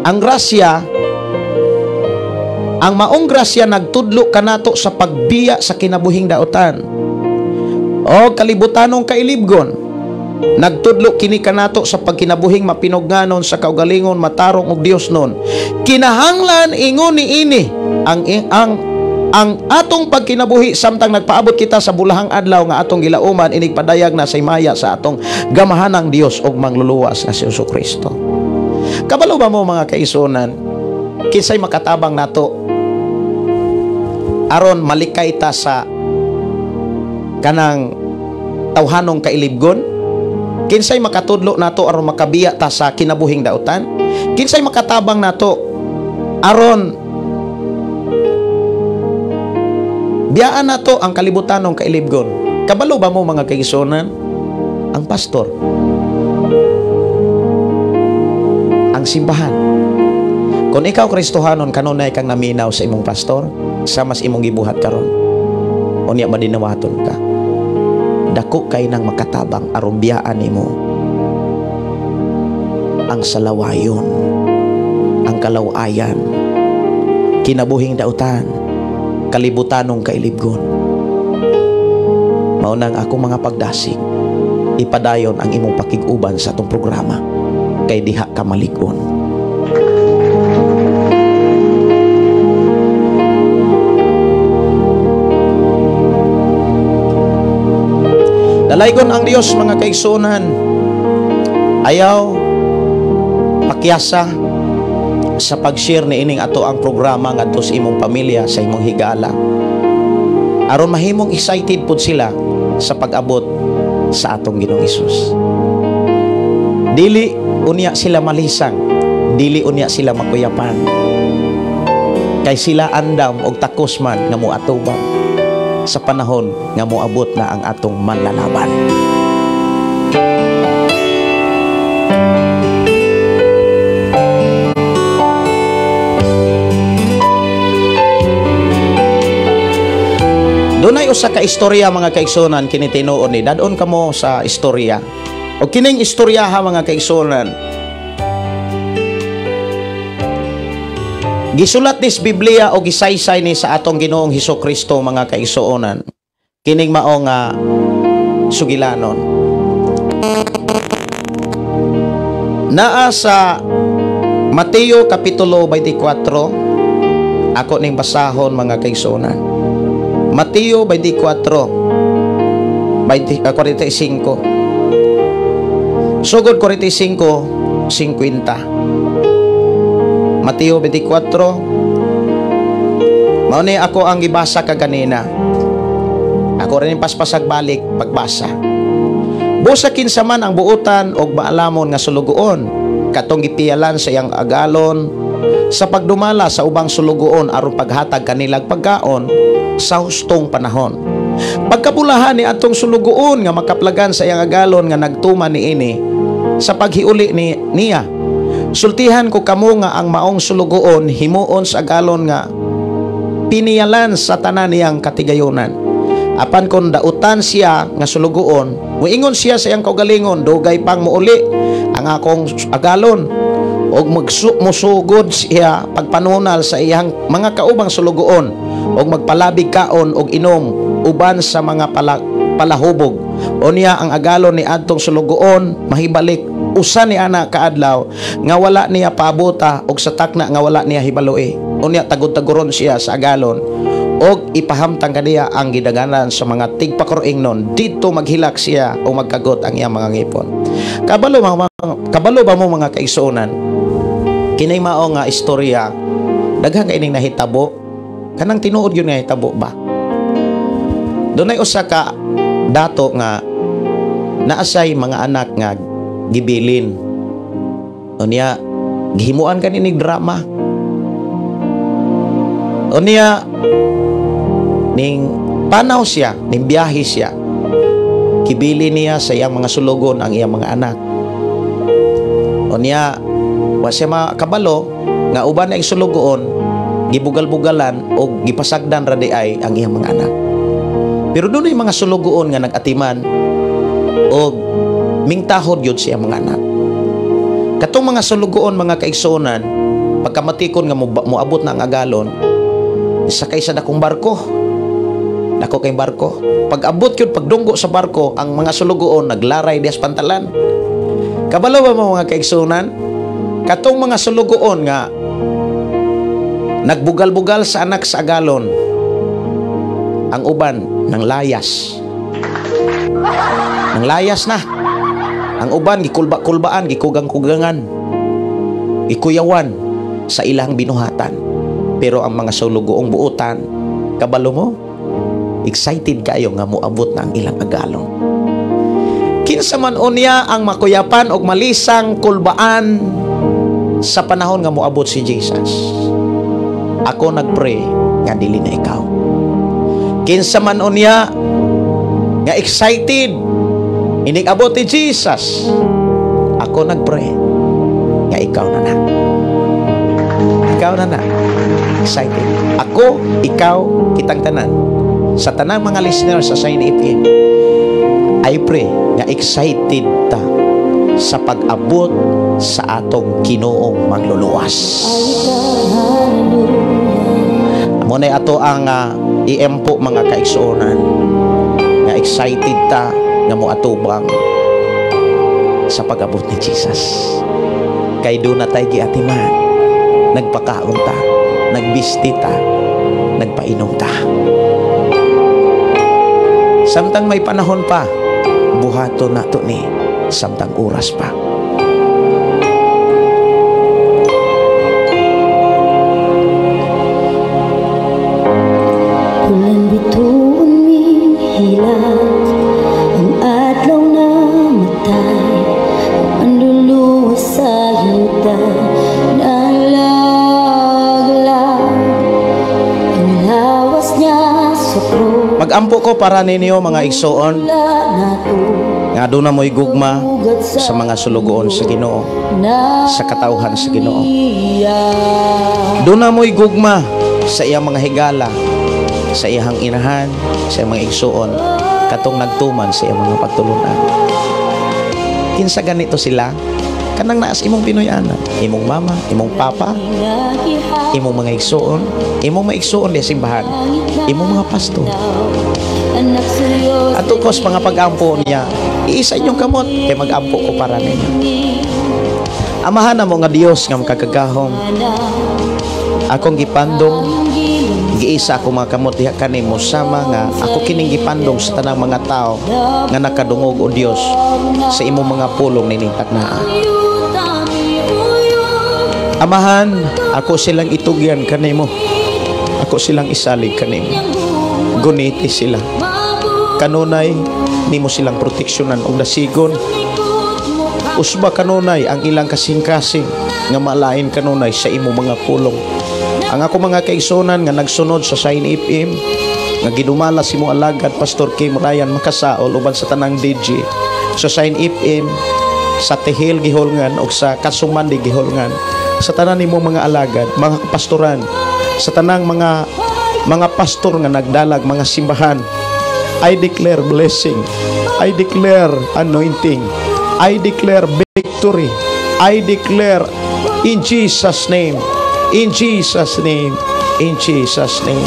Ang grasya, ang maong grasya nagtudlo kanato sa pagbiya sa kinabuhing dautan o kalibutanong kailibgon. Nagtudlo kini kanato sa pagkinabuhing mapinugnanon sa kaugalingon, matarong og Dios nun. Kinahanglan ingon niini ang atong pagkinabuhi samtang nagpaabot kita sa bulahang adlaw nga atong gilauman inig padayag na sa himaya sa atong gamahanang Dios og mangluluwas nga si Jesucristo. Kabalo ba mo mga kaisunan, kinsay makatabang nato aron malikay ta sa kanang tawhanong kailibgon? Kinsay makatudlo nato aron makabiya ta sa kinabuhing dautan? Kinsay makatabang nato aron biyaan nato ang kalibutanong kailibgon? Kabalo ba mo mga kaigsuonan? Ang pastor, ang simbahan. Kung ikaw Kristohanon, kanunay kang naminaw sa imong pastor, sa mas imong gibuhat karon, unya madinawaton ka. Dako kay nang makatabang aron biyaan nimo ang salawayon, ang kalawayan, kinabuhing dautan, kalibutanong kailibgon. Mao nang akong mga pagdasig, ipadayon ang imong pakig-uban sa atong programa kay diha ka malig-on. Dalaygon ang Dios mga kaigsuonan. Ayaw pakyasa sa pag-share ni ining ato ang programa ngadto sa imong pamilya, sa imong higala, aron mahimong excited pud sila sa pag-abot sa atong Ginoong Hesus. Dili unya sila malisang, dili unya sila makuyapan, kay sila andam og takos man nga moatubang sa panahon nga moabot na ang atong manlalaban. Dunay usa ka istorya mga kaigsuonan kini tinuod ni dadon kamo sa istorya. O kining istoryaha mga kaigsuonan, gisulat nis Biblia o gisaysay ni sa atong Ginoong Hesukristo mga kaigsuonan. Kining mao nga sugilanon. Naa sa Mateo kapitulo 24, ako ning basahon mga kaigsuonan. Mateo 24, 45. Sugod 45, 50. Mateo 24. Mao ni ako ang gibasa kaganina. Ako rin paspasag balik pagbasa. Busa kinsa man ang buotan og maalamon nga sulugoon, katong gipiyalan sa iyang agalon sa pagdumala sa ubang sulugoon aron paghatag kanilang pagkaon sa hustong panahon. Pagkabulahan ni atong sulugoon nga makaplagan sa iyang agalon nga nagtuman niini sa paghiuli ni niya. Sultihan ko kamo nga ang maong sulugoon himuon sa agalon nga piniyalan sa tanan niyang katigayonan. Apan kon dautan siya nga sulugoon, muingon siya sa iyang kaugalingon, dugay pang muuli ang akong agalon, og musugod siya pagpanunal sa iyang mga kaubang sulugoon, og magpalabig kaon og inom uban sa mga palahubog. Unya ang agalon ni adtong sulugoon mahibalik usa ni ana kaadlaw nga wala niya paabota og sa takna nga wala niya hibaloi. Unya tagod-tagoron siya sa agalon og ipahamtang kaniya ang gidaganan sa mga tigpakuroing nun. Didto maghilak siya o magkagot ang iyang mga ngipon. Kabalo ba mo mga kaigsuonan, kinay mao nga istorya daghan kay ining nahitabo, kanang tinuod yun nga nahitabo ba? Dunay usa ka dato nga naasay mga anak nga gibilin. Unya gihimuan kani ning drama. Unya ning panaw siya, ning biyahe siya. Kibili niya sa iyang mga sulugon ang iyang mga anak. Unya wa siya makabalo nga uban ang sulugon gibugal-bugalan o gipasagdan ra di ay ang iyang mga anak. Pero dunay mga sulugoon nga nag-atiman og mingtahod yun siya mga anak. Katong mga sulugoon, mga kaigsuonan, pagkamatikon nga moabot na ang agalon, sakay sa dakong barko. Dako kay barko. Pag abot yun, pagdunggo sa barko, ang mga sulugoon naglaray dias pantalan. Kabalo ba mo mga kaigsuonan? Katong mga sulugoon nga nagbugal-bugal sa anak sa agalon, ang uban nang layas. Nang layas na. Ang uban gikulba-kulbaan, gikugang-kugangan, gikuyawan sa ilang binuhatan. Pero ang mga sulugoong buotan, kabalo mo, excited kayo nga moabot na ang ilang agalon. Kinsa man unya ang makuyapan og malisang kulbaan sa panahon nga moabot si Jesus? Ako nagpray nga dili na ikaw. Kinsa man unya nga excited inig abot ni Jesus? Ako nagpray nga ikaw na na. Ikaw na na. Excited. Ako, ikaw, kitang tanan. Sa tanang mga listeners sa Shine FM, I pray nga excited ta sa pag-abot sa atong Ginoong mangluluwas. Amo na ato ang iempo mga kaigsuonan nga excited ta nga moatubang sa pag-abot ni Jesus. Kay doon na tayo giatiman, nagpakaon ta, nagbisti ta, nagpainom ta. Samtang may panahon pa, buhaton nato ni samtang oras pa. Ulan bituon mi hilak ang adlaw na matay, ang luluwas sa yuta nalaglag ang lawas niya sa krus. Magampo ko para ninyo mga igsoon nga aduna mo'y gugma sa mga sulugoon sa Ginoo, sa katawhan sa Ginoo. Aduna mo'y gugma sa iyang mga higala, sa iyang inahan, sa iyang mga igsoon, katong nagtuman sa iyang mga pagtulunan. Kinsa ganito sila? Kanang naas imong Pinoy-anan, imong mama, imong papa, imong mga igsoon, imong mga igsoon di simbahan, imong mga pastor. Ato kos mga pag-ampo niya, iisa inyong kamot kay mag-ampo ko para ninyo. Amahan na mo nga Dios nga makagagahom, akong gipandong, giisa ako mga kamot diha kanimo sama nga ako kining gipandong sa tanang mga tao nga nakadungog o Dios sa imong mga pulong nining taknaa. Amahan, ako silang itugyan kanimo. Ako silang isalig kanimo. Guniti sila. Kanunay nimo silang proteksyonan og dasigon. Usba kanunay ang ilang kasing-kasing nga malain kanunay sa imong mga pulong. Ang ako mga kaigsunan nga nagsunod sa Shine FM nga gidumala si mo alagad Pastor Kim Ryan Makasaol uban sa tanang DJ sa Shine FM sa Tehil gihulngan og sa Kasumandi gihulngan, sa tanan nimo mga alagad, mga pastoran, sa tanang mga pastor nga nagdalag mga simbahan, I declare blessing, I declare anointing, I declare victory, I declare in Jesus name, in Jesus name, in Jesus name.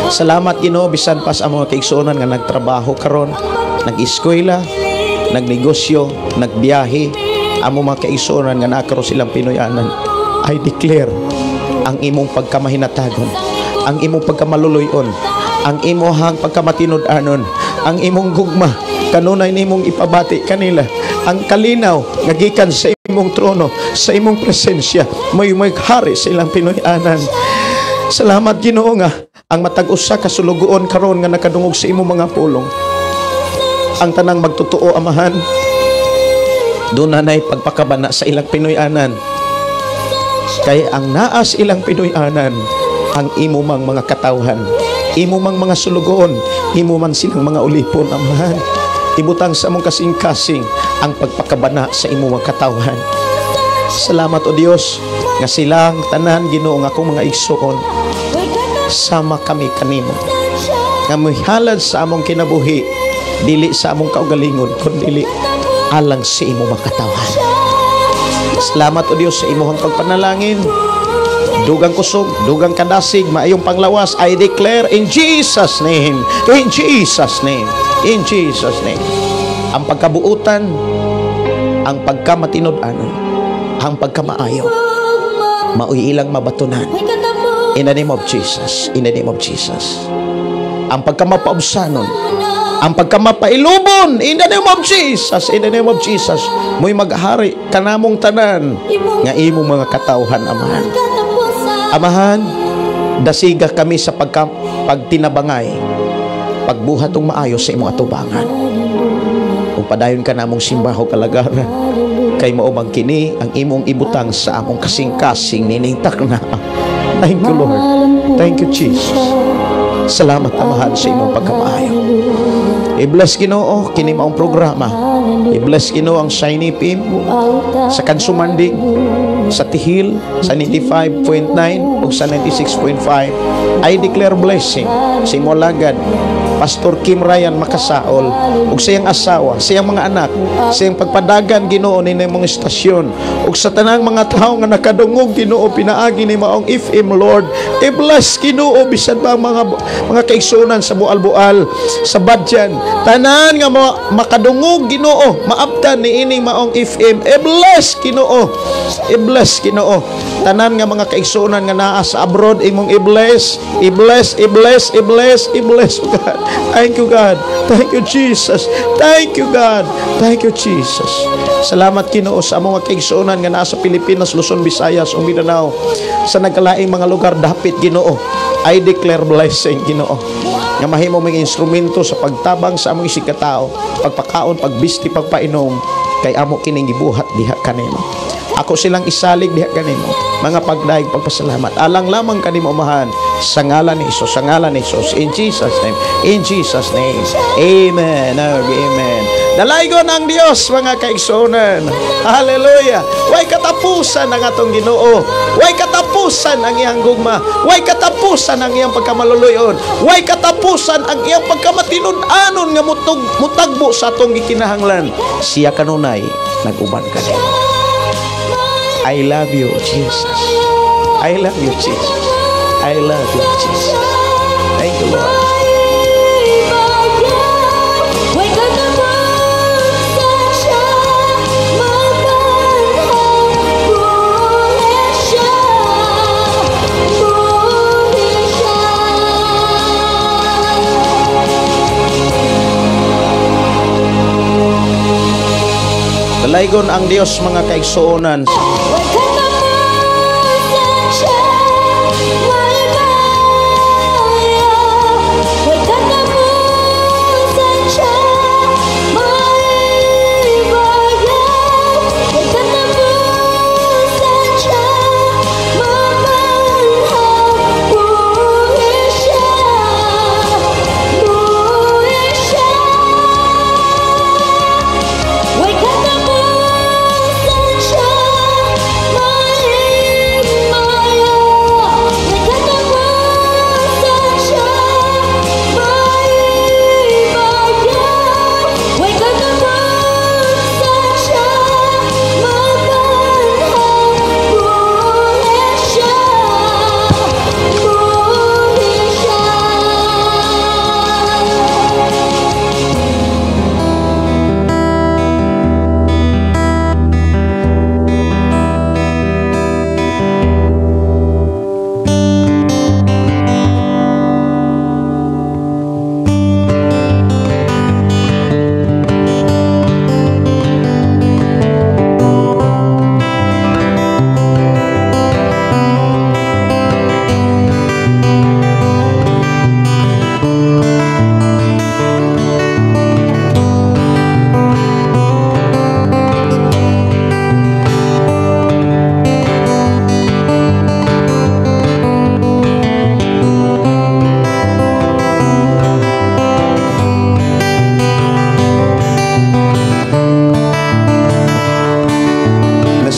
Salamat Ginoo bisan pas ang mga kaigsuonan nga nagtrabaho karon, nag-eskwela, nagnegosyo, nagbiyahe, amo mga kaigsuonan nga naa karon silang Pinoy-anan. I declare ang imong pagkamahinatagon, ang imong pagkamaluloy-on, ang imohang pagkamatinud-anon, ang imong gugma kanunay nimong ipabati kanila, ang kalinaw nga gikan sa imong trono, sa imong presensya, may maghari sa ilang Pinoy-anan. Salamat Ginoo nga ang matag usa ka sulugoon karon nga nakadungog sa imong mga pulong, ang tanang magtotoo Amahan, dunay pagpakabana sa ilang Pinoy-anan. Kay ang naas ilang Pinoy-anan, ang imo mang mga katawhan, imo mang mga sulugoon, imo man silang mga ulipon Amahan. Ibutang sa among kasing-kasing ang pagpakabana sa imong mga katawhan. Salamat o Dios nga silang tanan Ginoo nga akong mga igsoon, sama kami kanimo. Nga mihalad sa among kinabuhi, dili sa among kaugalingon, kundi alang sa imong makatawhan. Salamat o Dios sa imong pagpanalangin. Dugang kusog, dugang kadasig, maayong panglawas, I declare in Jesus name, in Jesus name, in Jesus name. Ang pagkabuutan, ang pagkamatinud-anon, ang pagkamaayo, maoy ilang mabatunan. In the name of Jesus, in the name of Jesus. Ang pagkamapaubsanon, ang pagkamapailubon, in the name of Jesus, in the name of Jesus, mo'y maghari kanamong tanan nga imong mga katawhan, Amahan. Amahan, dasiga kami sa pagtinabangay, pagbuhat og maayo sa imong atubangan. Ug padayon ka namong simbaho kalagaran, kay mao man kini ang imong ibutang sa among kasing-kasing nining takna. Thank you, Lord. Thank you, Jesus. Salamat, Amahan, sa imong pagkamaayo. I-bless Ginoo kini maong programa. I-bless Ginoo ang Shiny FM sa Kansumanding, sa Tihil, sa 95.9 ug sa 96.5. I declare blessing sa imong alagad, Pastor Kim Ryan Makasaol, ug sa iyang asawa, sa iyang mga anak, sa iyang pagpadagan Ginoo ni imong istasyon, ug sa tanang mga tawo nga nakadungog Ginoo pinaagi ni maong FM, Lord. I-bless Ginoo bisan pa ang mga kaigsuonan sa Bual-Bual, sa Badyan, tanan nga makadungog Ginoo, maabtan ni ining maong FM. I-bless Ginoo, i-bless Ginoo tanan nga mga kaigsuonan nga naa sa abroad, imong i-bless, i-bless, i-bless, i-bless, i-bless, oh God. Thank you, God. Thank you, Jesus. Thank you, God. Thank you, Jesus. Salamat Ginoo sa among mga kaigsuonan nga naa sa Pilipinas, Luzon, Visayas ug Mindanao, sa nagkalaing mga lugar dapit Ginoo. I declare blessing Ginoo nga mahimo ming instrumento sa pagtabang sa among isig katao, pagpakaon, pagbisti, pagpainom, kay amo kining gibuhat diha kanimo. Ako silang isalig diha kanimo, mga pagdaig, pagpasalamat, alang lamang kanimo, Amahan, sa ngalan ni Hesus, sa ngalan ni Hesus, in Jesus name, in Jesus name. Amen. Amen. Dalaygon ang Dios, mga kaigsuonan. Hallelujah. Way katapusan ang atong Ginoo. Way katapusan ang iyang gugma. Way katapusan ang iyang pagkamaluluyon. Way katapusan ang iyang pagkamatinud-anon nga mutagbo sa atong gikinahanglan. Siya kanunay nag-uban kanimo. I love you, Jesus. I love you, Jesus. I love you, Jesus. Thank you, Lord. Dalaygon ang Dios, mga kaigsuonan.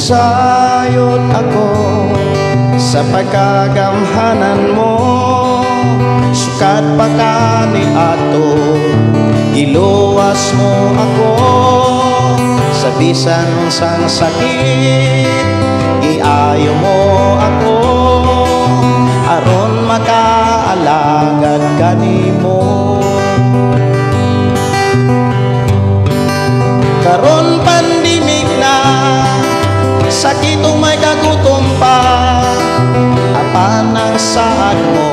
Nasayod ako sa pagkagamhanan mo, Sukad pa kaniadto, giluwas mo ako sa bisan sang sakit. Giayo mo ako aron makaalagad kanimo. Karon pandemic na, sakitong may kagutom pa, apan ang saad mo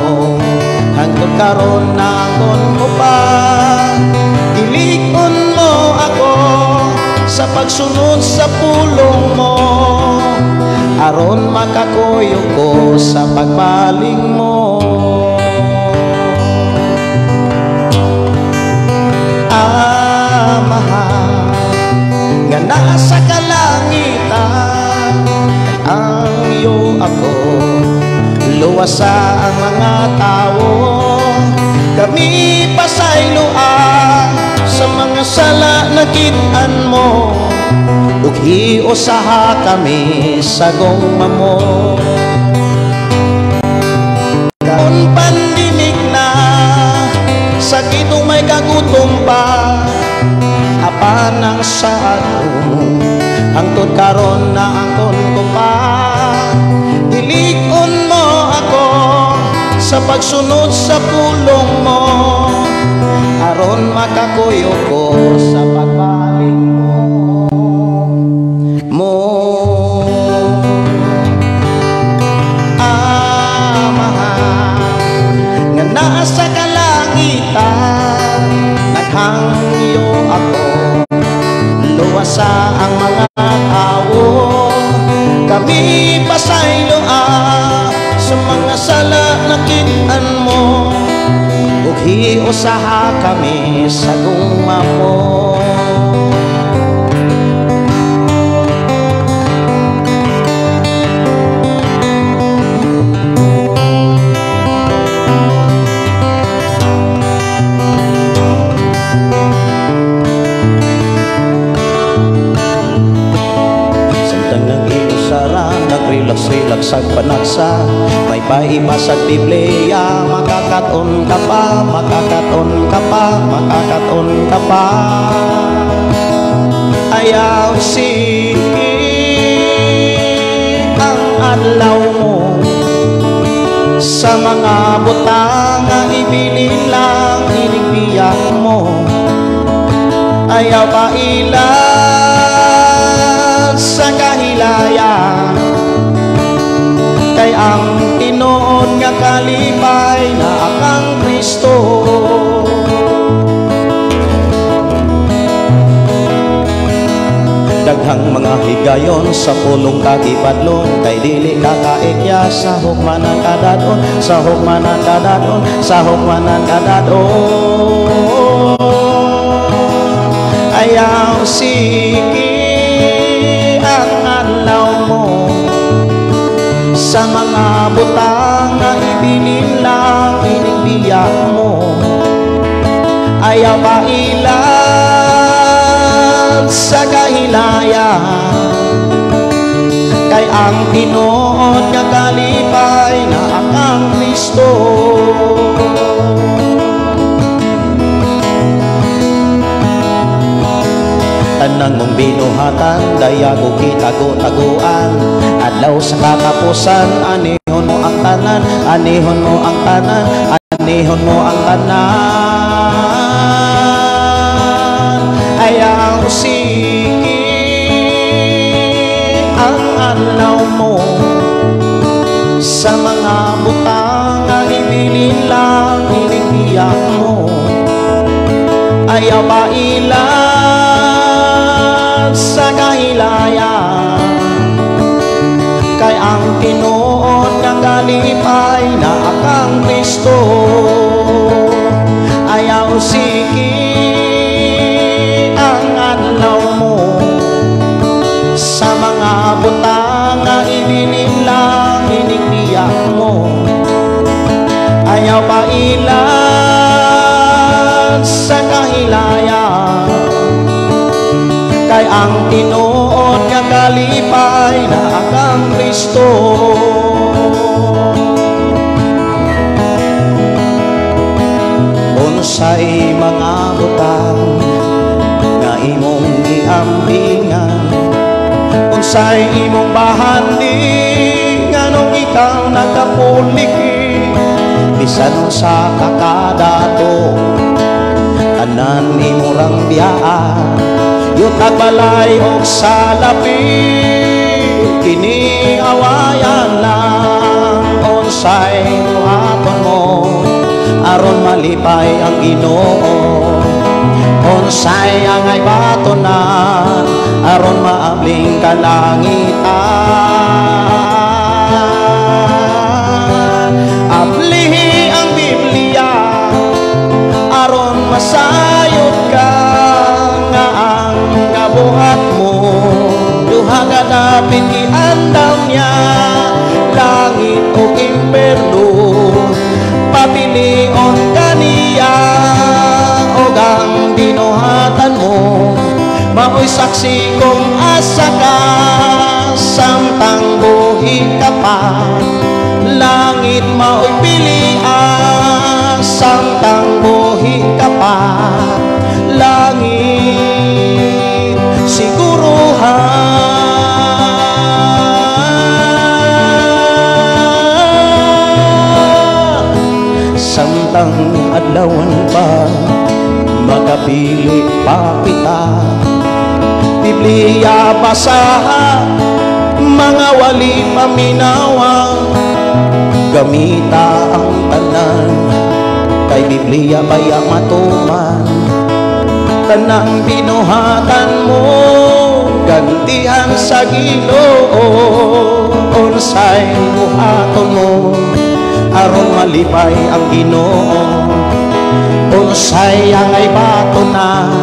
hangtod karon naangkon ko pa. Gilikon mo ako sa pagsunod sa pulong mo, aron makakuyog ko sa pagbaling mo. Amahan nga nasa kalangitan, ang iyo ako luwasa ang mga tao. Kami pasayloan sa mga sala na kit-an mo, ug hiusaha kami sa gugma mo. Karon pandemic na, sakitong may kagutom pa, apan ang saad mo hangtod karon naangkon ko pa. Gilikon mo ako sa pagsunod sa pulong mo, aron makakuyog ko sa pagbaling mo. Mo Amahan nga naa sa kalangitan, naghangyo ako luwasa ang mga tao. Kami pasayloan sa mga sala na kit-an mo, ug hiusaha kami sa gugma mo. Samtang nag-iusara, nag-relax-relax ag panagsa, may paibasag Biblia, makakaton ka pa, makakaton ka pa, makakaton ka pa. Ayaw sige ang adlaw mo sa mga butang nga ibilin lang inigbiyak mo. Ayaw pailan sa kahilayan, kay ang tinuod nga kalipay na akang Kristo. Daghang mga higayon sa pulong kagibadlon, kay dili ka kaikya sa hukmanan kadadon, sa hukmanan kadadon, sa hukmanan kadadon. Ayaw sige ang adlaw mo sa mga butang nga ibilin lang inigbiyak mo. Ayaw pailan sa kahilayan, kay ang tinuod nga kalipay na akang Kristo. Tanang mong binuhatan, dayag o kitago-taguan, adlaw sa katapusan, anihon mo ang tanan, anihon mo ang tanan, anihon mo ang tanan. Ayaw sige ang adlaw mo sa mga butang nga ibilin lang inigbiyak mo. Ayaw pailan sa kahilayan, kay ang tinuod nga kalipay na akang Kristo. Ayaw sige ang adlaw mo sa mga butang nga ibilin lang inigbiyak mo. Ayaw pailan sa kahilayan, kay ang tinuod nga kalipay na akang Kristo. Unsay mga butang nga imong giampingan? Unsay imong bahandi nganong ikaw nagapuliki? Bisan unsa ka kadato, tanan imo rang biyaa, yutag, balay og salapi, kini awayan lang. Unsay buhaton mo aron malipay ang Ginoo? Unsay angay batonan aron maabling kalangitan? Ablihi ang Biblia aron masayod ka nga ang kabuhat mo duha ka dapit giandam niya, langit o impierno. Papilion kaniya og ang binuhatan mo mao'y saksi kung asa ka samtang buhi ka pa. Langit mao'y pilian samtang buhi ka pa. Langit siguruhan. Samtang adlawan pa, makapili pa kita. Biblia basaha, mga wali paminawa, gamita ang tanan kay Biblia baya matuman. Tanang binuhatan mo gantihan sa Ginoo. Unsay buhaton mo aron malipay ang Ginoo? Unsay angay batonan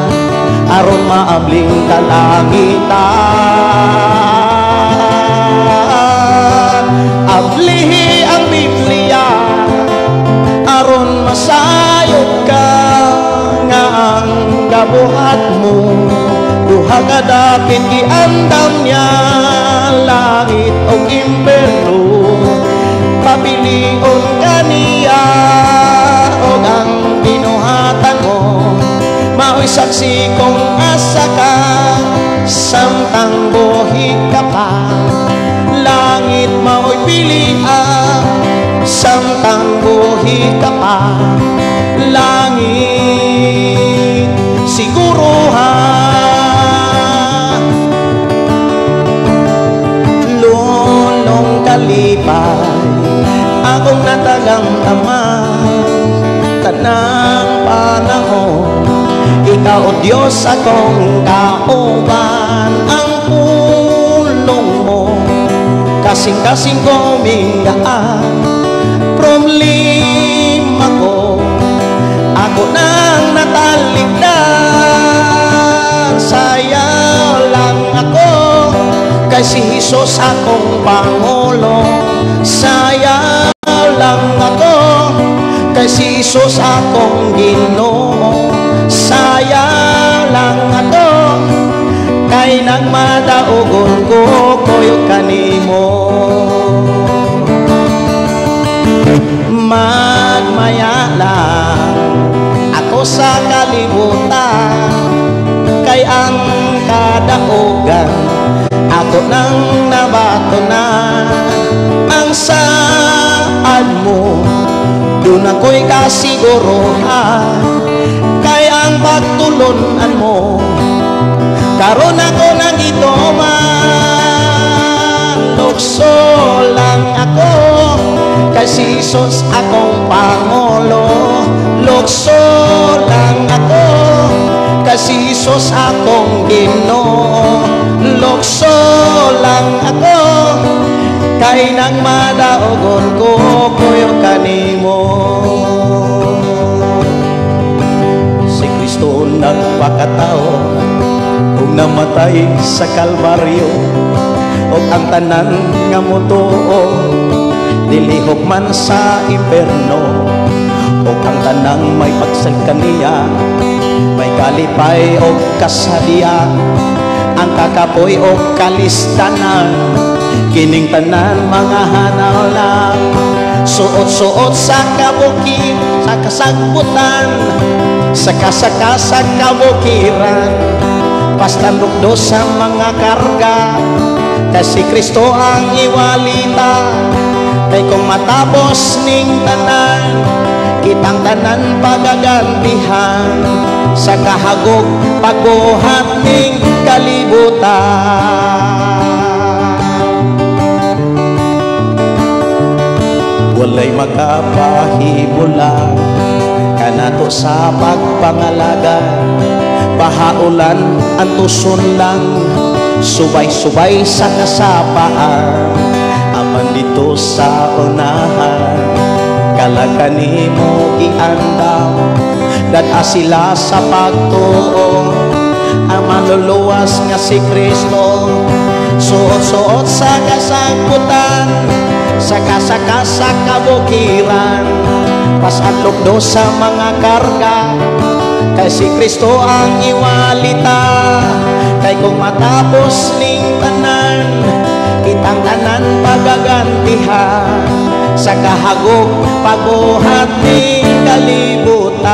aron maabling kalangitan? Ablihi ang Biblia aron masayod ka nga ang gabuhat mo duha ka dapit giandam niya, langit o impierno. Pabilion kaniya og ang binuhatan mo mao'y saksi kung asa ka samtang buhi ka pa. Langit mao'y pilian samtang buhi ka pa. Langit siguruhan. Lulong kalipay akong natagamtaman tanang panahon, ikaw o Diyos akong kauban. Ang pulong mo kasing-kasing ko minggaan, problema ko ako nang natalikdan. Sayaw lang ako kay si Jesus akong Pangulo. Sayaw lang ako kay si Jesus akong Ginoo. Sayaw lang ako kay nagmadaugon ko koyo kanimo. Magmaya lang ako sa kalibutan kay ang kadaugan ako nang nabatunan. Ang saad mo doon ako'y kasiguruhan kay ang pagtulunan mo karon ako nang gituman. Lukso lang ako kay si Jesus akong Pangulo. Lukso lang ako kay si Jesus akong Ginoo. Lukso lang ako kay nang madaogon ko kuyo kanimo. Si Kristo nagpakatao ug namatay sa Kalbaryo, ug ang tanan nga motuo dilihok man sa impierno, ug ang tanang may pagsal kaniya may kalipay og kasadya, ang kakapoy og kalistanan, kining tanan mga hanaw lang. Suot-suot sa kabukid, sa kasagbutan, saka-saka sa kabukiran, pastanlukdo sa mga karga, kay si Kristo ang iwalita. Kay kung matapos ning tanan, kitang tanan pagagantihan, sa kahagog pagbuhat ning kalibutan. Walay makapahibula kanato sa pagpangalaga, bahaulan antuson lang, subay-subay sa kasapaan. Aman dito sa unahan, kalakani mo giandaw, dad-a sila sa pagtuo, ang manluluwas nga si Kristo. Suot-suot sa kasangkutan, saka-saka sa kabukiran, pasanlukdo sa mga karga, kay si Kristo ang iwalita. Kay kung matapos ning tanan, kitang tanan pagagantihan, sa kahagog pagbuhat ning kalibutan.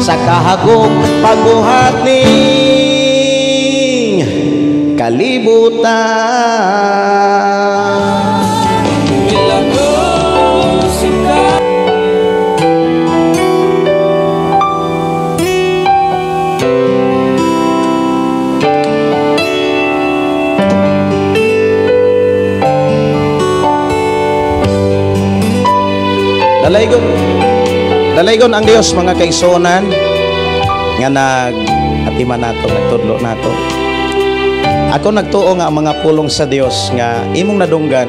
Sa kahagog pagbuhat ning kalibutan. Dalaygon, dalaygon ang Dios mga kaigsuonan nga nag-atiman nato, nagtudlo nato. Ako nagtuo nga ang mga pulong sa Dios nga imong nadunggan,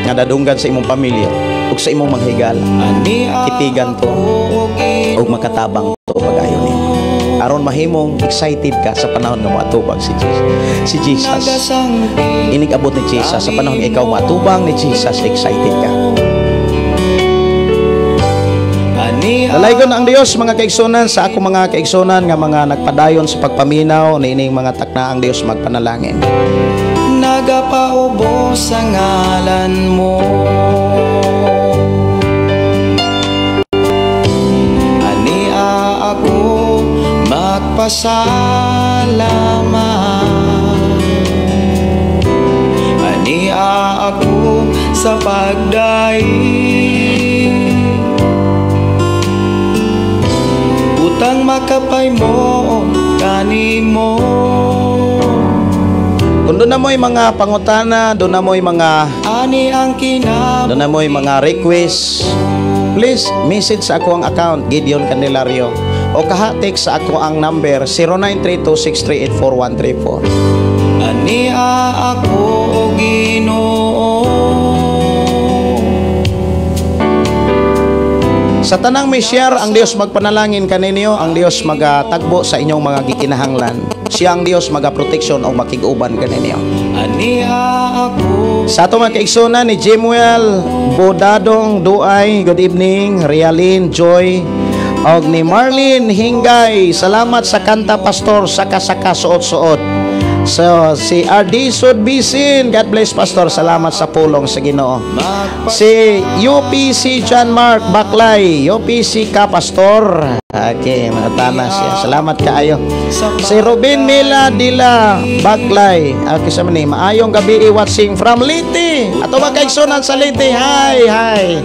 nga nadunggan sa imong pamilya ug sa imong mga higala. Kitigan to ug makatabang to pag-ayo nimo. Aron mahimong excited ka sa panahon nga moatubang si Jesus. Si Jesus. Inig abot ni Jesus sa panahon nga ikaw moatubang ni Jesus, excited ka. Dalaygon ang Dios mga kaigsunan sa ako mga kaigsunan nga mga nagpadayon sa pagpaminaw niining mga takna ang Dios magpanalangin. Nagapaubos ang ngalan mo, ania ako magpasalamat, ania ako sa pagdaig. Utang makapay mo kanimo. Kung doon na mo'y mga pangutana, doon na mo'y mga ani ang kinab, doon na mo'y mga request, please message sa ako ang account Gideon Candelario o kaha-text sa ako ang number 0932-638-4134. Ania ako Ginoo. Sa tanang may share, ang Dios magpanalangin kaninyo, ang Dios magatagbo sa inyong mga gikinahanglan. Siya ang Dios magaproteksyon o makig-uban kaninyo. Sa ato mga kaigsunan ni Jimuel Bodadong Duay, good evening. Rialyn Joy og ni Marlene Hingay, salamat sa kanta pastor, saka-saka suot-suot. So si RD Sudbisin, God bless pastor, salamat sa pulong sa Ginoo. Si UPC John Mark Baklay, UPC ka pastor. Okay, matana siya. Salamat kaayo. Si Robin Mila Dila Baklay. Okay, sa mani, maayong gabi watching from Leyte. Ato mga kaigsunan sa Leyte. Hi, hi.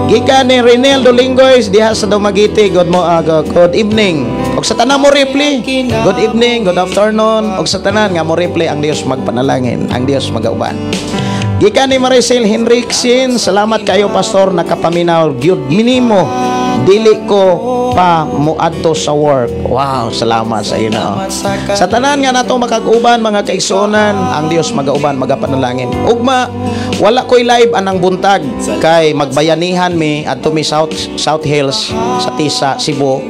Gikan ni Renel Dolingoys diha sa Dumaguete. Good mo good evening. Og sa tanan mo reply, good evening, good afternoon. Og sa tanan nga mo reply, ang Dios magpanalangin, ang Dios magauban. Gikan ni Maricel Henriksen, salamat kayo pastor, nakapaminaw gyud minimo dili ko pa moadto sa work. Wow, salamat sa inyo. Sa tanan nga nato makag-uban mga kaigsuonan, ang Dios magauban, magapanalangin. Ugma wala koy live anang buntag kay magbayanihan mi adto mi South Hills sa Tisa, Cebu.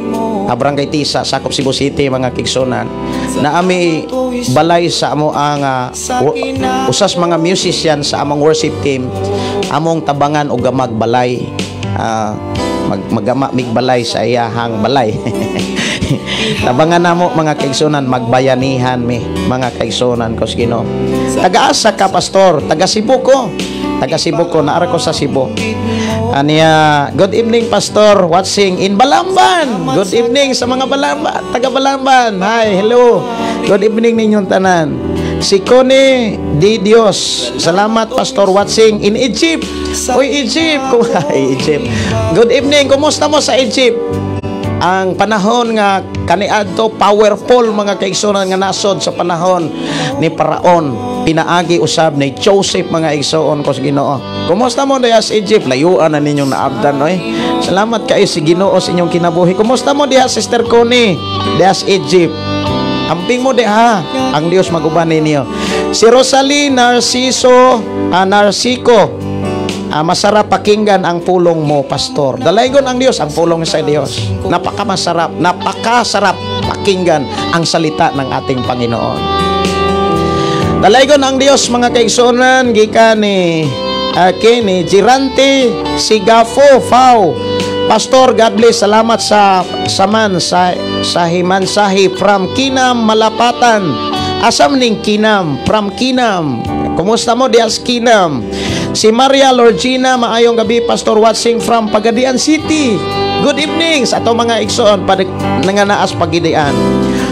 Barangay Tisa, sakop Cebu City mga kaigsuonan. Naami balay sa amo ang usas mga musician sa among worship team, among tabangan og gamag balay. Magama migbalay sa iyahang balay. Tabangan namo, mga kaigsunan, magbayanihan mi, mga kaigsunan ko sa Ginoo. Taga-asa ka, Pastor? Taga Cebu ko. Taga Cebu ko, naara ko sa Cebu. Aniya, good evening, Pastor, watching in Balamban. Good evening sa mga Balamban, taga Balamban. Hi, hello. Good evening ninyong tanan. Si Connie Di Dios. Salamat, Pastor, watching in Egypt. Uy, Egypt. Ay, Egypt. Good evening. Kumusta mo sa Egypt? Ang panahon nga kaniadto powerful, mga kaigsunan, nga nasod sa panahon ni Paraon, pinaagi usab ni Joseph, mga igsoon ko sa Ginoo. Kumusta mo diha sa Egypt? Layuan na ninyong naabdan, oy. Salamat kayo si Ginoo sa inyong kinabuhi. Kumusta mo diha, Sister Connie, diha sa Egypt? Amping mo diha, ang Dios maguban ninyo. Si Rosalie Narciso, Narcico. Masarap pakinggan ang pulong mo, Pastor. Dalaygon ang Dios, ang pulong sa Dios. Napakamasarap, napakasarap pakinggan ang salita ng ating Panginoon. Dalaygon ang Dios, mga kaigsuonan, gikan ni okay, ni Girante Sigafo Fau. Pastor, God bless. Salamat sa saman sa himansahi from Kinam, Malapatan. Asam ning Kinam? From Kinam. Kumusta mo dias Kinam? Si Maria Lorgina, maayong gabi, Pastor, watching from Pagadian City. Good evening sa atong mga igsoon pag nga naas Pagadian.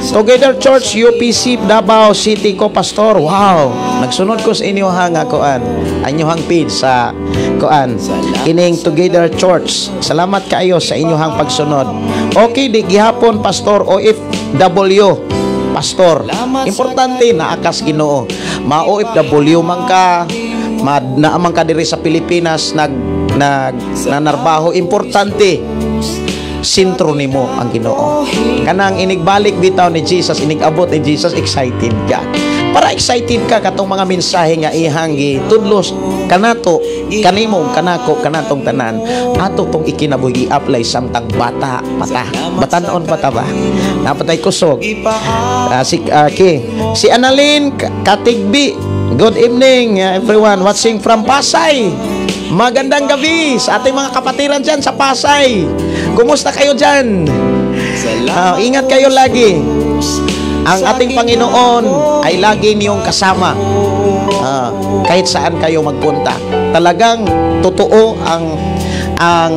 Together Church UPC Davao City ko, Pastor. Wow, nagsunod ko sa inyo nga kuan. Inyohang page sa kuan. Kining Together Church. Salamat kaayo sa inyohang pagsunod. Okay di gihapon, Pastor, OFW. Pastor, importante na akas Ginoo. Ma OFW man ka, ma naa man ka diri sa Pilipinas nag nag nanarbaho, importante sentro nimo ang Ginoo. Kanang inigbalik bitaw ni Jesus, inigabot ni Jesus, excited ka. Para excited ka katong mga mensahe nga ihang gitudlos kanato, kanimo, kanako, kanatong tanan, ato tong ikinabuhi i-apply samtang bata pata. Batanon pa ta ba? Napatay kusog. Si okay. Si Annalyn Katigbi. Good evening, everyone watching from Pasay. Magandang gabi sa ating mga kapatiran dyan sa Pasay. Kumusta kayo dyan? Ingat kayo lagi. Ang ating Panginoon ay lagi niyong kasama. Kahit saan kayo magpunta. Talagang totoo ang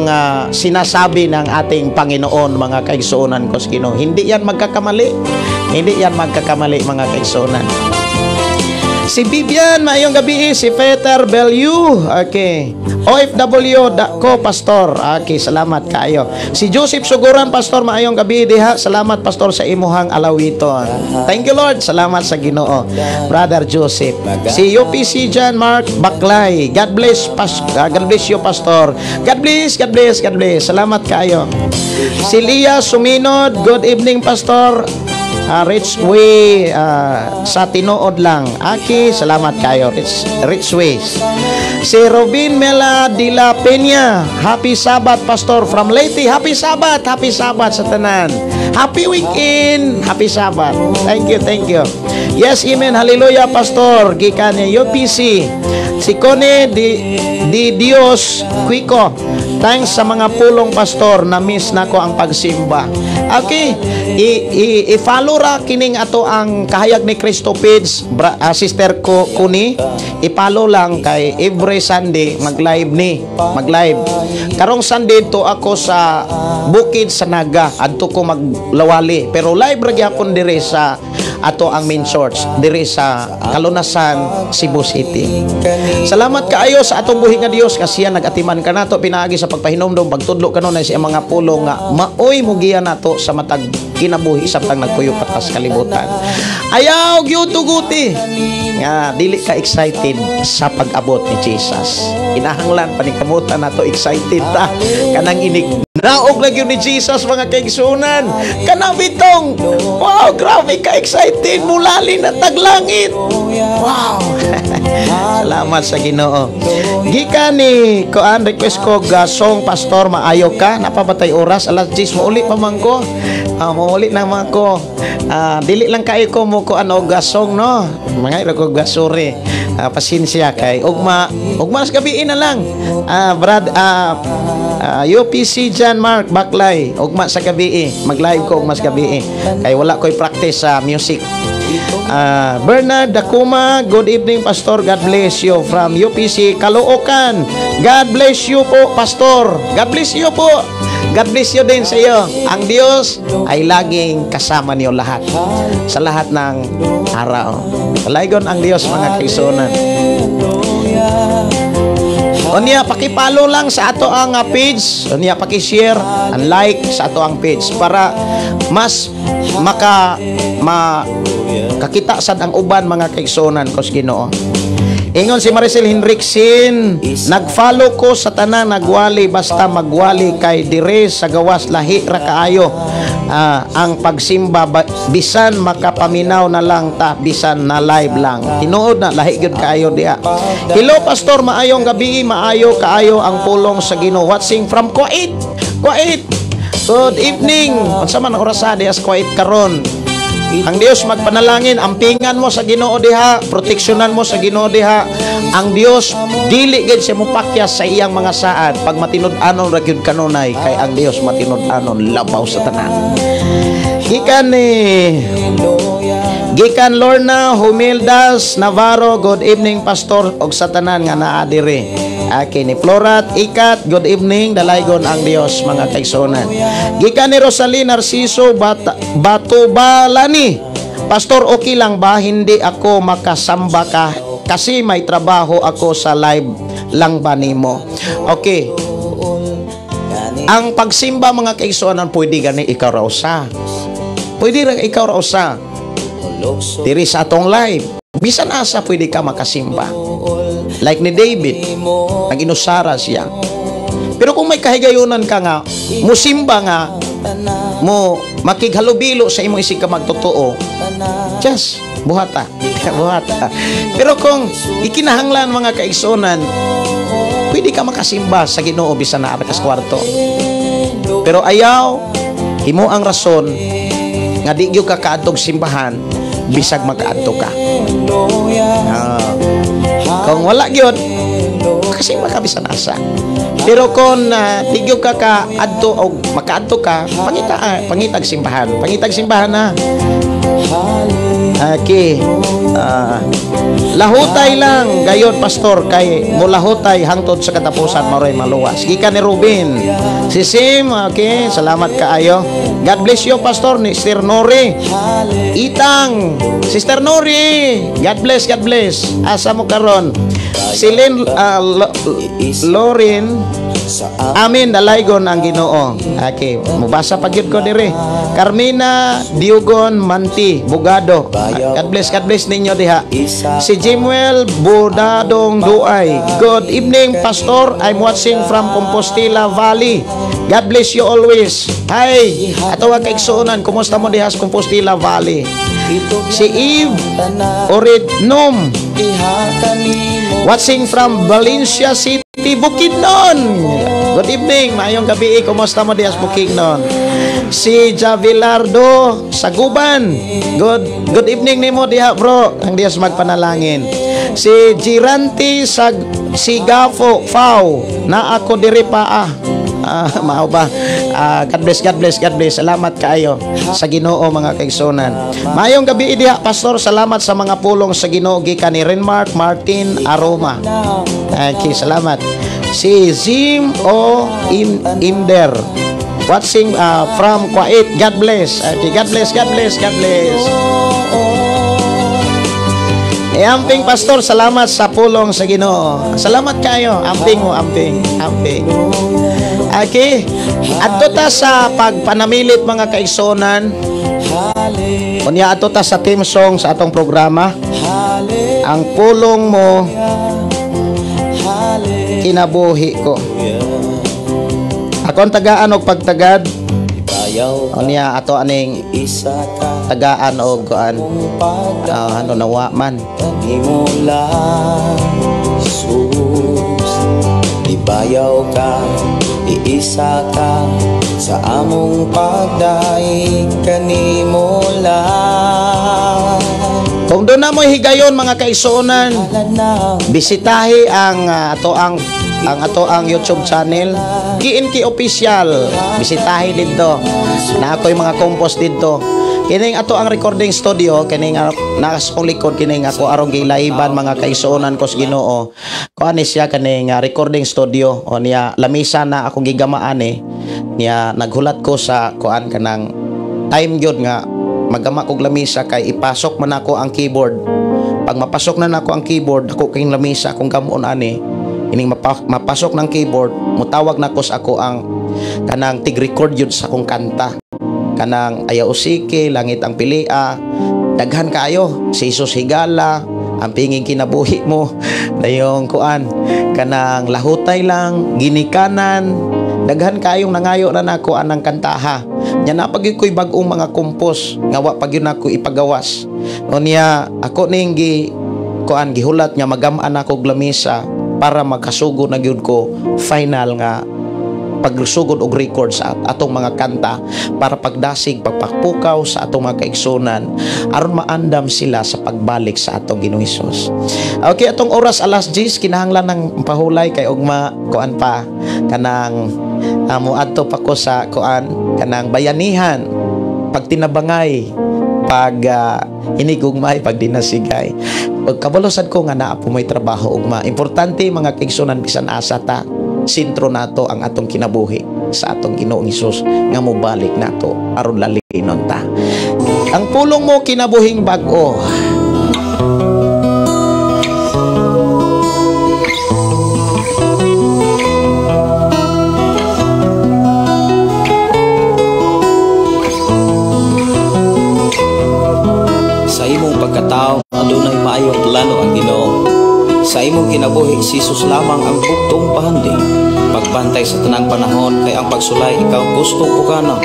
sinasabi ng ating Panginoon, mga kaigsuonan ko sa Ginoo. Hindi yan magkakamali. Hindi yan magkakamali, mga kaigsuonan. Si Vivian, maayong gabi. Si Peter Bellew. Okay. OFW da ko, Pastor. Okay, salamat kaayo. Si Joseph Suguran, Pastor, maayong gabi diha. Salamat, Pastor, sa imuhang alawiton. Thank you, Lord. Salamat sa Ginoo. Brother Joseph. Si UPC John Mark Baklay. God bless you, Pastor. God bless, God bless, God bless. Salamat kaayo. Si Leah Suminod, good evening, Pastor. Rich Way, sa tinuod lang. Aki, salamat kayo. Rich Ways. Si Robin Mela de la Peña. Happy Sabbath, Pastor, from Leyte. Happy Sabbath. Happy Sabbath sa tanan. Happy weekend. Happy Sabbath. Thank you, thank you. Yes, amen. Hallelujah, Pastor. Gikan ni UPC. Si Cone Di Dios Quico. Thanks sa mga pulong, Pastor. Na-miss nako ang pagsimba. Okay, i-follow ra kining ato ang Kahayag ni Kristo page, sister ko kuni. I-follow lang kay every Sunday mag-live ni, mag-live. Karong Sunday to ako sa Bukid sa Naga, adto ko maglawali. Pero live ra gyapon dire sa ato ang main church dire sa Kalunasan, Cebu City. Salamat kaayo sa atong buhi nga Dios nga siya nagatiman kanato pinaagi sa pagpahinomdom, pagtudlo kanunay sa mga pulong nga maoy mugiya nato sa matag kinabuhi samtang nagpuyo pa ta sa kalibutan. Ayaw gyud tuguti nga dili ka excited sa pag-abot ni Jesus. Kinahanglan paningkamutan nato excited ta kanang inig naog lagi ni Jesus, mga kaigsunan. Kana bitong wow, grabe ka excited, mulali na taglangit. Wow. Salamat sa Ginoo. Gikan ni kuan, request ko gasong, Pastor, maayo ka. Napapatay oras, alas 10, mauli pa man ko. Mauli na man ko. Dili lang kayo ko mo kuan og gasong, no. Mga iro ko gasuri. Pasensya kay ugma ugma sa gabi na lang. Brad, UPC John Mark Baklay, ugma sa gabi eh. Mag-live ko ugma sa gabi eh. Kay wala ko'y practice sa music. Bernard Dakuma, good evening, Pastor. God bless you from UPC Caloocan. God bless you po, Pastor. God bless you po. God bless you din sa iyo. Ang Diyos ay laging kasama niyo lahat. Sa lahat ng araw. Dalaygon ang Diyos, mga kaigsuonan. Unya, paki-follow lang sa ato ang page. Unya, paki-share and like sa ato ang page para mas maka ma kakita sad ang uban, mga kaigsuonan ko sa Ginoo. Ingon si Maricel Henriksen, "Nag-follow ko sa tanan nagwali, basta magwali kay dire sa gawas lahi ra kaayo ang pagsimba bisan makapaminaw na lang ta bisan na live lang." Tinuod na lahi gyud kaayo diha. Hello, Pastor, maayong gabi, maayo kaayo ang pulong sa Ginoo. Watching from Kuwait. Kuwait. Good evening. Unsa man ang orasa diha sa Kuwait karon? Ang Dios magpanalangin, ampingan mo sa Ginoo diha, proteksyonan mo sa Ginoo diha. Ang Dios dili gid siya mopakyas sa iyang mga saad pag matinud-anon ra gyud kanunay, kay ang Dios matinud-anon labaw sa tanan. Gikan Lorna Humildas Navarro, good evening, Pastor, og sa tanan nga naa diri. Okay, ni Florat Ikat, good evening, dalaygon ang Dios, mga kaigsuonan. Gikan ni Rosalie Narciso Batubalani. "Pastor, okay lang ba hindi ako makasamba ka kasi may trabaho ako, sa live lang ba nimo?" Okay. Ang pagsimba, mga kaigsuonan, pwede gani ikaw ra usa. Pwede ra ikaw ra usa. Diri sa atong live. Bisan asa pwede ka makasimba. Like ni David, nag-inusara siya. Pero kung may kahigayunan ka nga, musimba nga, mo makighalubilo sa imong isig ka magtotoo, just buhata. Buhata. Pero kung ikinahanglan, mga kaigsuonan, pwede ka makasimba sa Ginoo bisan naa ka sa kwarto. Pero ayaw, himo ang rason nga di gyud ka kaadtog simbahan bisag makaadto ka. Kung wala gyud, makasimba ka bisan asa. Pero kung di gyud ka kaadto o makaadto ka, pangitag simbahan. Pangitag simbahan na. Okay. Lahutay lang gayon, Pastor, kay mulahutay hangtod sa katapusan maroy maluwas. Gikan ni Ruben. Si Sim, okay, salamat kaayo. God bless you, Pastor, ni Sister Nori. Itang, Sister Nori. God bless, God bless. Asa mo karon? Si Lynn Lorin. Amin, dalaygon ang Ginoo. Okay, mubasa pa gyud ko dire. Carmina Diogon Manti Bugado. God bless, God bless ninyo diha. Si Jimuel Budadong Duay. Good evening, Pastor. I'm watching from Compostela Valley. God bless you always. Hi, ato ang kaigsuonan, kumusta mo diha sa Compostela Valley? Si Eve Oridnom. Watching from Valencia City, Bukidnon. Good evening, maayong gabi. Kumusta mo diha sa Bukidnon? Si Javilardo Saguban. Good good evening nimo diha, bro. Ang Dios magpanalangin. Si Giranti Sag Sigafo Fau. Na ako diri pa ah. Mao ba? God bless, God bless, God bless. Salamat kaayo sa Ginoo, mga kaigsuonan. Maayong gabi diha, Pastor. Salamat sa mga pulong sa Ginoo, gikan ni Renmark Martin Aroma. Okay, salamat. Si Zim O Imder. Watching from Kuwait. God bless. Okay, God bless, God bless, God bless. Eh, amping, Pastor, salamat sa pulong sa Ginoo. Salamat kayo. Amping mo, amping, amping. Okay. Adto ta sa pagpanamilit, mga kaigsuonan. Unya adto ta sa theme song sa atong programa. Ang pulong mo kinabuhi ko. Akong tagaan og pagtagad. Unya ato aning tagaan og kuan. Ano nawa man. Nimo lang, Jesus. Ibayaw ka, iisa ka sa among pagdaig kanimo lang. Kung duna moy higayon, mga kaigsuonan, bisitahi ang ato ang Ang ato ang YouTube channel KNK Official. Bisitahin dito. Na ako'y mga compose dito. Kining ato ang recording studio, kining nasa akong likod, kining ako arong gilaiban mga kaigsuonan ko sa Ginoo. Kuan ni siya kaning recording studio o niya lamisa na akong gigamaan eh. Niya naghulat ko sa kuan kanang time gyud nga magama kog lamisa kay ipasok man ako ang keyboard. Pag mapasok na nako ang keyboard, ako king lamisa akong gamon ani. Ining mapasok ng keyboard, mutawag nako sa ako ang kanang tig-record yun sa akong kanta. Kanang Ayaw Usiki, Langit ang Pilia, daghan kaayo, si Jesus Higala, ang pinging kinabuhi mo, dayong kuan, kanang lahutay lang, ginikanan, daghan kaayong nangayo na nako anang kantaha. Nya napagid ko'y bag-ong mga kompos nga wa pag yun ako ipagawas. O niya ako ning gi kuan gihulat nga magam-an ako og lamisa para makasugod na gyud ko final nga pagsugod og record sa atong mga kanta para pagdasig, pagpakpukaw sa atong mga kaigsunan aron maandam sila sa pagbalik sa atong Ginoong Hesus. Okay, atong oras alas 10 kinahanglan ng pahulay kay ugma kuan pa kanang moadto pa ko sa kuan kanang bayanihan, pagtinabangay, pag hinigugmay, pag dinasigay. Pagkabalosad ko nga naa po may trabaho ugma. Importante mga kaigsunan bisan asa ta, sentro nato ang atong kinabuhi sa atong Ginoong Hesus nga mobalik nato aron lalinon ta. Ang pulong mo kinabuhing bag-o. Sa imong pagkatao adunay maayong plano ang Ginoo. Sa imong kinabuhi si Jesus lamang ang buktong pahandi. Pagbantay sa tanang panahon kay ang pagsulay ikaw gustong pukanon.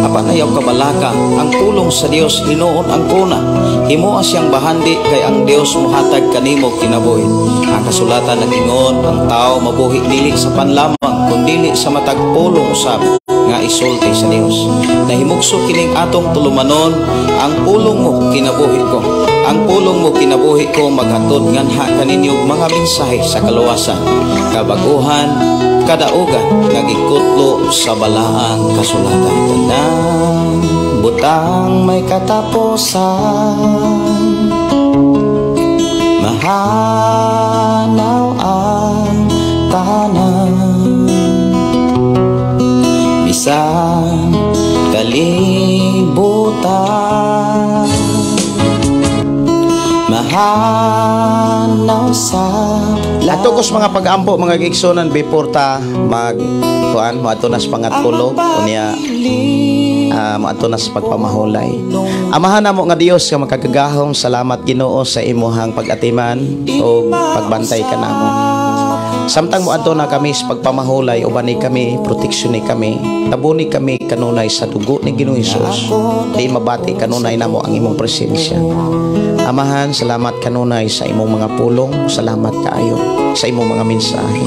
Apan ayaw kabalaka ang pulong sa Dios hinuon ang kuna. Himoa siyang bahandi kay ang Dios mohatag kanimo kinabuhi. Ang kasulatan nag-ingon ang tao mabuhi dili sa panlamang kundili sa matag pulong usab nga isulti sa Dios. Nahimugso kining atong tulumanon ang pulong mo kinabuhi ko. Ang pulong mo kinabuhi ko maghatod nganha kaninyo mga mensahe sa kaluwasan, kabaguhan, kadaugan nga gikutlo sa balaang kasulatan. Tanang butang may katapusan, mahanaw ang tanan, bisan kalibutan, mahanaw sa Ato kos mga pag-ampo mga kaigsunan before ta mag kuan moadto na sa pangatulog unya moadto na sa pagpamahulay. Amahan namo nga Dios nga makagagahom, salamat Ginoo sa imuhang pag-atiman o pagbantay kanamo. Samtang moadto na kami sa pagpamahulay, ubani kami, proteksyon ni kami, tabuni kami kanunay sa dugo ni Ginoong Hesus. Di mabati kanunay namo ang imong presensya. Amahan, salamat kanunay sa imong mga pulong, salamat kaayo sa imong mga mensahe.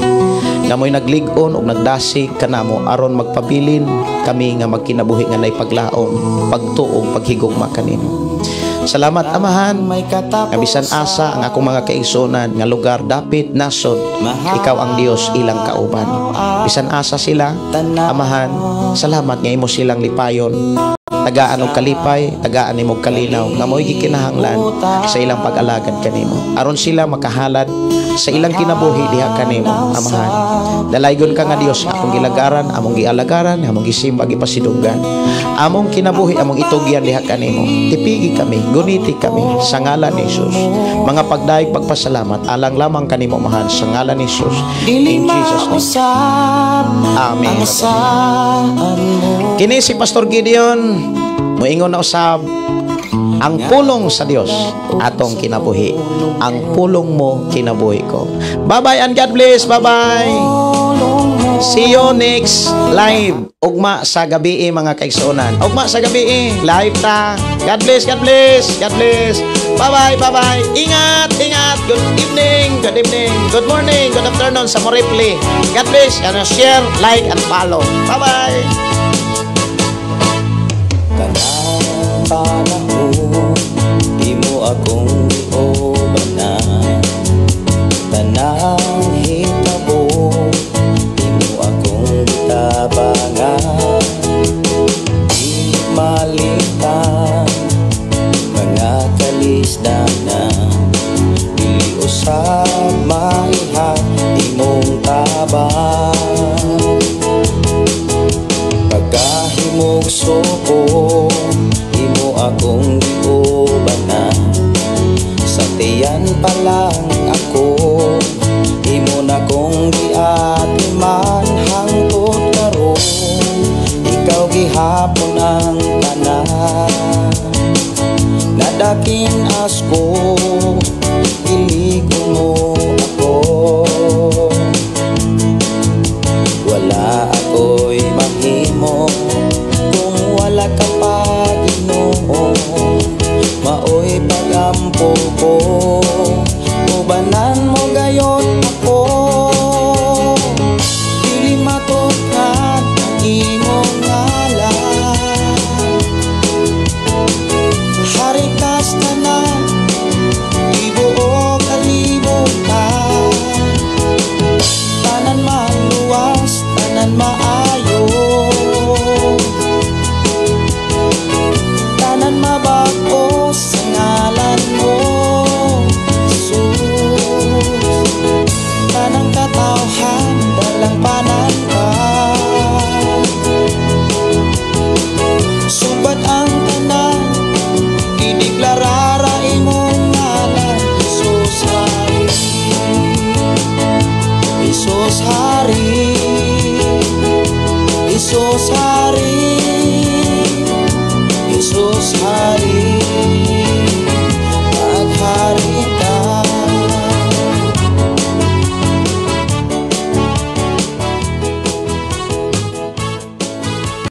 Nga mo'y naglig-on ug nagdasig kanamo aron magpabilin kami nga magkinabuhi nga nay paglaom, pagtuog, paghigugma kanimo. Salamat Amahan, nga bisan asa ang akong mga kaigsunan nga lugar dapit nasod, ikaw ang Dios ilang kauban. Bisan asa sila, Amahan, salamat nga imo silang lipayon. Tagaan og kalipay, tagaan nimo og kalinaw nga mo'y gikinahanglan sa ilang pag-alagad kanimo. Aron sila makahalad sa ilang kinabuhi diha kanimo, Amahan. Dalaygon ka nga Dios akong gilagaran, among gialagaran, among gisimba, gipasidunggan. Among kinabuhi, among itugyan diha kanimo. Tipigi kami, guniti kami sa ngalan ni Jesus. Mga pagdayeg pagpasalamat alang lamang kanimo, Amahan, sa ngalan ni Jesus. In Jesus name. Amen. Kini si Pastor Gideon moingon na usab ang pulong sa Dios atong kinabuhi. Ang pulong mo kinabuhi ko. Bye-bye and God bless. Bye-bye. See you next live. Ugma sa gabi mga kaigsuonan. Ugma sa gabi live ta. God bless, God bless, God bless. Bye-bye, bye-bye. Ingat, ingat. Good evening, good evening. Good morning, good afternoon sa Moripli. God bless. And share, like, and follow. Bye-bye. Tanang panahon, di mo akong iobanan. Tanang hitabo, Kaisdanan. Dili usab maihap imong tabang. Pagkahimog suko, imo akong giubanan. Sa tiyan pa lang ako, imo na kong giatiman. Hangtod karon, ikaw gihapon ang tanan. Nadakin as ko.